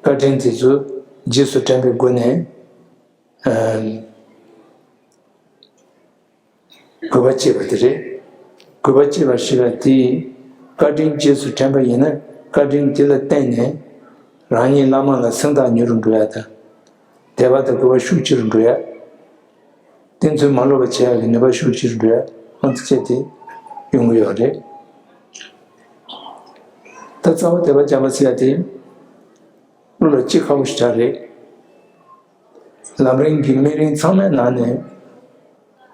བཀའ་དྲིན་དེ་ཚོ་རྗེས་སུ་དྲན་པའི་སྒོ་ནས། ཨ། གུས་པ་བསྐྱེད་པ་དེ་རེད། གུས་པ་བསྐྱེད་པ་ཞེས་པ་དེ། བཀའ་དྲིན་རྗེས་སུ་དྲན་པ་ཡིན་ན། བཀའ་དྲིན་དེ་ལ་བརྟེན་ནས་རང་ཉིད་བླ་མ་ལ་སེམས་ཐག་ཉེ་རུ་འགྲོ་ཡ་དང་། དད་པ་དང་གུས་པ་ཤུགས་ཆེ་རུ་འགྲོ་ཡ། བསྟེན་ཚུལ་མ་ལོག་པ་བྱེད་ཡ་གི་ནུས་པ་ཤུགས་ཆེ་རུ་འགྲོ་ཡ། ཨང་ཙི་བྱས་ཏེ་ཡོང་གི་ཡོད་རེད། ད་རྩ་བ་དད་པ་བྱམས་པ་ཟེར་ཡ་དེ་བློ་ལ་གཅིག་ཁག་པོ་ཞེ་དྲག་རེད། ལམ་རིམ་གྱི་དམིགས་རིམ་ཚང་མའི་ནང་ནས།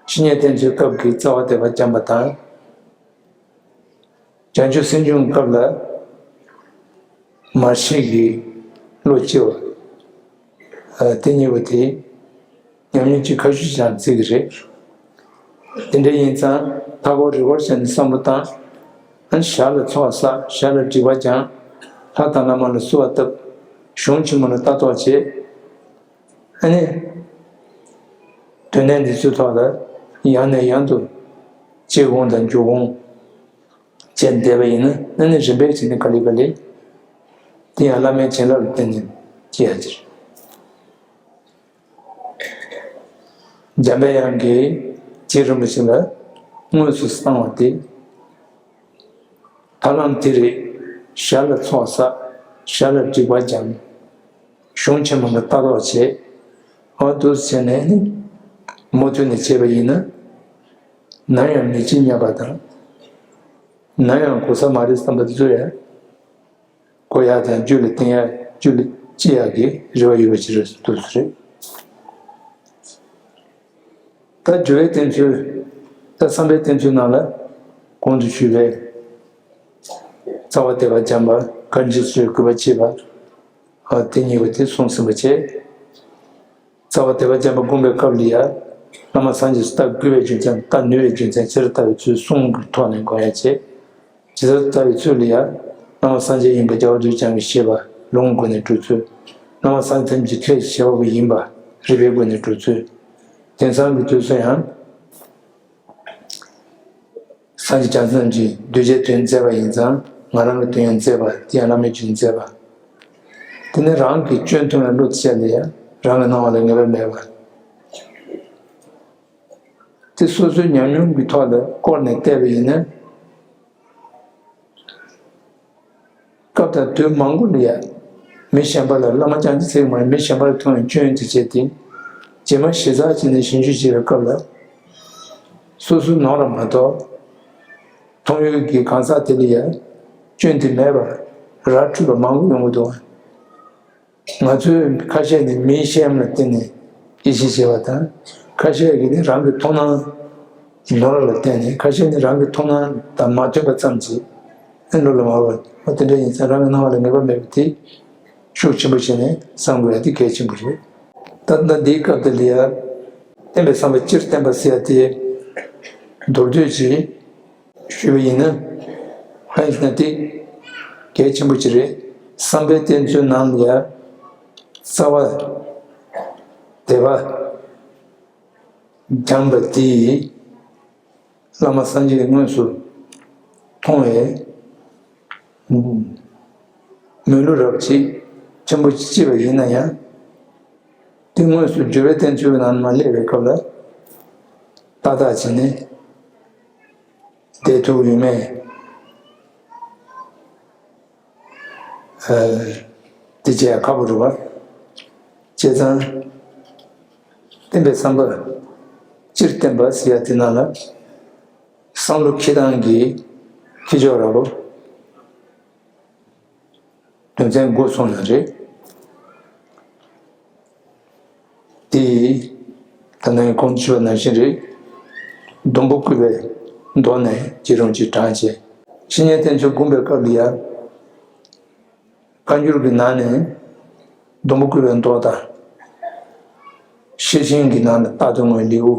བཤེས་གཉེན་བསྟེན་ཚུལ་སྐབས་ཀྱི་རྩ་བ་དད་པ་བྱམས་པ་དང་། བྱང་ཆུབ་སེམས་སྦྱོང་སྐབས་ལ། མར་ཤེས་ཀྱི་བློ་སྐྱེ་བ། དེ་གཉིས་པོ་དེ་ཉམས་མྱོང་གཅིག་ཁ་ཤུ་ཅིག་ཡང་བརྩི་གི་རེད། དེ་འདྲ་ཡིན་ཙང་མཐའ་འཁོར་རི་འཁོར་བྱས་ནས་བསམ་བློ་བཏང་། ཨ་ནི་ཞར་ལ་ཚོགས་བསགས། ཞར་ལ་སྒྲིབ་པ་སྦྱང་། ལྷ་དང་བླ་མ་ལ་གསོལ་བ་བཏབ། གཞུང་ཆེན་མོ་ལ་ལྟ་རྟོག་བྱེད། ཨ་ནི། དོན་གནད་འདི་ཚོའི་ཐོག་ལ་ཡང་ནས་ཡང་དུ་བྱེད་དགོངས་དང་འཇུག་དགོངས་བྱས་བསྡད་པ་ཡིན་ན། ཨ་ནི་རིམ་པས་བྱས་ནས་ག་ལེ་ག་ལེ་དེ་ཡང་བླ་མའི་བྱིན་རླབས་ལ་བརྟེན་ནས་སྐྱེ་ཡ་ཅིག་འཇམ་པའི་དབྱངས་ཀྱིས་རྗེ་རིན་པོ་ཆེ་ལ་དངོས་སུ་གསང་བ་སྟེ། ཐབས་ལམ་དེ་རེད། ཞར་ལ་ཚོགས་བསགས། ཞར་ལ་སྒྲིབ་པ་སྦྱང་། གཞུང་ཆེན་མོ་ལ་ལྟ་རྟོག་བྱེད། འོ་འདུག་བྱས་ནས་ནི་མུ་མཐུད་ནས་བྱས་པ་ཡིན་ན། ནམ་ཡང་མི་འཆི་སྙམ་པ་དང་། ནམ་ཡང་གོ་ས་མ་རེད་བསམ་པ་དེ་ཚོ་ཡང་གོ་ཡག་དང་རྒྱུད་ལ་བརྟེན་ཡག་རྒྱུད་ལ་སྐྱེ་ཡག་གི་རེ་བ་ཡོད་པ་ཅིག་རེད་འདུག་ཟེར། ད་སྦྱོར་བའི་བསྟན་ཚུལ། ད་བསམ་པའི་བསྟན་ཚུལ་ནང་ལ་གོང་དུ་ཞུས་པའི་རྩ་བ་དད་པ་སྦྱངས་པ། གར་འཇིགས་སུ་རེ་གུས་པ་བསྐྱེད་པ། ཨ། དེ་གཉིས་པོ་དེ་གསུངས་ཟིན་པ་བྱས། རྩ་བ་དད་པ་སྦྱངས་པ་སྒོམ་པའི་སྐབས་ལ་ཡང་བླ་མ་སངས་རྒྱས་སུ་བལྟ་དགོས་པའི་རྒྱུ་མཚན། བལྟ་ནུས་པའི་རྒྱུ་མཚན། ཇི་ལྟར་བལྟ་བའི་ཚུལ་གསུམ་གྱི་ཐོག་ནས་འགོད་ཡ་བྱས། ཇི་ལྟར་བལྟ་བའི་ཚུལ་ལ་ཡང་བླ་མ་སངས་རྒྱས་མཉན་པ་རྒྱལ་བ་རྡོ་རྗེ་འཆང་གིས་བཤད་པ་ལུང་སྒོ་ནས་སྒྲུབ་ཚུལ། བླ་མ་སངས་རྒྱས་ཐམས་ཅད་ཁས་བྱས་པ་ཡིན་པ་རིགས་པའི་སྒོ་ནས་སྒྲུབ་ཚུལ། དེང་སང་གི་དུས་སུ་ཡང་། སངས་རྒྱས་བྱང་སེམས་ཀྱིས་གདུལ་བྱའི་དོན་མཛད་པ་ཡིན་ཙང་ང་རང་གི་དོན་ཡང་མཛད་པ། དེ་ཡང་བླ་མའི་རྒྱུད་མཛད་པ། དེ་ནི་རང་གི་སྐྱོན་མཐོང་བའི་བློ་དེ་བཤད་ལ་ཡང་རང་གི་སྣང་བ་ལ་ངེས་པ་མེད་པ། དེ་སོ་སོའི་ཉམས་མྱོང་གི་ཐོག་ལ་བསྐོར་ནས་བལྟས་པ་ཡིན་ན། སྐབས་དང་དུས་མང་པོ་ལ་ཡང་མི་གཞན་པ་ལ། བླ་མ་རྐྱང་ཅིག་ཚིག་མ་རེད། མི་གཞན་པ་ལ་མཐོང་བའི་སྐྱོན་དེ་བྱས་ཏེ། རྗེས་མ་ཞིབ་ཚགས་བྱས་ནས་ཞིབ་འཇུག་བྱེད་པའི་སྐབས་ལ། སོ་སོའི་ནང་ལ་མ་གཏོགས། མཐོང་ཡུལ་གྱི་གང་ཟག་དེ་ལ་ཡང་སྐྱོན་དེ་མེད་པར་ར་འཕྲོད་པ་མང་པོ་ཡོང་གི་འདུག་ང་ཚོས་ཁ་ཤས་ནི་མིའི་བཤད་ལ་བརྟེན་ནས་དབྱེ་ཞིབ་བྱེད་པ་དང་། ཁ་ཤས་ཀྱིས་ནི་རང་གི་མཐོང་སྣང་ནོར་བ་ལ་བརྟེན་ནས། ཁ་ཤས་ནི་རང་གི་མཐོང་སྣང་དང་མ་མཐུན་པ་ཙམ་གྱིས་ཨེ་འགྲོ་ལ་མ་བབ། འོ་དེ་འདྲ་ཡིན་ཙང་རང་གི་སྣང་བ་ལ་ངེས་པ་མེད་པ་དེ་ཤུགས་ཆེན་པོ་བྱས་ནས་བསམ་དགོས་ཡ་དེ་གལ་ཆེན་པོ་རེད། ད་ལྟ་འདིའི་སྐབས་དེ་ལ་ཡ་བསྟན་པའི་བསམ་པ་སྤྱིར་བསྟན་པ་ཟེར་ཡ་དེ་མདོར་བསྡུས་ཀྱིས་ཞུས་པ་ཡིན་ན། ཧ་ཡིན་ན་དེ་གལ་ཆེན་པོ་ཅིག་རེད། བསམ་པའི་བསྟན་ཚུལ་ནང་ལ་ཡང་རྩ་བ་དད་པ་སྦྱངས་པ་དེས་བླ་མ་སངས་རྒྱས་དངོས་སུ་མཐོང་བའི་མི་ལུས་རབ་ཅིག་ཆེན་པོ་ཅིག་སྐྱེས་པ་ཡིན་ན་ཡང་། དེ་དངོས་སུ་སྦྱོར་བའི་བསྟན་ཚུལ་ནང་མ་སླེབས་པའི་སྐབས་ལ་ཏག་ཏག་བྱས་ནས། བསྡད་ཐུབ་ཡོད་མེད། ཨ། དེ་བྱས་ཁག་པོ་རེད་པ། བྱས་ཙང་བསྟན་པའི་བསམ་པ་སྤྱིར་བསྟན་པ་ཟེར་ཡ་དེ་ནང་ལ་བསམ་བློ་འཁྱེར་སྟངས་ཀྱི་འཁྱེར་ཕྱོགས་ར་ལོ། དོན་ཚན་དགུ་སོང་ཡོད་རེད། དེ་ད་ནང་གོང་དུ་ཞུས་པ་ནང་བཞིན་རེད། སྡོང་པོ་བརྐོས་པའི་མདོག་ནས་བྱེད་རུང་གཅིག་གྲངས་བྱེད། བཤེས་གཉེན་བསྟེན་ཚུལ་སྒོམ་པའི་སྐབས་ལ་ཡང་། བཀའ་འགྱུར་གྱི་ནང་ནས་སྡོང་པོ་བརྐོས་པའི་མདོག་དང་། ཤེར་ཕྱིན་གྱི་ནང་ནས་རྟག་ཏུ་ངུའི་ལེའུ།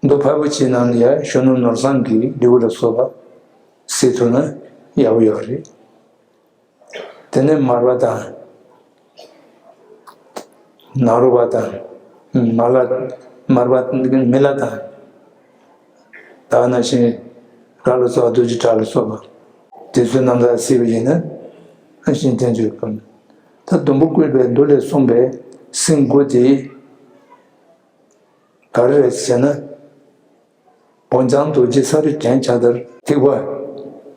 མདོ་ཕལ་པོ་ཆེའི་ནང་ལ་ཡང་གཞོན་ནུ་ནོར་བཟང་གི་ལེའུ་ལ་སོགས་པ་གཟིགས་ཐུབ་ན་ཡག་པོ་ཡོད་རེད། དེ་ནས་མར་པ་དང་། ནཱ་རོ་པ་དང་། མ་ལ། མར་པ། མི་ལ་དང་། ད་ནང་བཞིན་ར་ལ་སོགས་པ། རྡོ་རྗེ་གྲགས་ལ་སོགས་པ། དེ་ཚོའི་རྣམ་ཐར་གཟིགས་པ་ཡིན་ན། ཨ། བཤེས་གཉེན་བསྟེན་ཚུལ་སྒོམ། ད་སྡོང་པོ་བརྐོས་པའི་མདོ་ལས་གསུངས་པའི་ཚིག་དགུ་དེ། ག་རེ་རེད་ཟེར་ན། བོད་འཇང་རྡོ་རྗེ་ས་རུ་གྱེན་ཕྱག་དར། ཐིགས་པ་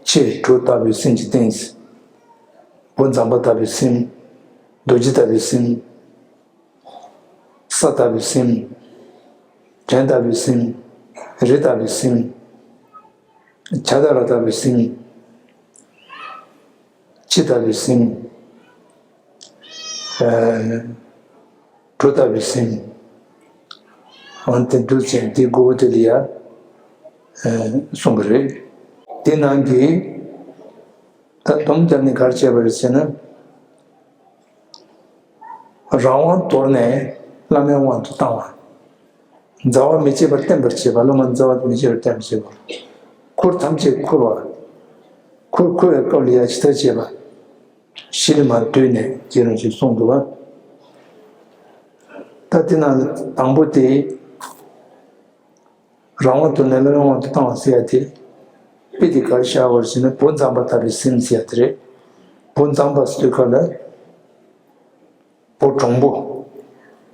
ཆེ་གྲུ་ལྟ་བུའི་སེམས་ཀྱི་སྟེང་། བོད་འཇང་པ་ལྟ་བུའི་སེམས། རྡོ་རྗེ་ལྟ་བུའི་སེམས། ས་ལྟ་བུའི་སེམས། གྱེན་ལྟ་བུའི་སེམས། རི་ལྟ་བུའི་སེམས། བྱ་དང་ར་ལྟ་བུའི་སེམས། ཁྱི་ལྟ་བུའི་སེམས། ཨ། གྲུ་ལྟ་བུའི་སེམས། འོན་ཏེ་འདུག་ཅིང་དེ་དགུ་པོ་དེ་ལ་ཡ། ཨ། གསུངས་པ་རེད། དེ་ནང་གི་ ད་སྡོམ་བརྒྱབ་ནས་ག་རེ་བྱས་པ་རེད་ཟེར་ན། རང་དབང་དོར་ནས་བླ་མའི་དབང་དུ་བཏང་བ། མཛའ་བ་མི་བྱེད་པར་བསྟེན་པར་བྱེད་པ། བླ་མ་མཛའ་བ་མི་བྱེད་པར་བསྟེན་པར་བྱེད་པ། འཁོར་ཐམས་ཅད་འཁོར་བ། འཁོར་འཁོར་བའི་སྐབས་ལ་ཡང་ཇི་ལྟར་བྱེད་པ། གཞི་ལས་མར་བསྡུས་ནས་རྗེ་རིན་པོ་ཆེས་གསུངས་འདུག་པ། ད་དེ་ནང་དང་པོ་དེ། རང་དབང་དོར་ནས་བླ་མའི་དབང་དུ་བཏང་བ་ཟེར་ཡ་དེ། དཔེ་དེ་ག་རེ་བཞག་པ་རེད་ཟེར་ན། བུ་མཛངས་པ་ལྟ་བུའི་སེམས་ཟེར་ཡ་དེ་རེད། བུ་མཛངས་པ་ཟེར་དུས་སྐབས་ལ། བུ་གྲུང་པོ།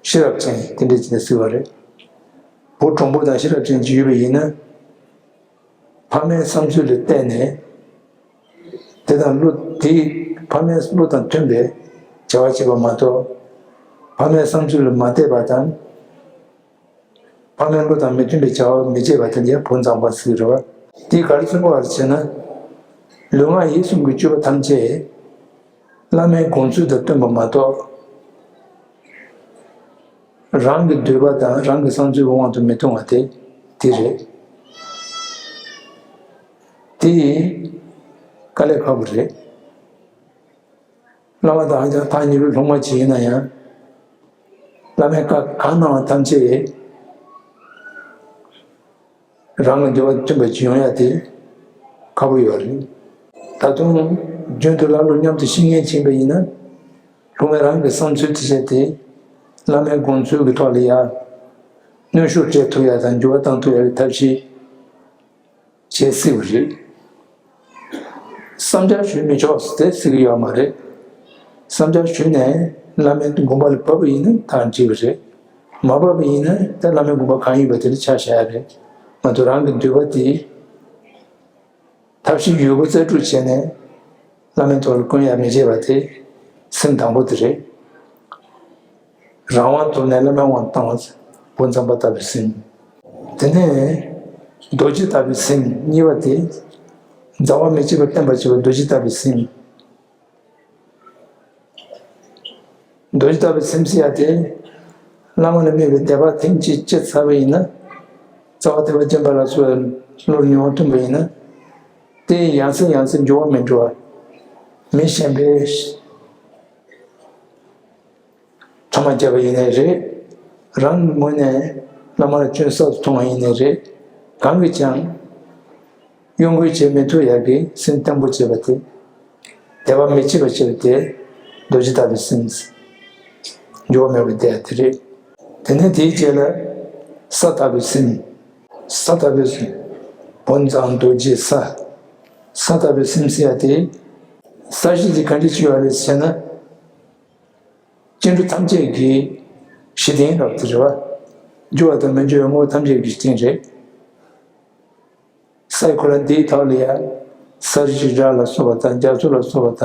ཤེས་རབ་ཅན་དེ་འདྲ་ཅིག་ལ་ཟེར་བ་རེད། བུ་གྲུང་པོ་དང་ཤེས་རབ་ཅན་ཅིག་ཡོད་པ་ཡིན་ན། ཕ་མའི་བསམ་ཚུལ་ལ་བལྟས་ནས། དེ་དང་བློ་དེ་ཕ་མའི་བློ་དང་མཐུན་པའི་བྱ་བ་བྱེད་པ་མ་གཏོགས། ཕ་མའི་བསམ་ཚུལ་ལ་མ་བལྟས་པ་དང་། ཕ་མའི་བློ་དང་མི་མཐུན་པའི་བྱ་བ་མི་བྱེད་པ་དེ་ལ་བུ་མཛངས་པ་ཟེར་གྱི་རེད་བ། དེས་ག་རེ་མཚོན་པ་རེད་ཟེར་ན། ལུས་ངག་ཡིད་གསུམ་གྱི་སྤྱོད་པ་ཐམས་ཅད་བླ་མའི་དགོངས་ཚུལ་དང་བསྟུན་པ་མ་གཏོགས། རང་གི་འདོད་པ་དང་རང་གི་བསམ་ཚུལ་གྱི་དབང་དུ་མི་གཏོང་བ་དེ་དེ་རེད། དེ་དཀའ་ལས་ཁག་པོ་རེད། བླ་མ་དང་ཨ་ཅག་ཐག་ཉེ་པོའི་སློབ་མ་ཅིག་ཡིན་ན་ཡང་། བླ་མའི་བཀའ་གང་གནང་བ་ཐམས་ཅད་རང་གི་འདོད་པ་མཐུན་པ་ཅིག་ཡོང་ཡ་དེ་ཁག་པོ་ཡོད་རེད། ད་དུང་རྒྱུན་དུ་བླ་སློབ་མཉམ་དུ་ཤེས་མཁན་ཅིག་ཡིན་པ་ཡིན་ན། སློབ་མས་རང་གི་བསམ་ཚུལ་དེ་བཤད་དེ། བླ་མའི་དགོངས་ཚུལ་གྱི་ཐོག་ལ་ཡ། གནོན་ཤུགས་སྤྲད་ཐུབ་ཡ་དང་འགྱུར་བ་བཏང་ཐུབ་ཡ་གི་ཐབས་ཤེས། བྱེད་སྲིད་པ་རེད། བསམ་འཆར་ཞུ་མི་ཆོག་ཟེར་ཟེར་གྱི་ཡོད་མ་རེད། བསམ་འཆར་ཞུས་ནས་བླ་མའི་དགོངས་པ་ལ་བབས་པ་ཡིན་ན་ད་འགྲིག་པ་རེད། མ་བབས་པ་ཡིན་ན་ད་བླ་མའི་དགོངས་པ་གང་ཡིན་པ་དེ་ལ་ཆ་བཞག་ཡ་རེད། མ་གཏོགས་རང་གི་འདོད་པ་དེ་ཐབས་ཤེས་ཡོད་རྒུ་རྩལ་སྤྲུགས་བྱས་ནས་བླ་མའི་ཐོག་ལ་བསྐུར་ཡ་མི་བྱེད་པ་དེ་སེམས་དང་པོ་དེ་རེད། རང་དབང་དོར་ནས་བླ་མའི་དབང་བཏང་བ། བུ་མཛངས་པ་ལྟ་བུའི་སེམས། དེ་ནས་རྡོ་རྗེ་ལྟ་བུའི་སེམས་གཉིས་པ་དེ། མཛའ་བ་མི་བྱེད་པར་བསྟེན་པར་བྱེད་པ་རྡོ་རྗེ་ལྟ་བུའི་སེམས། རྡོ་རྗེ་ལྟ་བུའི་སེམས་ཟེར་ཡ་དེ། བླ་མ་ལ་དམིགས་པའི་དད་པ་ཐེངས་གཅིག་སྐྱེས་ཚར་བ་ཡིན་ན། རྩ་བ་ཐེག་པ་ཆེན་པོ་ལ་སོགས་པའི་བློར་མྱོང་བ་ཐོན་པ་ཡིན་ན། དེ་ཡང་སེ་ཡང་སེ་འགྱུར་བ་མི་འགྲོ་བ། མི་གཞན་པའི་ཕྲ་མ་བརྒྱབ་པ་ཡིན་ནའི་རེད། རང་གི་ངོས་ནས་བླ་མ་ལ་སྐྱོན་གསར་དུ་མཐོང་བ་ཡིན་ནའི་རེད། གང་གིས་ཀྱང་གཡོ་འགུལ་བྱེད་མི་ཐུབ་ཡག་གི་སེམས་བརྟན་པོ་བྱེད་པ་དེ། དད་པ་མི་ཕྱེད་པ་བྱེད་པ་དེ་རྡོ་རྗེ་ལྟ་བུའི་སེམས། འགྱུར་བ་མེད་པ་དེ་དེ་རེད། དེ་ནས་དེའི་རྗེས་ལ་ས་ལྟ་བུའི་སེམས། ས་ལྟ་བུའི་སེམས། བོན་ཙང་རྡོ་རྗེ་ས། ས་ལྟ་བུའི་སེམས་ཟེར་ཡ་དེ། ས་གཞི་དེ་ག་འདྲ་ཅིག་ཡོད་རེད་ཟེར་ན། སྐྱེ་འགྲོ་ཐམས་ཅད་ཀྱི་གཞི་རྟེན་རབ་ཏུ་རེད་བ། འགྱུར་བ་དང་མི་འགྱུར་བའི་དངོས་པོ་ཐམས་ཅད་ཀྱི་གཞི་རྟེན་རེད། སའི་གོ་ལ་འདིའི་ཐོག་ལ་ཡང་ས་གཞི་རི་བྲག་ལ་སོགས་པ་དང་རྒྱ་མཚོ་ལ་སོགས་པ་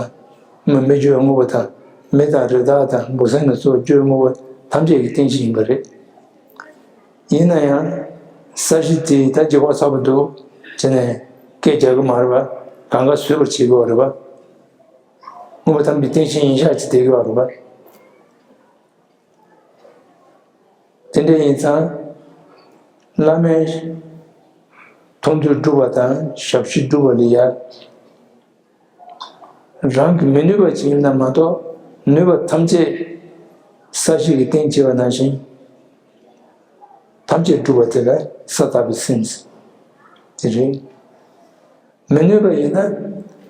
དང་། མི་མི་འགྱུར་བའི་དངོས་པོ་དང་མི་དང་རི་དྭགས་དང་འབུ་སྲིན་ལ་སོགས་འགྱུར་བའི་དངོས་པོ་ཐམས་ཅད་ཀྱི་རྟེན་གཞི་ཡིན་པ་རེད། ཡིན་ན་ཡང་ས་གཞི་དེ་ད་འགྱུར་བ་ཚ་པོ་འདུག་ཅེས་ནས་སྐད་རྒྱག་གི་མ་རེད་བ། གང་ག་བཟོད་པར་བྱེད་དགོས་པ་རེད་བ། དངོས་པོ་ཐམས་ཅད་རྟེན་གཞི་ཡིན་ཤག་ཅིག་བསྡད་ཀྱི་ཡོད་རེད་པ། དེ་འདྲ་ཡིན་ཙང་། བླ་མའི་མཐོང་ཐོས་སྒྲུབ་པ་དང་ཞབས་ཕྱི་སྒྲུབ་པ་ལ་ཡ། རང་གིས་མི་ནུས་པ་ཅིག་ཡིན་ན་མ་གཏོགས་ནུས་པ་ཐམས་ཅད་ས་གཞི་གིས་རྟེན་བྱས་པ་ནང་བཞིན། ཐམས་ཅད་སྒྲུབ་པ་དེ་ལ་ས་ལྟ་བུའི་སེམས། དེ་རེད། མི་ནུས་པ་ཡིན་ན།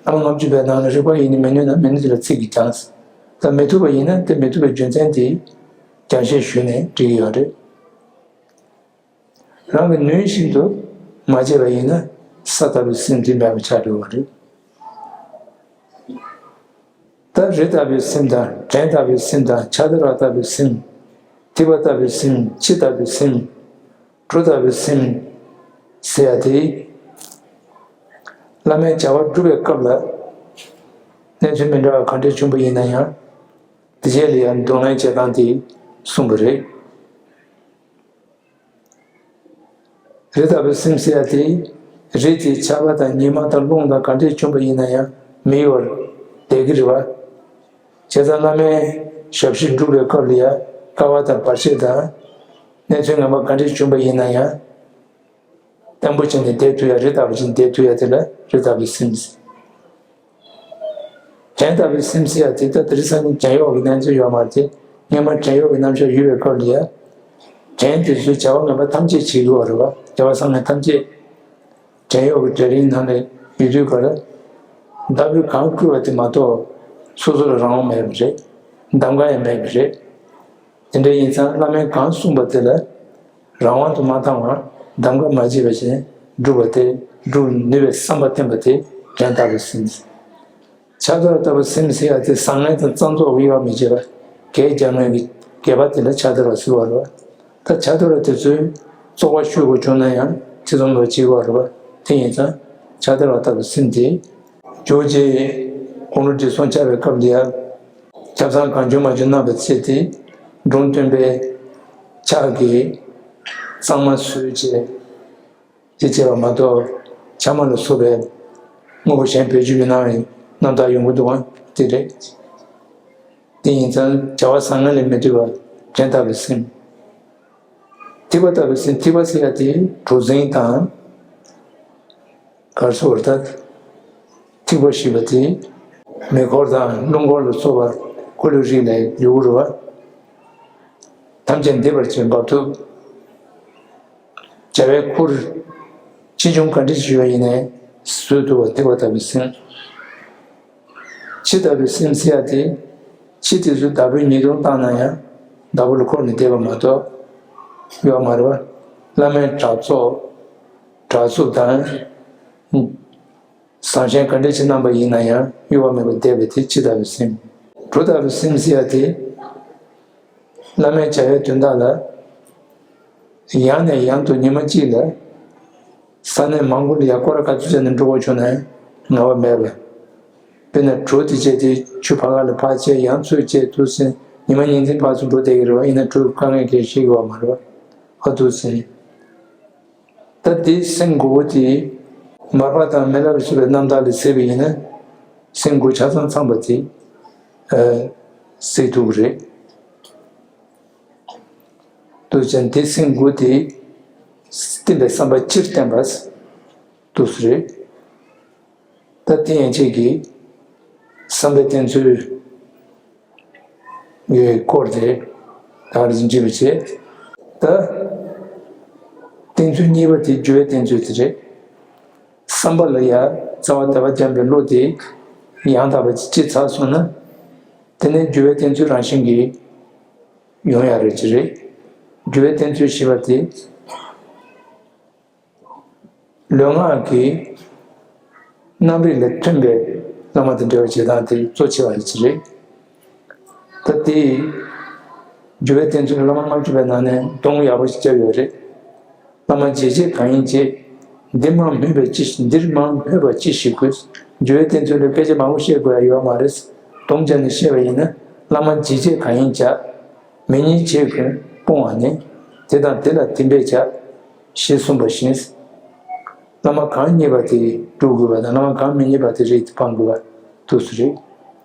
ལམ་ལྔ་བཅུ་པའི་ནང་ནས་རིགས་པ་ཡིན་ནི་མི་ནུས་ན་མི་ནུས་དེ་ལ་ཚིག་གིས་སྦྱངས། ད་མི་ཐུབ་པ་ཡིན་ན་དེ་མི་ཐུབ་པའི་རྒྱུ་མཚན་དེ་རྒྱང་ཤེལ་ཞུས་ནས་འགྲིག་གི་ཡོད་རེད། རང་གིས་ནུས་བཞིན་དུ་མ་བྱས་པ་ཡིན་ན་ས་ལྟ་བུའི་སེམས་དེ་མེད་པ་ཆགས་འགྲོ་བ་རེད། ད་རི་ལྟ་བུའི་སེམས་དང་བྲན་ལྟ་བུའི་སེམས་དང་ཆ་ད་ར་ལྟ་བུའི་སེམས། ཐིགས་པ་ལྟ་བུའི་སེམས། ཁྱི་ལྟ་བུའི་སེམས། གྲུ་ལྟ་བུའི་སེམས། ཟེར་ཡ་དེ། བླ་མའི་བྱ་བ་སྒྲུབ་པའི་སྐབས་ལ། གནས་ཚུལ་མི་འདྲ་བ་ག་འདྲ་བྱུང་བ་ཡིན་ན་ཡང་། དེ་རྗེས་ལ་ཡང་གདོང་ལེན་བྱེད་སྟངས་དེ་གསུངས་པ་རེད། རི་ལྟ་བུའི་སེམས་ཟེར་ཡ་དེ། རི་དེ་ཆར་པ་དང་ཉི་མ་དང་རླུང་དང་ག་འདྲས་བྱུང་བ་ཡིན་ན་ཡང་མི་གཡོ་བར་བསྡད་ཀྱི་རེད་བ། བྱས་ཙང་བླ་མའི་ཞབས་ཕྱི་སྒྲུབ་པའི་སྐབས་ལ་ཡང་དཀའ་བ་དང་བར་ཆད་དང་། གནས་ཚུལ་ངན་པ་ག་འདྲས་བྱུང་བ་ཡིན་ན་ཡང་། བརྟན་པོ་བྱས་ནས་བསྡད་ཐུབ་ཡ། རི་ལྟ་བུ་བྱས་ནས་བསྡད་ཐུབ་ཡ་དེ་ལ་རི་ལྟ་བུའི་སེམས། བྲན་ལྟ་བུའི་སེམས་ཟེར་ཡ་དེ་ད་དེ་རིང་སང་ཉིན་བྲན་གཡོག་གི་གནས་ཚུལ་ཡོད་མ་རེད་དེ། སྔོན་མ་བྲན་གཡོག་གི་རྣམ་གཞག་ཡོད་པའི་སྐབས་ལ་ཡ། བྲན་དེ་ཚོས་བྱ་བ་ངན་པ་ཐམས་ཅད་བྱེད་དགོས་པ་རེད་བ། བྱ་བ་བཟང་ངན་ཐམས་ཅད། བྲན་གཡོག་གི་གྲལ་རིམ་ནང་ནས་ཡོད་དུས་ཀ་ལ། མདའ་དཔོན་གང་བསྐུལ་བ་དེ་མ་གཏོགས་སོ་སོ་ལ་རང་དབང་མེད་པ་རེད། གདམ་ག་ཡང་མེད་པ་རེད། དེ་འདྲ་ཡིན་ཙང་བླ་མས་གང་གསུངས་པ་དེ་ལ་རང་དབང་དུ་མ་བཏང་བར་གདམ་ག་མ་བྱས་པ་བཞིན་སྒྲུབ་པ་དེ་སྒྲུབ་ནུས་པའི་བསམ་པ་བསྟེན་པ་དེ་བྲན་ལྟ་བུའི་སེམས། ཕྱག་རྡོར་ལྟ་བུའི་སེམས་ཟེར་ཡ་དེ་བཟང་ངན་དང་བཟང་ཚོགས་དབྱེ་བ་མི་འབྱེད་པ། གད་རྒྱག་མཁན་གྱི་སྒལ་པ་དེ་ལ་ཕྱག་རྡོར་བ་ཟེར་བ་རེད། ད་ཕྱག་རྡོར་བ་དེ་ཚོས་བཙོག་པ་བཤུ་དགོས་བྱུང་ན་ཡང་ཐེ་ཚོམ་མེད་པར་བྱེད་དགོས་པ་རེད་བ། དེ་ཡིན་ཙང་ཕྱག་རྡོར་བ་ལྟ་བུའི་སེམས་དེ། ཇོ་བོ་རྗེ་དགུང་ལོ་བགྲེས་སོང་ཆགས་པའི་སྐབས་འདི་ཡང་ཆབ་གསང་གང་བྱུང་མང་བྱུང་གནང་བའི་ཚེ་དེ། འབྲོམ་སྟོན་པས་ཕྱག་གིས་གཙང་མ་བཟོས་བྱས། དེ་བྱས་པ་མ་གཏོགས་ཕྱག་མ་ལ་སོགས་པའི་དངོས་པོ་གཞན་བེད་སྤྱོད་མི་གནང་བའི་རྣམ་ཐར་ཡོང་གི་འདུག་ག་དེ་རེད། དེ་ཡིན་ཙང་བྱ་བ་བཟང་ངན་ལས་མི་འདུལ་བ་བྲན་ལྟ་བུའི་སེམས། ཐིགས་པ་ལྟ་བུའི་སེམས། ཐིགས་པ་ཟེར་ཡ་དེ་གྲུ་གཟིངས་དང་། ག་རེ་ཟེར་དགོས་རེད་ད། ཐིགས་པ་ཞེས་པ་དེ་མེ་འཁོར་དང་རླུང་འཁོར་ལ་སོགས་པ་འཁོར་ལོའི་རིགས་ལས་ཡོད་རེད་བ། ཐམས་ཅད་འདེབས་པར་བྱེད་པ་འབབ་ཐུབ། བྱ་བའི་ཁུར་ཆེ་ཆུང་ག་འདྲ་ཞིག་ཡོད་ཡིན་ནའི་བཟོད་ཐུབ་པ་ཐིགས་པ་ལྟ་བུའི་སེམས། ཁྱི་ལྟ་བུའི་སེམས་ཟེར་ཡ་དེ། ཁྱི་དེ་ཚོས་བདག་པོའི་ཉེས་རྡུང་བཏང་ན་ཡང་བདག་པོ་ལ་འཁོར་ནས་བསྡད་པ་མ་གཏོགས་ཡོད་མ་རེད་བ། བླ་མའི་དྲག་ཚོགས་དྲག་རྩུབ་དང་། བཟང་ཞན་ག་འདྲ་ཞིག་གནང་པ་ཡིན་ན་ཡང་གཡོ་བ་མེད་པར་བསྡད་པའི་དེ་ཁྱི་ལྟ་བུའི་སེམས། གྲོ་ལྟ་བུའི་སེམས་ཟེར་ཡ་དེ། བླ་མའི་བྱ་བའི་དོན་དག་ལ། ཡང་ནས་ཡང་དུ་ཉི་མ་གཅིག་ལ། ས་གནས་མང་པོ་ལ་ཡང་སྐོར་ར་ག་ཚོད་བྱས་ནས་འགྲོ་དགོས་བྱུང་ན་ངལ་བ་མེད་པ། དཔེར་ན་གྲོ་དེ་བྱས་ཏེ་ཆུ་ཕར་ཁ་ལ་ཕར་བྱས་ཡང་ཚུར་བྱས་འདུག་ཟེར་ཉི་མ་ཉིན་མཚན་ཕར་ཚུར་འགྲོ་བསྡད་ཀྱི་རེད་བ། ཡིན་ན་གྲོ་དཀའ་ངལ་གང་ཡང་ཤེས་ཀྱི་ཡོད་མ་རེད་བ། ཨ་འདུག་ཟེར། ད་དེ་སེམས་དགུ་པོ་དེ་མར་པ་དང་མི་ལ་རུ་སོགས་པའི་རྣམ་ཐར་ལས་གཟིགས་པ་ཡིན་ན་སེམས་དགུ་ཆ་ཚང་ཚང་པ་དེ་ཨ་གཟིགས་ཐུབ་ཀྱི་རེད། འདུག་ཅན་དེ་སེམས་དགུ་དེ་བསྟན་པའི་བསམ་པ་སྤྱིར་བསྟན་པ་འདུག་སེ་རེད། ད་དེ་ཡན་ཆད་ཀྱི་བསམ་པའི་བསྟན་ཚུལ་ཡོད་སྐོར་དེ་ད་རེས་འདྲི་བ་བྱས། ད་བསྟན་ཚུལ་གཉིས་པ་དེ་འགྱུར་བའི་བསྟན་ཚུལ་དེ་རེད། བསམ་པ་ལ་ཡང་རྩ་བ་དད་པ་བརྒྱབ་པའི་བློ་དེ་ཡང་དག་པ་ཅིག་ཚར་སོང་ན། དེ་ནས་འགྱུར་བའི་བསྟན་ཚུལ་རང་བཞིན་གྱིས་ཡོང་ཡ་རེད་ཅེས་རེད། འགྱུར་བའི་བསྟན་ཚུལ་ཞེས་པ་དེ། ལུས་ངག་གི་རྣམ་རིག་ལས་ཐོན་པའི་བླ་མ་དང་འབྲེལ་བ་བྱེད་སྟངས་དེ་གཙོ་ཆེ་བ་རེད་ཅེས་རེད། ད་དེ་འགྱུར་བའི་བསྟན་ཚུལ་བླ་མ་ལྔ་བཅུ་པའི་ནང་ནས་སྡོམ་ཡག་པོ་ཞིག་བརྒྱབ་ཡོད་རེད། བླ་མ་འཇིགས་བྱེད་གང་ཡིན་བྱེད། འདི་མ་སྨོས་པས་ཅི། འདིར་མ་སྨོས་པ་ཅི་ཞིག་དགོས། འགྱུར་བའི་བསྟན་ཚུལ་ལ་སྐད་ཆ་མང་པོ་བཤད་དགོས་ཡ་ཡོད་མ་རེད། སྡོམ་བརྒྱབ་ནས་བཤད་པ་ཡིན་ན་བླ་མ་འཇིགས་བྱེད་གང་ཡིན་བྱ། མི་ཉིད་བྱེད་ཀུན་སྤོང་བ་ནི། དེ་དང་དེ་ལ་བསྟིམ་པས་བྱ། ཞེས་གསུངས་པ་བཞིན། བླ་མ་གང་རྙེད་པ་དེ་སྒྲུབ་དགོས་པ་དང་བླ་མ་གང་མི་རྙེད་པ་དེ་རིགས་དེ་སྤང་དགོས་པ་འདུག་སེ་རེད།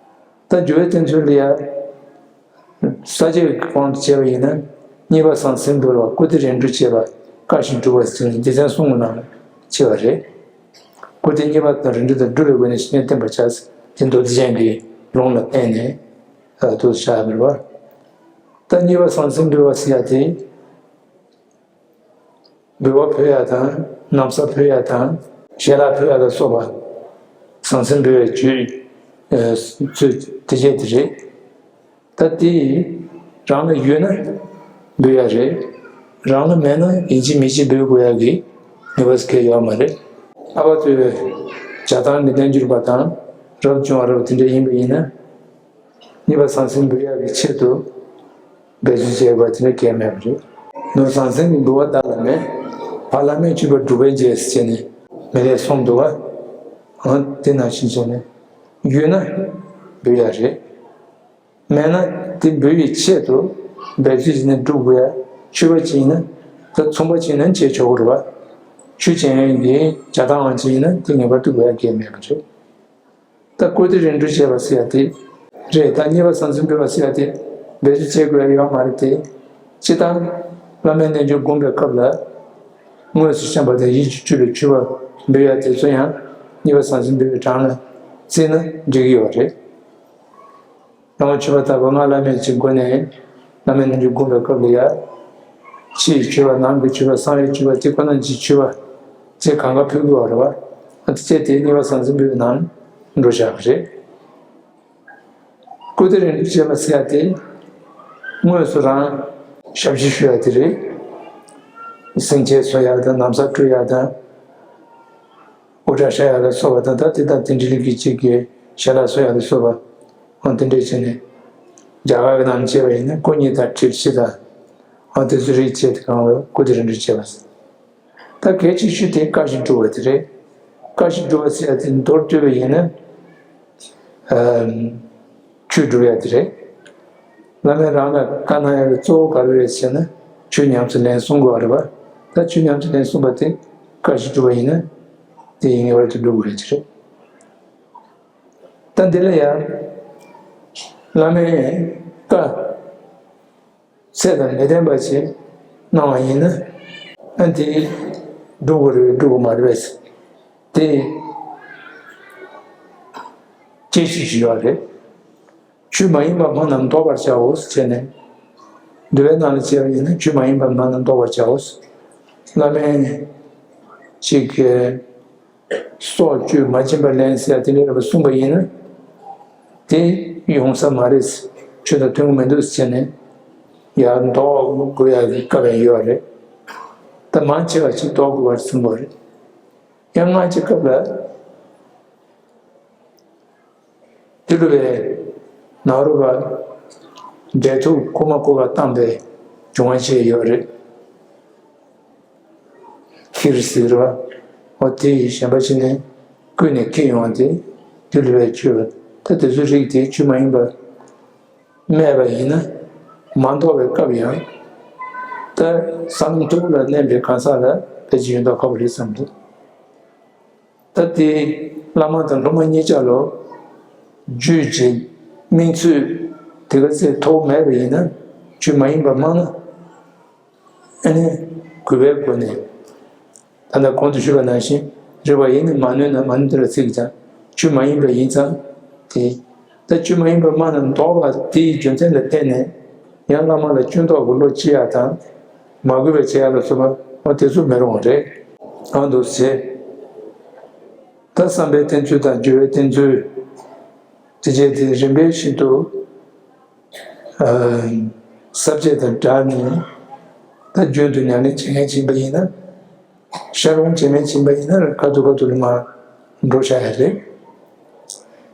ད་འགྱུར་བའི་བསྟན་ཚུལ་ལ་ཡ། ས་བཅད་ཀྱི་དབང་དུ་བྱས་པ་ཡིན་ན། གཉིས་པ་ཟང་ཟིང་འབུལ་བ། བཀུར་སྟི་རེ་འདུན་བྱེད་པ། བཀའ་བཞིན་སྒྲུབ་པ་ཟེར་ནས་སྡེ་ཚན་གསུམ་གྱི་ནང་ཕྱེ་བ་རེད། བཀུར་སྟི་གཉིས་པ་དང་རེ་འདུན་དང་སྒྲུབ་པའི་སྒོ་ནས་ཤེས་ཡོན་བསྟན་པར་བྱ། དེ་མདོ་སྡེ་རྒྱན་གྱི་ལུང་ལ་བརྟེན་ནས་ཨ་འདུག་སེ་བཞག་ཡོད་པ་རེད་བ། ད་གཉིས་པ་ཟང་ཟིང་འབུལ་བ་ཟེར་ཡ་དེ། འབུལ་བ་ཕུལ་ཡ་དང་། ན་བཟའ་ཕུལ་ཡ་དང་། ཞལ་ལག་ཕུལ་ཡ་ལ་སོགས་པ། ཟང་ཟིང་འབུལ་བའི་ཆོས་ཨ་ཚུལ་དེ་བྱས་དེ་རེད། ད་དེ་རང་ལ་ཡོད་ན་འབུལ་ཡ་རེད། རང་ལ་མེད་ན་ཡིན་གཅིག་མིན་གཅིག་འབུལ་དགོས་ཡ་གི་ངེས་པ་གང་ཡང་ཡོད་མ་རེད། ཨ་བ་ཏོའི་བྱ་བཏང་གི་རྣལ་འབྱོར་པ་དང་རབ་བྱུང་བ་རབ་དེ་འདྲ་ཡིན་པ་ཡིན་ན། གཉིས་པ་ཟང་ཟིང་འབུལ་ཡག་གི་ཆེད་དུ་འབད་རྩོལ་བྱས་པ་དེ་ནི་གལ་མེད་པ་རེད། ནོར་ཟང་ཟིང་གི་འབུལ་བ་བདག་ལ་མེད། ཕ་བླ་མས་སྤྱོད་པ་སྒྲུབ་པར་བྱེད་ཟེར་ནས་མི་ལས་གསུངས་འདུག་བ། འོ་དེ་ནང་བཞིན་བྱས་ནས་ཡོད་ན་འབུལ་ཡག་རེད། མེད་ན་དེ་འབུལ་བའི་ཆེད་དུ་འབད་རྩོལ་བྱས་ནས་སྒྲུབ་དགོས་ཡ། ཆོས་པ་ཅིག་ཡིན་ན་ད་ཚོང་པ་ཅིག་ཡིན་ན་བྱེད་ཆོག་གི་རེད་བ། ཆོས་བྱེད་མཁན་གྱི་བྱ་བཏང་བ་ཅིག་ཡིན་ན་དེ་ངེས་པར་དུ་དགོས་ཡ་གལ་མེད་པ་རེད། ད་བཀུར་སྟི་རེ་འདུན་བྱེད་པ་ཟེར་ཡ་དེ་རེད། ད་གཉིས་པ་ཟང་ཟིང་འབུལ་བ་ཟེར་ཡ་དེ་འབད་རྩོལ་བྱེད་དགོས་ཡ་ཡོད་མ་རེད་དེ། སྤྱིར་བཏང་བླ་མའི་རྣལ་འབྱོར་བསྒོམ་པའི་སྐབས་ལ་དངོས་སུ་བཤམས་པ་དང་ཡིད་ཀྱིས་སྤྲུལ་པའི་མཆོད་པ་འབུལ་ཡ་དེ་ཚོ་ཡང་གཉིས་པ་ཟང་ཟིང་འབུལ་བའི་གྲངས་ལ་བརྩིས་ན་འགྲིག་གི་ཡོད་རེད། ཡང་མཆོད་པ་དག་པ་ལྔ་བླ་མེད་ཅིག་སྒོ་ནས་བླ་མའི་རྣལ་འབྱོར་བསྒོམ་པའི་སྐབས་ལ་ཡ། ཕྱི་ཡི་མཆོད་པ་ནང་གི་མཆོད་པ་གསང་བའི་མཆོད་པ་དེ་ཁོ་ན་གྱི་མཆོད་པ་ཚེ་གང་ག་ཕུལ་དགོས་པ་རེད་བ། ཨ་དེ་བྱས་ཏེ་གཉིས་པ་ཟང་ཟིང་འབུལ་བའི་ནང་འགྲོ་བཞག་པ་རེད། སྐུ་དེ་རིང་བྱེད་པ་ཟེར་ཡ་དེ། དངོས་སུ་རང་ཞབས་ཕྱི་ཞུ་ཡ་དེ་རེད། སེང་ཆེན་གསོ་ཡ་དང་ན་བཟའ་སྤྲོད་ཡ་དང་། དབུ་སྐྲ་བསྲེག་ཡ་ལ་སོགས་པ་དང་ད་དེ་དང་དེ་འདྲའི་གི་གཅིག་གི་ཞལ་ལག་གསོ་ཡ་ལ་སོགས་པ། འོ་དེ་འདྲས་བྱས་ནས། རྒྱ་གར་གྱི་ནང་བྱས་པ་ཡིན་ན་སྐུ་གཉིས་དང་དྲིལ་ཕྱིས་དང་། འོ་དེ་ཚོ་རིགས་བྱས་ཏེ་གང་བའི་སྐུ་དེ་རིང་འདྲ་བྱས་པ། ད་གལ་ཆེ་ཤོས་དེ་བཀའ་བཞིན་སྒྲུབ་པ་དེ་རེད། བཀའ་བཞིན་སྒྲུབ་པ་ཟེར་ཡ་དེ་མདོར་བསྡུས་པ་ཡིན་ན། ཨམ། ཆོས་སྒྲུབ་ཡ་དེ་རེད། བླ་མས་རང་ལ་བཀའ་གནང་ཡ་གི་གཙོ་བོ་ག་རེ་རེད་ཟེར་ན། ཆོས་ཉམས་སུ་ལེན་གསུང་དགོས་པ་རེད་པ། ད་ཆོས་ཉམས་སུ་ལེན་གསུངས་པ་དེ་བཀའ་བཞིན་སྒྲུབ་པ་ཡིན་ན། དེ་ཡིན་ངེས་པར་དུ་སྒྲུབ་དགོས་རེད་དེ་རེད། ད་འདི་ལ་ཡང་། བླ་མའི་བཀའ་ཚད་དང་མི་ལྡན་པ་ཞིག་གནང་བ་ཡིན་ན། ཨ་འདི་སྒྲུབ་དགོས་རེད་སྒྲུབ་དགོས་མ་རེད་པས། དེ་དཔྱད་གཞི་ཞིག་ཡོད་རེད། ཆོས་མ་ཡིན་པ་སྨྲ་རྣམས་བཟློག་པར་བྱའོ་ཟེར་ནས། འདུལ་བའི་ནང་ལ་བྱས་པ་ཡིན་ན་ཆོས་མ་ཡིན་པ་སྨྲ་རྣམས་བཟློག་པར་བྱའོ། བླ་མས་ཅིག་གིས་སྲོག་གཅོད་མ་བྱིན་པར་ལེན་ཟེར་ཡ་དེ་འདྲ་རེ་བ་གསུངས་པ་ཡིན་ན། དེ་ཡོང་ས་མ་རེད། ཆོས་དང་མཐུན་གྱི་མི་འདུག་ཟེར་ནས། ཡར་བཟློག་དགོས་ཡ་གི་བཀའ་བའི་ཡོད་རེད། ད་མང་ཆེ་བ་ཅིག་བཟློག་དགོས་པར་གསུངས་པ་རེད། ཡང་སྔ་ཕྱི་སྐབས་ལ། དེ་ལུ་བའི་ནཱ་རོ་པ་འབྲས་ཐུག་ཁུག་མ་ཁུག་པ་བཏང་པའི་བྱུང་བ་ཞིག་ཡོད་རེད། ཁིར་ཟེར་བ། འོ་དེ་ཡི་གཞན་པ་ཞིག་ནས་བརྐུས་ནས་འཁྱེར་ཡོང་བ་དེ། དེ་ལུ་བའི་ཆོས་པ་ད་དེ་ཚོའི་རིགས་དེ་ཆོས་མ་ཡིན་པ། སྨྲས་པ་ཡིན་ན། མ་བཟློག་པའི་སྐབས་ཡང་། ད་ས་ལམ་མཐུག་པོ་ལ་གནས་པའི་གང་ཟག་ལ་ཕལ་ཆེར་ཡོན་བདག་ཁག་པོ་རེད་བསམ་འདུག་ད་དེ་བླ་མ་དང་སློབ་མ་གཉིས་ཆ་ལོ། རྒྱུད་ཀྱི་མིང་ཚུལ་དེ་ག་ཚད་མཐོ་པོ་མེད་པ་ཡིན་ན་ཆོས་མ་ཡིན་པ་སྨྲ་ན། ཨ་ནི་གུས་པའི་སྒོ་ནས། ད་ལྟ་གོང་དུ་ཞུས་པ་ནང་བཞིན་རེ་བ་ཡིན་ན་མ་ནོན་ན་མ་ནོན་དེ་ལ་ཚིག་ཀྱང་ཆོས་མ་ཡིན་པ་ཡིན་ཙང་། དེ་ད་ཆོས་མ་ཡིན་པ་སྨྲ་ན་བཟློག་པ་དེའི་རྒྱུ་མཚན་ལ་བརྟེན་ནས་ཡང་བླ་མ་ལ་སྐྱོན་འདོགས་ཀྱི་བློ་ཅི་ཡ་དང་། མ་གུས་པ་བྱེད་ཡ་ལ་སོགས་པ་འོ་དེ་ཚོ་མི་རུང་བ་རེད། གང་འདུག་ཟེར། ད་བསམ་པའི་བསྟེན་ཚུལ་དང་སྦྱོར་བའི་བསྟེན་ཚུལ། དེ་བྱས་ཏེ་རིམ་པས་བཞིན་དུ། ཨ། ས་བཅད་དང་སྦྲགས་ནས་ད་རྒྱུན་དུ་ཉམས་ལེན་བྱེད་མཁན་ཅིག་ཡིན་པ་ཡིན་ན། ཤར་འོང་བྱེད་མཁན་ཅིག་ཡིན་པ་ཡིན་ན་ཁ་ཐུག་ཁ་ཐུག་ལ་མར་འགྲོ་བྱ་ཡ་རེད།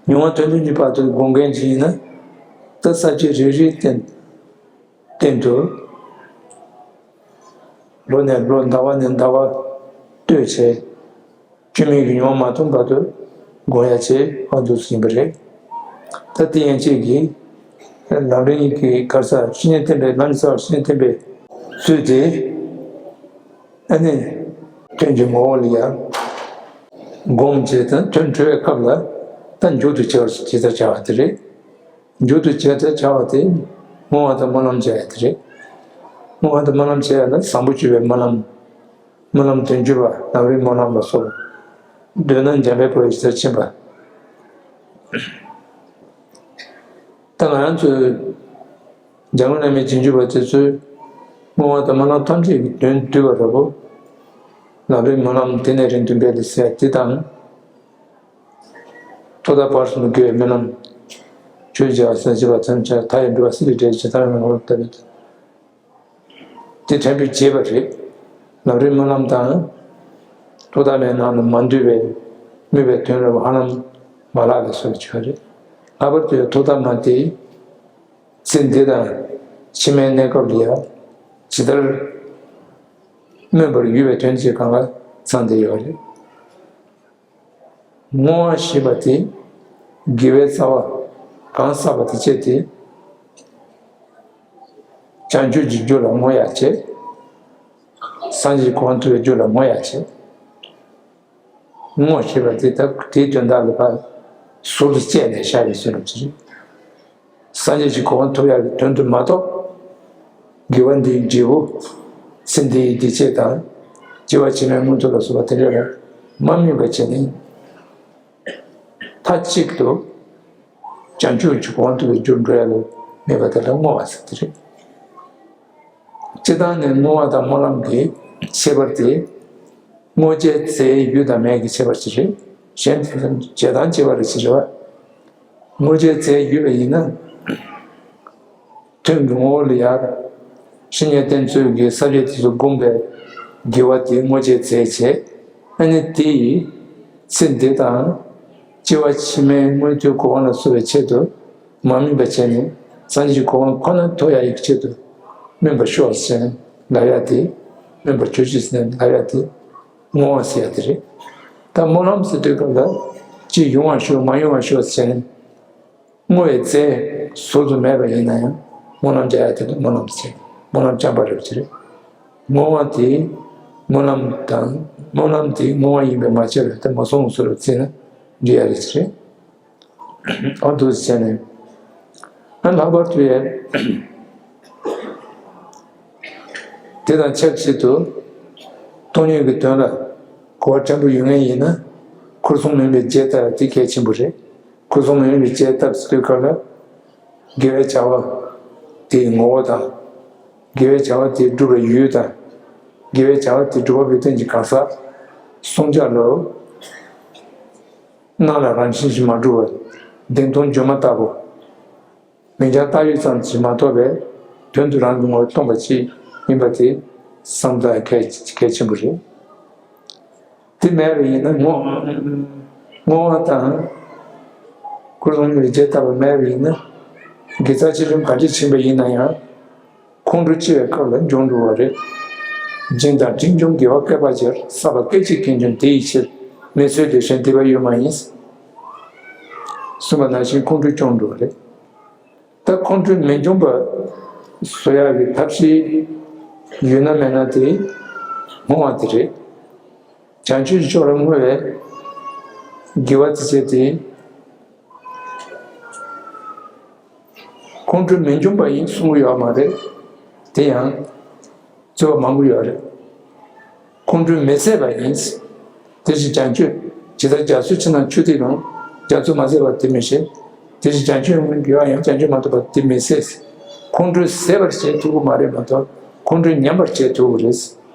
མྱོང་བ་དོན་མཐུན་གྱི་བར་དུ་སྒོམ་མཁན་ཅིག་ཡིན་ན། ད་ས་བཅད་རེ་རེའི་སྟེང་སྟེང་དུ། ལོ་ནས་ལོ་ཟླ་བ་ནས་ཟླ་བ་བསྟོད་བྱས། སྐྱོན་མེད་ཀྱི་ཡོང་མ་ཐུབ་བར་དུ་སྒོམ་ཡ་ཆེད་ཨ་འདུག་ཟིན་པ་རེད། ད་དེ་ཡན་ཆད་ཀྱིས་ལམ་རིམ་གྱི་གར་ས་བཤེས་གཉེན་བསྟེན་པའི་ལམ་ས་བཤེས་གཉེན་བསྟེན་པའི་ཚུལ་དེ། ཨ་ནི་དོན་གྱི་ངོ་བོ་ལ་ཡང་སྒོམ་བྱེད་དང་དོན་གྲུབ་པའི་སྐབས་ལ་ད་མཇུག་ཏུ་བྱ་བར་ཇི་ལྟར་བྱ་བ་དེ་རེད། མཇུག་ཏུ་བྱེད་ཐབས་བྱ་བ་དེ་བསྔོ་བ་དང་སྨོན་ལམ་བྱ་ཡ་དེ་རེད། བསྔོ་བ་དང་སྨོན་ལམ་བྱ་ཡ་ལ་བཟང་པོ་སྤྱོད་པའི་སྨོན་ལམ། སྨོན་ལམ་དོན་བརྒྱུད་པ་ལམ་རིམ་སྨོན་ལམ་ལ་སོགས། འདོད་ན་འཇམ་དཔལ་དཔའ་བོས་ཇི་ལྟར་མཁྱེན་པ། ད་ང་རང་ཚོའི་འཇམ་མགོན་བླ་མའི་རྗེས་འཇུག་པ་དེ་ཚོས་བསྔོ་བ་དང་སྨོན་ལམ་ཐམས་ཅད་ཀྱི་དོན་བསྡུས་པ་འདྲ་པོ། ལམ་རིམ་སྨོན་ལམ་དེ་ནས་རིང་དུ་འབད་དེ་ཟེར་དེ་དང་། ཐོག་མཐའ་བར་གསུམ་དུ་དགེ་བའི་སྨོན་ལམ། ཆོས་རྒྱལ་བ་སྲས་བཅས་པ་ཐམས་ཅད་མཐའ་ཡས་འགྲོ་བ་སྲིད་པའི་འབྲས་ཀྱི་ཐར་པའི་ངོ་བོར་ལྟ་བུའི། དེ་དྲན་པའི་བྱེད་པ་རེད། ལམ་རིམ་སྨོན་ལམ་དང་། ཐོག་མཐའ་མའི་ནང་དུ་མ་འདུས་པའི་དམིགས་པའི་དོན་རེ་བ་ཧ་ལམ་མ་ལགས་པའི་བཟོ་བྱ་རེད། ལྷག་པར་དུ་ཐོག་མཐའ་མ་དེ། ཚེ་འདི་དང་ཕྱི་མའི་གནས་སྐབས་ལ་ཡང་ཇི་ལྟར་སྨོན་པར་འོས་པའི་དོན་གྱི་གང་ག་ཚང་བསྡད་ཡོད་རེད། བསྔོ་བ་ཞེས་པ་དེ་དགེ་བའི་རྩ་བ་གང་བསགས་པ་དེ་བྱས་ཏེ། བྱང་ཆུབ་ཀྱི་རྒྱུ་ལ་བསྔོ་ཡ་བྱེད། སངས་རྒྱས་ཀྱི་གོ་འཕང་ཐོབ་པའི་རྒྱུ་ལ་བསྔོ་ཡ་བྱེད། བསྔོ་ཞེས་པ་དེ་ད་དེའི་དོན་དག་ལ་ཕར་ཟུར་དུ་བཅད་ནས་བཞག་པའི་ཕྱིར་རོ་ཅི། སངས་རྒྱས་ཀྱི་གོ་འཕང་ཐོབ་ཡག་གི་དོན་དུ་མ་གཏོགས། དགེ་བ་འདིའི་འབྲས་བུ་ཚེ་འདིའི་བདེ་སྐྱིད་དང་སྐྱེ་བ་ཕྱི་མའི་མངོན་མཐོ་ལ་སོགས་པ་དེ་འདྲ་ལ་མ་སྨོན་པ་བྱས་ནས། མཐའ་གཅིག་ཏུ་ བྱང་ཆུབ་ཀྱི་གོ་འཕང་ཐོབ་པའི་རྒྱུར་འགྲོ་ཡ་ལ་དམིགས་པ་དེ་ལ་བསྔོ་བ་ཟེར་དེ་རེད། སྤྱིར་བཏང་ནས་བསྔོ་བ་དང་སྨོན་ལམ་གྱི་ཁྱད་པར་དེ། བསྔོ་བྱའི་རྫས་ཡོད་དང་མེད་ཀྱི་ཁྱད་པར་ཅིག་རེད། གཞན་དེ་ཚོ་བྱེད་སྟངས་གཅིག་པ་རེད་ཅེས་བྱ་བ། བསྔོ་བྱའི་རྫས་ཡོད་པ་ཡིན་ན། ཐུན་གྱི་ངོ་བོ་ལ་ཡ། བཤེས་གཉེན་བསྟེན་ཚུལ་གྱི་ས་བཅད་དེ་ཚོ་བསྒོམས་པའི་དགེ་བ་དེ་བསྔོ་བྱའི་རྫས་བྱས། ཨ་ནི་དེ་ཡིས་ཚེ་འདི་དང་། སྐྱེ་བ་ཕྱི་མའི་མངོན་མཐོའི་གོ་འཕང་ལ་སོགས་པའི་ཆེད་དུ་མ་སྨིན་པ་བྱས་ནས་སངས་རྒྱས་ཀྱི་གོ་འཕང་ཁོ་ན་ཐོབ་ཡ་ཡི་ཆེད་དུ་སྨིན་པར་ཤོག་ཟེར་ནས་ལབ་ཡ་དེ། སྨིན་པར་གྱུར་ཅིག་ཟེར་ནས་ལབ་ཡ་དེ། བསྔོ་བ་ཟེར་ཡ་དེ་རེད། ད་སྨོན་ལམ་ཟེར་དུས་སྐབས་ལ་ཅིག་ཡོང་བར་ཤོག་མ་ཡོང་བར་ཤོག་ཟེར་ནས། བསྔོ་བའི་རྫས་ཟུར་དུ་མེད་པ་ཡིན་ན་ཡང་སྨོན་ལམ་རྒྱག་ཡ་དེ་ལ་སྨོན་ལམ་ཟེར། སྨོན་ལམ་རྐྱང་པ་རེད་ཅེས་རེད། བསྔོ་བ་དེ་སྨོན་ལམ་དང་སྨོན་ལམ་དེ་བསྔོ་བ་ཡིན་པས་མ་ཁྱབ་པས་དེ་མ་སོང་ཟུར་དུ་བརྩིས་ན་འགྲིག་ཡ་རེད་ཅེས་རེད། ཨ་འདུག་ཟེར་ནས། ཨ་ལྷག་པར་དུ་ཡ། དེ་དང་ཆབས་ཅིག་ཏུ། སྟོང་ཉིད་ཀྱི་དོན་ལ་གོ་བ་བརྟན་པོ་ཡོད་མཁན་ཡིན་ན། ཁོར་སྲུང་མིན་པའི་རྒྱས་བཏབ་དེ་གལ་ཆེན་པོ་རེད། ཁོར་སྲུང་མིན་པའི་རྒྱས་བཏབ་ཟེར་དུས་སྐབས་ལ། དགེ་བའི་བྱ་བ་དེའི་ངོ་བོ་དང་། དགེ་བའི་བྱ་བ་དེ་སྒྲུབ་པའི་ཡུལ་དང་། དགེ་བའི་བྱ་བ་དེ་སྒྲུབ་པ་པའི་རྟེན་གྱི་གང་ཟག་གསུམ་ཆ་ལ། སྣང་ལ་རང་བཞིན་གྱིས་མ་གྲུབ་པ། བདེན་སྟོང་སྒྱུ་མ་ལྟ་བུ། མིང་རྐྱང་བཏགས་ཡོད་ཙམ་གྱིས་མ་རྟོགས་པའི་དོན་དུ་རང་གི་ངོ་བོ་སྟོང་པ་ཅིག་ཡིན་པ་དེ་བསམ་བློ་གལ་གལ་ཆེན་པོ་རེད། དེ་མེད་པ་ཡིན་ན་བསྔོ་བསྔོ་བ་དང་ཁོར་སྲུང་མིན་པའི་རྒྱས་བཏབ་པ་མེད་པ་ཡིན་ན། དགེ་རྩ་ཆེ་ཆུང་ག་འདྲ་ཕྱིན་པ་ཡིན་ན་ཡང་། ཁོང་ཁྲོ་ཆེ་བའི་སྐབས་ལ་འབྱུང་འགྲོ་བ་རེད། སྦྱིན་དང་སྤྲིན་ཕུང་དགེ་བ་བསྐལ་པ་གྱུར། བསགས་པ་སྐད་ཅིག་གིས་འབྱུང་དེ་ཡི་ཕྱིར། མི་བཟོད་དེ་གཞན་སྡིག་པ་ཡོད་མ་ཡིན། གསུངས་པ་ནང་བཞིན་ཁོང་ཁྲོ་སྐྱུང་འགྲོ་བ་རེད། ད་ཁོང་ཁྲོ་མི་འབྱུང་བ་བཟོ་ཡག་གི་ཐབས་ཤེས་ཡོད་ན་མེད་ན་དེ་བསྔོ་བ་དེ་རེད། བྱང་ཆུབ་ཀྱི་ཕྱོགས་ལ་བསྔོ་བའི་དགེ་བ་དེ་བྱས་ཏེ། ཁོང་ཁྲོ་མི་འབྱུང་བ་ཡིན་གསུང་གི་ཡོད་མ་རེད། དེ་ཡང་རྩོད་པ་མང་པོ་ཡོད་རེད། ཁོང་ཁྲོ་མི་བཟད་པ་ཡིན། དེ་བཞིན་བྱང་ཆུབ་ཇི་ལྟར་རྒྱ་མཚོའི་ཆུ་ནང་ཆུ་ཐིགས་རུང་རྒྱ་མཚོ་མ་ཟད་པ་དེ་མི་ཤེས། དེ་བཞིན་བྱང་ཆུབ་ཡོངས་སུ་གྱུར་པ་ཡང་བྱང་ཆུབ་མ་ཐོབ་པ་དེ་མི་ཟད། ཁོང་ཁྲོ་ཟད་པར་བྱེད་ཐུབ་ཀྱི་མ་རེད་མ་གཏོགས་ཁོང་ཁྲོ་ཉམས་པར་བྱེད་ཐུབ་ཀྱི་རེད།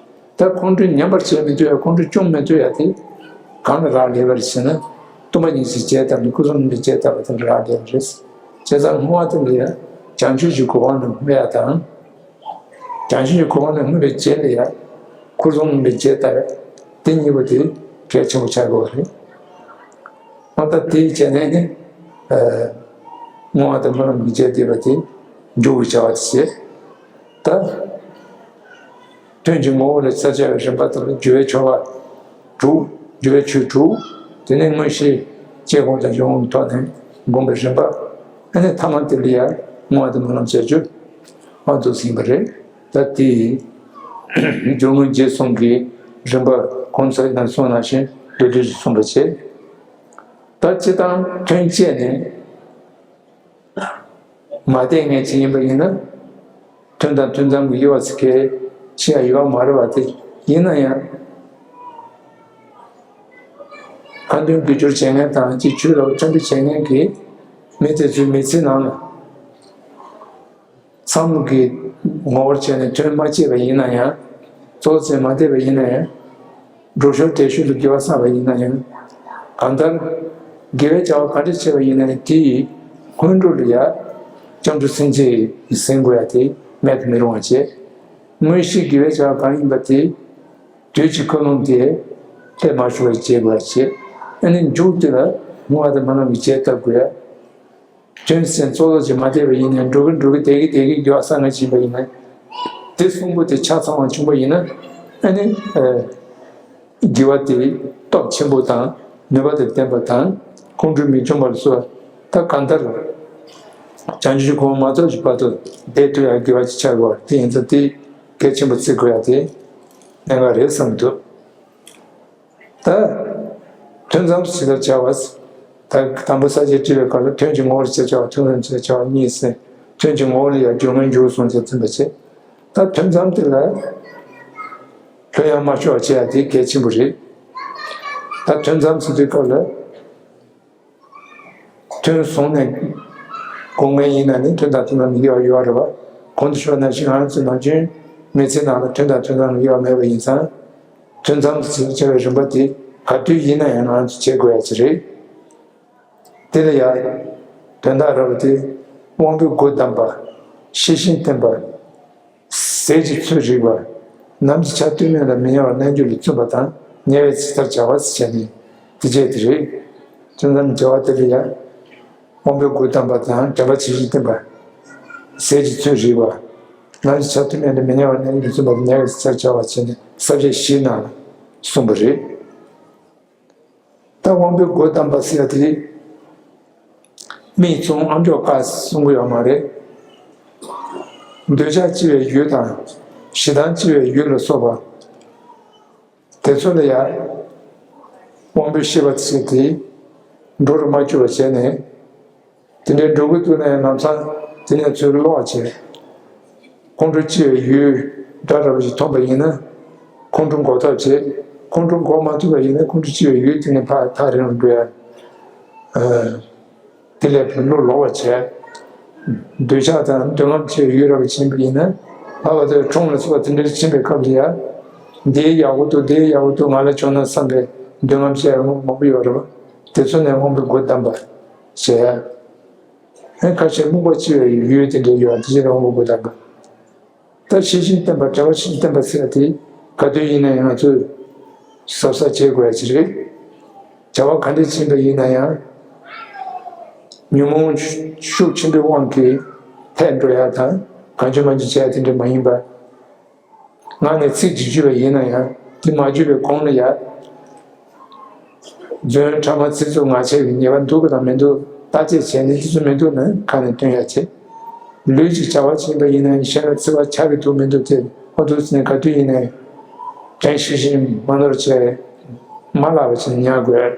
ད་ཁོང་ཁྲོ་ཉམས་པར་བྱེད་མི་ཐུབ་ཡ་ཁོང་ཁྲོ་སྐྱུང་མི་ཐུབ་ཡ་དེ་གང་ལ་རག་ལས་པ་རེད་ཟེར་ན། སྟོང་པ་ཉིད་ཀྱི་རྗེས་བཏབ་ནས་ཁོར་སྲུང་མིན་པའི་རྗེས་བཏབ་པ་དེ་ལ་རག་ལས་པ་རེད། བྱས་ཙང་བསྔོ་བ་དེ་ལ་ཡ་བྱང་ཆུབ་ཀྱི་གོ་འཕང་ལ་བསྔོ་ཡ་དང་། བྱང་ཆུབ་ཀྱི་གོ་འཕང་ལ་བསྔོས་པའི་རྗེས་ལ་ཡ་ཁོར་སྲུང་མིན་པའི་རྗེས་བཏབ་པ་དེ་གཉིས་པོ་དེ་གལ་ཆེན་པོ་ཆགས་དགོས་པ་རེད། ཨ་ད་དེའི་བྱས་ནས་ནི། བསྔོ་བ་དང་སྨོན་ལམ་གྱི་རྗེས་བསྟན་པ་དེ་མཇུག་གི་བྱ་བ་དེ་བྱེད། ད། དོན་གྱི་ངོ་བོ་ལ་ས་བཅད་པའི་རིམ་པ་དང་སྦྱོར་བའི་ཆོ་ག་དྲུག་སྦྱོར་བའི་ཆོས་དྲུག་དེ་ནས་དངོས་གཞི་དཔྱད་སྒོམ་དང་སྦྱོར་སྒོམ་ཐོག་ནས་སྒོམ་པའི་རིམ་པ། ཨ་ནི་ཐ་མ་དེ་ལ་ཡང་བསྔོ་བ་དང་སྨོན་ལམ་བྱ་རྒྱུ། ཨ་འདུག་ཟིན་པ་རེད། ད་དེ་སྦྱོར་དངོས་རྗེས་གསུམ་གྱི་རིམ་པ་གོང་ས་ཡང་གསུངས་ནང་བཞིན་མདོར་བསྡུས་སུ་གསུངས་པ་བྱས། ད་སྤྱིར་བཏང་དོན་བཅས་ནས། མ་བསྡད་མཁན་ཅིག་ཡིན་པ་ཡིན་ན། ཐུན་དང་ཐུན་མཚམས་ཀྱི་དབྱེ་བ་ཚིག་གལ་ཆེ་ཡ་ཡོད་མ་རེད་བ། དེ་ཡིན་ན་ཡང་། ཁ་འདོན་དགེ་སྦྱོར་བྱེད་མཁན་དང་གཅིག་ཆོས་ལ་བརྩོན་འགྲུས་བྱེད་མཁན་གྱི་མི་དེ་ཚོའི་མི་ཚེ་ནང་ལ། མཚམས་ཀྱི་ངོ་བོར་བྱས་ནས་ཐུན་མ་བཅད་པ་ཡིན་ན་ཡང་། གཙོ་ཆེར་མ་བསྡད་པ་ཡིན་ན་ཡང་། འགྲོ་ཞོར་བསྡད་ཞོར་དུ་དགེ་བ་བསགས་པ་ཡིན་ན་ཡང་། གང་ལྟར། དགེ་བའི་བྱ་བ་ག་འདྲ་བྱས་པ་ཡིན་ན་ཡང་དེ་ཡི་སྔོན་འགྲོ་ལ་ཡ། སྐྱབས་འགྲོ་སེམས་བསྐྱེད་ཀྱིས་ཟིན་དགོས་ཡ་དེ་མེད་དུ་མི་རུང་བ་བྱས། དངོས་གཞི་དགེ་བའི་བྱ་བ་གང་ཡིན་པ་དེ། དུས་ཀྱི་ཀུན་སློང་དེ་སླེབས་མ་བྱུང་བ་བྱེད་དགོས་པ་བྱས། ཨ་ནི་མཇུག་དེ་ལ་བསྔོ་བ་དང་སྨོན་ལམ་གྱི་རྗེས་བཏབ་དགོས་ཡ། དོན་གསན་གཙོ་བོ་ཅིག་མ་བསྡད་པ་ཡིན་ན་འགྲོ་གི་འགྲོ་གི་བསྡད་གི་བསྡད་གི་དགེ་བ་བསགས་ང་ཕྱིན་པ་ཡིན་ན། དེ་གསུམ་པོ་དེ་ཆ་ཚང་བ་བྱུང་པ་ཡིན་ན། ཨ་ནི། དགེ་བ་དེ་སྟོབས་ཆེན་པོ་དང་ནུས་པ་དང་ལྡན་པ་དང་ཁོང་ཁྲོ་མི་འབྱུང་བར་བཟོ་བ། ད་གང་ལྟར། བྱང་ཆུབ་ཀྱི་གོ་འཕང་མ་ཐོབ་ཀྱི་བར་དུ་བསྡད་ཐུབ་ཡ་དགེ་བ་ཅིག་ཆགས་དགོས་པ་དེ་ཡིན་ཙང་དེ་གལ་ཆེན་པོ་བརྩི་དགོས་ཡ་དེ་གནད་འགག་རེད་བསམ་གྱི་འདུག་ད། ཐུན་མཚམས་ཇི་ལྟར་བྱ་བ། ད་དང་པོ་ས་བཅད་བྲིས་པའི་སྐབས་ལ་དོན་གྱི་ངོ་བོར་བྱེད་བྱ་བ་ཐུན་མཚམས་ཇི་ལྟར་བྱ་བ་གཉིས་ཟེར། དོན་གྱི་ངོ་བོ་ལ་ཡང་སྦྱོར་དངོས་འཇུག་གསུམ་ཟེར་ཚིམ་པ་བྱེད། ད་ཐུན་མཚམས་དེ་ལ་ལྷོད་ཡངས་མ་ཤོར་བ་བྱེད་ཡ་དེ་གལ་ཆེན་པོ་རེད། ད་ཐུན་མཚམས་ཟེར་དུས་སྐབས་ལ། ཐུན་བཟུང་ནས་ སྐུ་ངལ་ཡིན་ན་ནི་ཐུན་དང་ཐུན་མཚམས་མི་དགེ་བ་ཡོད་རེད་བ། གོང་དུ་ཞུས་པ་ནང་བཞིན་ང་རང་ཚོའི་ནམ་རྒྱུན་མི་ཚེ་ནང་ལ་ཐུན་དང་ཐུན་མཚམས་མི་དགེ་བ་མེད་པ་ཡིན་ཙང་། ཐུན་མཚམས་སུ་བྱ་བའི་རིམ་པ་དེ་ག་དུས་ཡིན་ན་ཡང་ང་རང་ཚོས་བྱེད་དགོས་ཡ་ཅིག་རེད། དེ་ལ་ཡང་དོན་དག་ར་བ་དེ་དབང་པོའི་སྒོ་བསྡམས་པ། ཤེས་བཞིན་བསྟེན་པ། ཟས་ཀྱི་ཚོད་རིག་པ། ནམ་གྱི་ཆ་ལྟོས་མེད་ལ་མི་ཉལ་བར་རྣལ་འབྱོར་ལ་བརྩོན་པ་དང་ཉལ་བའི་ཚེ་ཐར་བྱ་བ་ཟེར་བྱས་ནས་དེ་བྱས་དེ་རེད། དོན་དམ་བྱ་བ་དེ་ལ་ཡང་དབང་པོའི་སྒོ་བསྡམས་པ་དང་དྲན་པ་ཇི་བཞིན་བསྟེན་པ། ཟས་ཀྱི་ཚོད་རིག་པ། ནམ་གྱི་ཆ་ལྟོས་མེད་ལ་མི་ཉལ་བར་རྣལ་འབྱོར་ལ་བརྩོན་པ་དང་ཉལ་བའི་ཚེ་ཐར་བྱ་བ་བྱས་ནས་ས་བཅད་བཞིའི་ནང་ལ་གསུངས་པ་རེད། ད་དབང་པོའི་སྒོ་བསྡམས་པ་ཟེར་ཡ་དེ། མིག་བཙུམ་ཨ་མཆོག་དཀར་གསུང་གི་ཡོད་མ་རེད། འདོད་ཆགས་སྐྱེ་བའི་ཡུལ་དང་། ཞེ་སྡང་སྐྱེ་བའི་ཡུལ་ལ་སོགས་པ། དེ་ཚོ་ལ་ཡང་དབང་པོའི་ཤེས་པ་ཟེར་དེ་འགྲོ་རུ་མ་བཅུག་པ་བྱས་ནས། དེ་འདྲའི་འགྲོ་གི་འདུག་ན་ཡང་ལམ་སང་དེ་ནས་ཚུར་ལོག་བྱས། ཁོང་ཁྲོ་སྐྱེ་བའི་ཡུལ་འདྲ་འདྲ་བ་ཞིག་མཐོང་པ་ཡིན་ན། ཁོང་ཁྲོ་འགོག་ཐབས་བྱེད། ཁོང་ཁྲོ་འགོག་མ་ཐུབ་པ་ཡིན་ན་ཁོང་ཁྲོ་སྐྱེ་བའི་ཡུལ་དེ་ནས་ཕར་ཐག་རིང་རུ་འགྲོ་ཡ། ཨ། དེ་ལས་ཕར་ལོག་ལོག་པ་བྱས། འདོད་ཆགས་དང་འདོད་རྔམ་སྐྱེ་བའི་ཡུལ་འདྲ་བ་ཕྱིན་པ་ཡིན་ན། ལྷག་པར་དུ་ཁྲོམ་ལ་སོགས་པ་དེ་འདྲ་ཕྱིན་པའི་སྐབས་ལ་ཡ། འདི་ཡག་པོ་འདུག་འདི་ཡག་པོ་འདུག་ང་ལ་བྱུང་ན་བསམ་པའི་འདོད་རྔམ་སྐྱེ་བ་མང་པོ་ཡོད་རེད་བ། དེ་ཚོ་ནས་དབང་པོའི་སྒོ་བསྡམས་པ་བྱས། ཨེ་ཁ་ཤས་རྨུགས་པ་སྐྱེ་བའི་ཡུལ་དེ་འདྲ་ཡོད་དེ་ཕྱིར་དབང་པོའི་སྒོ་བསྡམས་པ། ད་ཤེས་བཞིན་བསྟེན་པ་དྲན་པ་བཞིན་བསྟེན་པ་ཟེར་ཡ་དེ་ག་དུས་ཡིན་ན་ཡང་ང་ཚོས་གཟབ་གཟབ་བྱེད་དགོས་ཡ་ཅིག་རེད། བྱ་བ་ག་འདྲ་ཕྱིན་པ་ཡིན་ན་ཡང་ཉོན་མོངས་ཤུགས་ཆེན་པོའི་དབང་གིས་འཐད་འགྲོ་ཡ་དང་གང་བྱུང་མང་བྱུང་བྱེད་ཡ་དེ་འདྲ་མ་ཡིན་པ། ངག་ནས་ཚིག་ཅིག་བརྗོད་པ་ཡིན་ན་ཡང་དེ་མ་བརྗོད་པའི་གོང་ལ་ཡ། རྫུན་ཕྲ་མ་ཚིག་རྩུབ་ངག་འཁྱལ་གྱི་ཉེས་པ་འདུག་གི་དང་མི་འདུག་བརྟག་དཔྱད་བྱས་ནས་དེ་ཚོ་མི་འདུག་ན་ཁ་ནས་སྟོན་ཡ་བྱེད། ལུས་ཀྱི་བྱ་བ་བྱེད་པ་ཡིན་ན་ཡང་གཞན་ལ་བརྩེ་བ་ཆགས་ཀྱི་འདུག་མི་འདུག་དེ་ཨོ་འདུག་ཟེར་ནས་ག་དུས་ཡིན་ན་ཡང་དྲན་ཤེས་བཞིན་མ་ནོར་བྱས། མ་བརླག་པ་བྱས་ཉར་དགོས།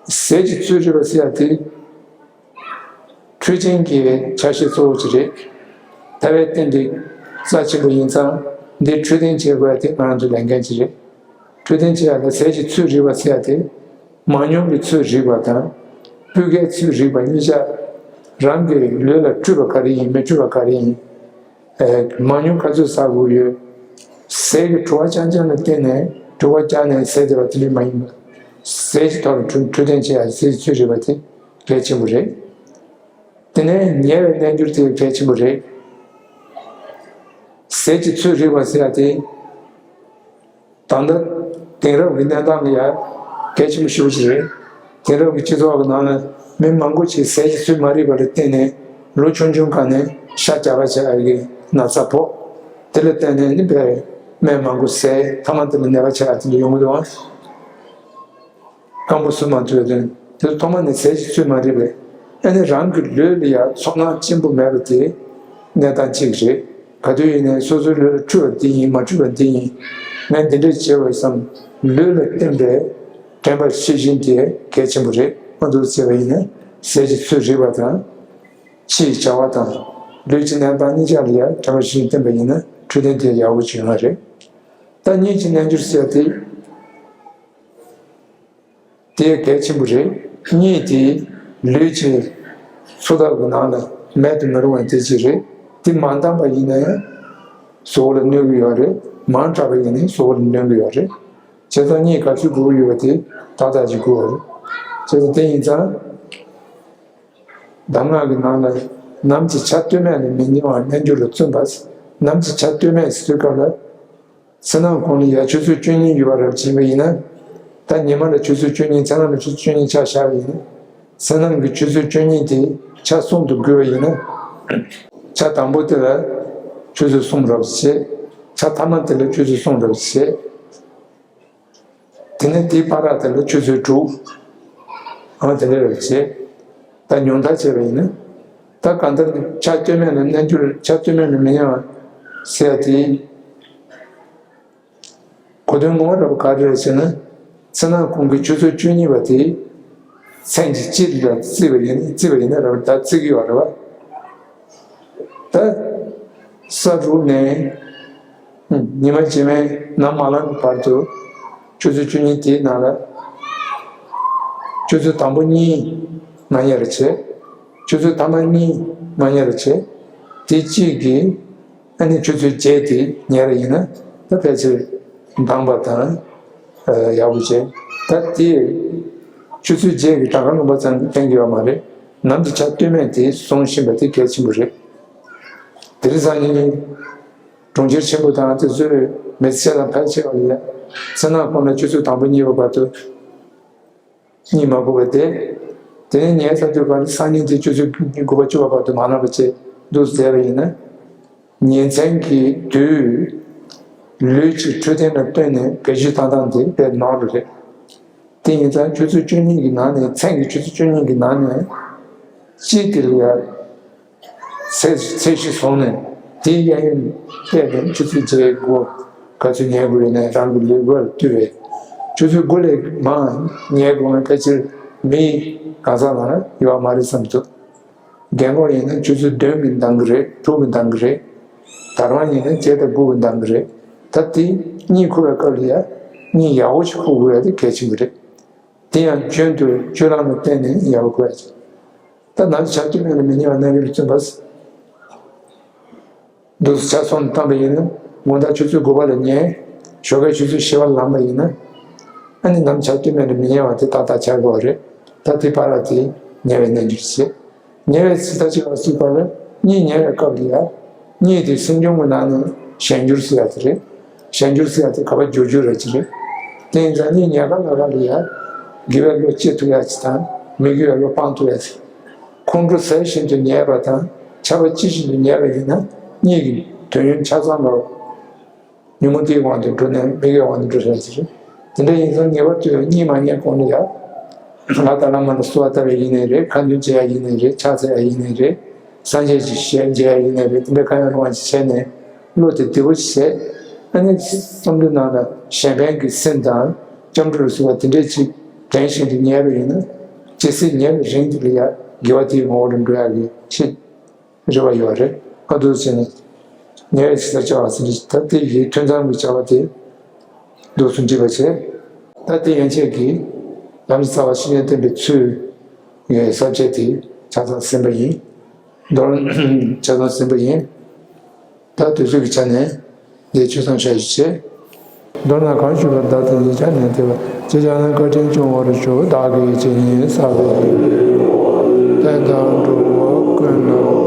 ཟས་ཀྱི་ཚོད་རིག་པ་ཟེར་ཡ་དེ། འཕྲོད་བསྟེན་གྱི་ཆ་ཤས་གཙོ་བོ་ཅིག་རེད། ཐར་པའི་རྟེན་འདི་རྩ་ཆེན་པོ་ཡིན་ཙང་འདི་འཕྲོད་བསྟེན་བྱེད་དགོས་ཡ་དེ་ང་རང་ཚོའི་ལས་འགན་ཅིག་རེད། འཕྲོད་བསྟེན་བྱེད་ཡ་ལ་ཟས་ཀྱི་ཚོད་རིག་པ་ཟེར་ཡ་དེ། མང་ཉུང་གི་ཚོད་རིག་པ་དང་། སྤུས་ཀའི་ཚོད་རིག་པ་གཉིས་ཆ། རང་གི་ལུས་ལ་འཕྲོད་པ་ག་རེ་ཡིན་མི་འཕྲོད་པ་ག་རེ་ཡིན། ཨེ། མང་ཉུང་ག་ཚོད་ཟ་དགོས་ཡོད། ཟས་ཀྱི་བྲོ་བ་རྐྱང་རྐྱང་ལ་བརྟེན་ནས་བྲོ་བ་རྐྱང་ནས་ཟས་དེ་བ་དེ་འདྲ་མ་ཡིན་པ། ཟས་ཀྱི་ཐོག་ལ་འཕྲོད་འཕྲོད་བསྟེན་བྱེད་ཡ་ཟས་ཀྱི་ཚོད་རིག་པ་དེ་གལ་ཆེན་པོ་རེད། དེ་ནས་ཉལ་བའི་རྣལ་འབྱོར་དེ་གལ་ཆེན་པོ་རེད། ཟས་ཀྱི་ཚོད་རིག་པ་ཟེར་ཡ་དེ། ད་ལྟ་དེང་རབས་ཀྱི་གནས་སྟངས་ལ་ཡང་གལ་ཆེན་པོ་ཞེ་པོ་ཅིག་རེད། དེང་རབས་ཀྱི་སྤྱི་ཚོགས་ཀྱི་ནང་ལ་མི་མང་པོ་ཅིག་ཟས་ཀྱི་ཚོད་མ་རིག་པ་ལ་བརྟེན་ནས་ལོ་ཆུང་ཆུང་སྒང་ནས་ཤ་རྒྱགས་པ་བྱས་ཀྱི་ན་ཚ་ཕོག་དེ་ལ་བརྟེན་ནས་ནི་བས་སྨན་མང་པོ་ཟས་ཐ་མ་དེ་ལ་ནད་པ་ཆགས་དེ་འདྲ་ཡོང་གི་འདུག་ཨང་། སྐམ་པོ་བཟོ་མ་ཐུབ་པའི་དོན་དེ་ཐོག་མ་ནས་ཟས་ཀྱི་ཚོད་མ་རིག་པས་ཨ་ནི་རང་གི་ལུས་ལ་ཡང་ཚོར་སྣང་ཆེན་པོ་མེད་པ་དེ་གནས་སྟངས་གཅིག་རེད། ག་དུས་ཡིན་ནའི་སོ་སོའི་ལུས་ལ་འཁྲུལ་བ་འདི་ཡིན་མ་འཁྲུལ་བ་འདི་ཡིན། ངས་འདི་འདྲ་བྱས་པ་བསམ་ལུས་ལ་བརྟེན་པའི་དྲན་པ་ཤེས་བཞིན་དེ་གལ་ཆེན་པོ་རེད། མ་འདུག་ཟེར་བ་ཡིན་ན་ཟས་ཀྱི་ཚོད་རིག་པ་དང་ཕྱིའི་བྱ་བ་དང་ལུས་ཀྱི་གནས་སྟངས་གཉིས་ཆ་ལ་ཡང་དྲན་པ་ཤེས་བཞིན་བསྟེན་པ་ཡིན་ན་འཕྲོད་བསྟེན་དེ་ཡག་པོ་བྱུང་བ་རེད། ད་གཉིད་ཀྱི་རྣལ་འབྱོར་ཟེར་དེ། དེ་གལ་ཆེན་པོ་རེད། གཉིད་དེ་ལུས་ཀྱི་འཚོ་ཐབས་ཀྱི་ནང་ལ་མེད་དུ་མི་རུང་བ་དེ་ཅིག་རེད། དེ་མ་འདང་པ་ཡིན་ན་ཡང་གཟུགས་པོ་ལ་གནོད་ཀྱི་ཡོད་རེད། མང་དྲགས་པ་ཡིན་ན་གཟུགས་པོ་ལ་གནོད་ཀྱི་ཡོད་རེད། བྱས་ཙང་གཉིད་ག་ཚོད་དགོས་ཀྱི་ཡོད་པ་དེ་ཏག་ཏག་ཅིག་དགོས་པ་རེད། བྱས་ཙང་དེ་ཡིན་ཙང་གདམས་ངག་གི་ནང་ལ་ནམ་གྱི་ཆ་ལྟོས་མེད་ལ་མི་ཉལ་བར་རྣལ་འབྱོར་ལ་བརྩོན་པ། ནམ་གྱི་ཆ་ལྟོས་མེད་ཟེར་དུས་སྐབས་ལ། ཚེ་ནང་གོང་ལ་ཡ་ཆུ་ཚོད་བཅུ་གཉིས་ཡོད་པ་རབ་བྱིན་པ་ཡིན་ན། ད་ཉི་མ་ལ་ཆུ་ཚོད་བཅུ་གཉིས་ཚེ་ནང་ལ་ཆུ་ཚོད་བཅུ་གཉིས་ཆ་བཞག་པ་ཡིན་ན། ཚེ་ནང་གི་ཆུ་ཚོད་བཅུ་གཉིས་དེ་ཆ་གསུམ་དུ་བགོས་པ་ཡིན་ན། ཆ་དང་པོ་དེ་ལ་ཆུ་ཚོད་གསུམ་རབ་བྱེད། ཆ་ཐ་མ་དེ་ལ་ཆུ་ཚོད་གསུམ་རབ་བྱེད། དེ་ནས་དེའི་བར་དེ་ལ་ཆུ་ཚོད་དྲུག་ཨང་དེ་འདྲ་རེ་བྱེད། ད་ཉུང་མཐའ་བྱས་པ་ཡིན་ན། ད་གང་ལྟར་ཆ་ལྟོས་མེད་ལ་རྣལ་འབྱོར་ཆ་ལྟོས་མེད་ལ་མི་ཉལ་བ་ཟེར་ཡ་དེ། གོ་དོན་ངོ་མ་རབ་ག་རེ་རེད་ཟེར་ན། ཚེ་ནང་གོང་གི་ཆུ་ཚོད་བཅུ་གཉིས་པ་དེ། མཚན་གྱི་སྤྱི་ལ་བརྩིས་པ་ཡིན་བརྩིས་པ་ཡིན་ན་རབ་ད་བརྩི་གི་ཡོད་རེད་བ། ད་ས་དྲུག་ནས་ཉི་མ་རྗེས་མའི་ནམ་མ་ལངས་ཀྱི་བར་དུ་ཆུ་ཚོད་བཅུ་གཉིས་དེའི་ནང་ལ་ཆུ་ཚོད་དང་པོ་གཉིས་ང་ཉལ་རེ་བྱེད། ཆུ་ཚོད་ཐ་མ་གཉིས་མ་ཉལ་བ་བྱས། དེ་གཅིག་གིས་ཨ་ནི་ཆུ་ཚོད་བརྒྱད་དེ་ཉལ་བ་ཡིན་ན་ད་ཕལ་ཆེར་འདང་པ་དང་། ཨ། ཡག་པོ་བྱས། ད་དེ་ཆུ་ཚོད་བརྒྱད་ཀྱི་གྲངས་ཀ་ལོན་པ་ཙམ་གྱིས་ཕན་གྱི་ཡོད་མ་རེད། ནམ་གྱི་ཆ་སྟོད་སྨད་དེ་སྲུང་བཞིན་པ་དེ་གལ་ཆེན་པོ་རེད། དེ་རིང་སང་ཉིན་གྲོང་ཁྱེར་ཆེན་པོ་དང་དེ་ཚོའི་མི་ཚེ་དང་ཕལ་ཆེ་བ་ལ་ཡ། མཚན་ནག་ཁོང་ལ་ཆུ་ཚོད་དང་པོ་གཉིས་པ་བར་དུ་གཉིད་མ་ཁུག་པ་དེ། དེ་ནས་ཉལ་ཚར་དུས་ག་ལ་སང་ཉིན་དེ་ཆུ་ཚོད་དགུ་པ་བཅུ་པ་བར་དུ་མ་ལངས་པ་བྱས་འདུག་བསྡད་པ་ཡིན་ན། ཉིན་མཚན་གྱི་དུས། ལུས་ཀྱི་འཕྲོད་བསྟེན་ལ་ལྟོས་ནས་བེད་སྤྱོད་བཏང་སྟངས་དེ་དཔེ་ནོར་བ་རེད། དེ་ཡིན་ཙང་ཆུ་ཚོད་བཅུ་གཉིས་ཀྱི་ནང་ནས། མཚན་གྱི་ཆུ་ཚོད་བཅུ་གཉིས་ཀྱི་ནང་ནས་གཅིག་དེ་ལ་ཡ། ཚད་ཚད་གཞི་བཟུང་ནས་དེའི་གཡས་གཡོན་བལྟས་ནས་ཆུ་ཚོད་བརྒྱད་དགུ་ག་ཚོད་ཉལ་དགོས་ཡོད་ན་རང་གི་ལུས་པོ་ལ་ལྟོས་པས། ཆུ་ཚོད་དགུ་ལས་མང་ཉལ་དགོས་ན་ཕལ་ཆེར་མི་གང་ཟག་ལ་ཡོད་མ་རེད་བསམ་འདུག་རྒན་གོག་ཡིན་ན་ཆུ་ཚོད་བདུན་གྱི་འདང་གི་རེད། དྲུག་གི་འདང་གི་རེད། དར་མ་ཡིན་ན་བརྒྱད་དང་དགུ་གི་འདང་གི་རེད། ད་དེ་གཉིད་ཁུག་པའི་སྐབས་ལ་ཡ་གཉིད་ཡག་པོ་ཞིག་ཁུག་དགོས་ཡ་དེ་གལ་ཆེན་པོ་རེད། དེ་ཡང་རྒྱུན་དུ་སྤྱོད་ལམ་ལ་བརྟེན་ནས་ཡག་པོ་དགོས་ཡ་ཅིག་ད་ནམ་ཆ་སྟོད་སྨད་ལ་མི་ཉལ་བ་རྣམ་གཡེང་ལ་བརྩོན་པ། འདུག་སེ་ཆ་ཚང་བཏང་པ་ཡིན་ན། དགོང་དག་ཆུ་ཚོད་དགུ་པ་ལ་ཉལ། ཞོགས་ཀའི་ཆུ་ཚོད་བཞི་པ་ལ་ལངས་པ་ཡིན་ན། ཨ་ནི་ནམ་ཆ་སྟོད་སྨད་ལ་མི་ཉལ་བ་དེ་ཏག་ཏག་ཆགས་ཀྱི་ཡོད་རེད། ད་དེ་བར་ལ་དེ་ཉལ་བའི་རྣལ་འབྱོར་བྱེད། ཉལ་བའི་ཚིག་ད་ཅིག་ལ་སྲིད་པ་ལ་གཉིད་ཉལ་བའི་སྐབས་ལ་ཡ། གཉིད་དེ་སེམས་བྱུང་གི་ནང་ནས་གཞན་འགྱུར་ཟེར་ཡ་དེ་རེད། གཞན་འགྱུར་ཟེར་ཡ་དེ་ག་པར་འགྱུར་རྒྱུ་རེད་ཅི་རེད། དེ་ཡིན་ཙང་གཉིད་ཉལ་སྐབས་ལ་ག་ལ་ཡ། དགེ་བའི་བློ་སྐྱེ་ཐུབ་ཡ་ཅིག་དང་མི་དགེ་བའི་བློ་སྤང་ཐུབ་ཡ་ཅིག་ཁོང་ཁྲོ་ཟ་བཞིན་དུ་ཉལ་བ་དང་ཆར་པ་ལྕི་བཞིན་དུ་ཉལ་བ་ཡིན་ན་གཉིད་ཀྱི་དུས་ཡུན་ཆ་ཚང་ལ་ཉོན་མོངས་དེའི་དབང་དུ་འགྲོ་ནས་མི་དགེ་བའི་དབང་དུ་འགྲོ་ཡ་ཅིག་རེད། དེ་འདྲ་ཡིན་ཙང་ངེས་པར་དུ་གཉིད་མ་ཉལ་གོང་ལ་ཡ། ལྷ་དང་བླ་མ་ལ་གསོལ་བ་བཏབ་པ་ཡིན་ནའི་རེད། ཁ་འདོན་བྱེད་ཡ་ཡིན་ནའི་རེད། ཕྱག་འཚལ་ཡ་ཡིན་ནའི་རེད། སངས་རྒྱས་ཀྱི་ཞལ་མཇལ་ཡ་ཡིན་ནའི་རེད། དེ་འདྲ་གང་ཡང་རུང་བ་ཞིག་བྱས་ནས་བློ་དེ་བདེ་པོ་ཞིག་བྱས། ཨ་ནི་བསམ་བློའི་ནང་ལ་གཞན་ཕན་གྱི་སེམས་དང་སྐྱབས་འགྲོ་ལ་སོགས་པ་དེ་འདྲས་ཅིག་དྲན་བཞིན་དུ་ཉལ་བ་ཡིན་ན། ཇི་སྲིད་ཉལ་བའི་རིང་དུ་ལ་ཡ་དགེ་བ་དེའི་ངོ་བོ་ལ་འགྲོ་ཡ་གི་ཆེད། རེ་བ་ཡོད་རེད། ཨ། འདུག་སེ་བྱས་ནས་ཉལ་བའི་ཚིག་ལ་བཅར་བ་ཟེར་ནས། ད་དེ་ཡི་ཐུན་མཚམས་ཀྱི་བྱ་བ་དེ་འདུག་སེ་འགྲིག་པ་བྱས། ད་དེ་ཡན་ཆད་ཀྱིས་ལམ་གྱི་རྩ་བ་བཤེས་གཉེན་བསྟེན་པའི་ཚུལ་ཡི་ས་བཅད་དེ་ཆ་ཚང་ཟིན་པ་ཡིན། མདོར་ཆ་ཚང་ཟིན་པ་ཡིན། ད་དུས་ཚོད་ཀྱི་ཆ་ནས་འདི་ཆོས་ཚང་བྱ་ཞིག་བྱས། མདོར་ན་གང་ཞུས་པ་བདག་དང་ཡིད་ཆ་ནན་ཏེ་བ། ཅེས་བྱ་ན་བཀའ་དྲིན་སྐྱོང་བར་ཞུ། བདག་གིས་ཇི་སྙེད་བསགས་པའི་ཕན་དང་འགྲོ་བ་ཀུན་ལ།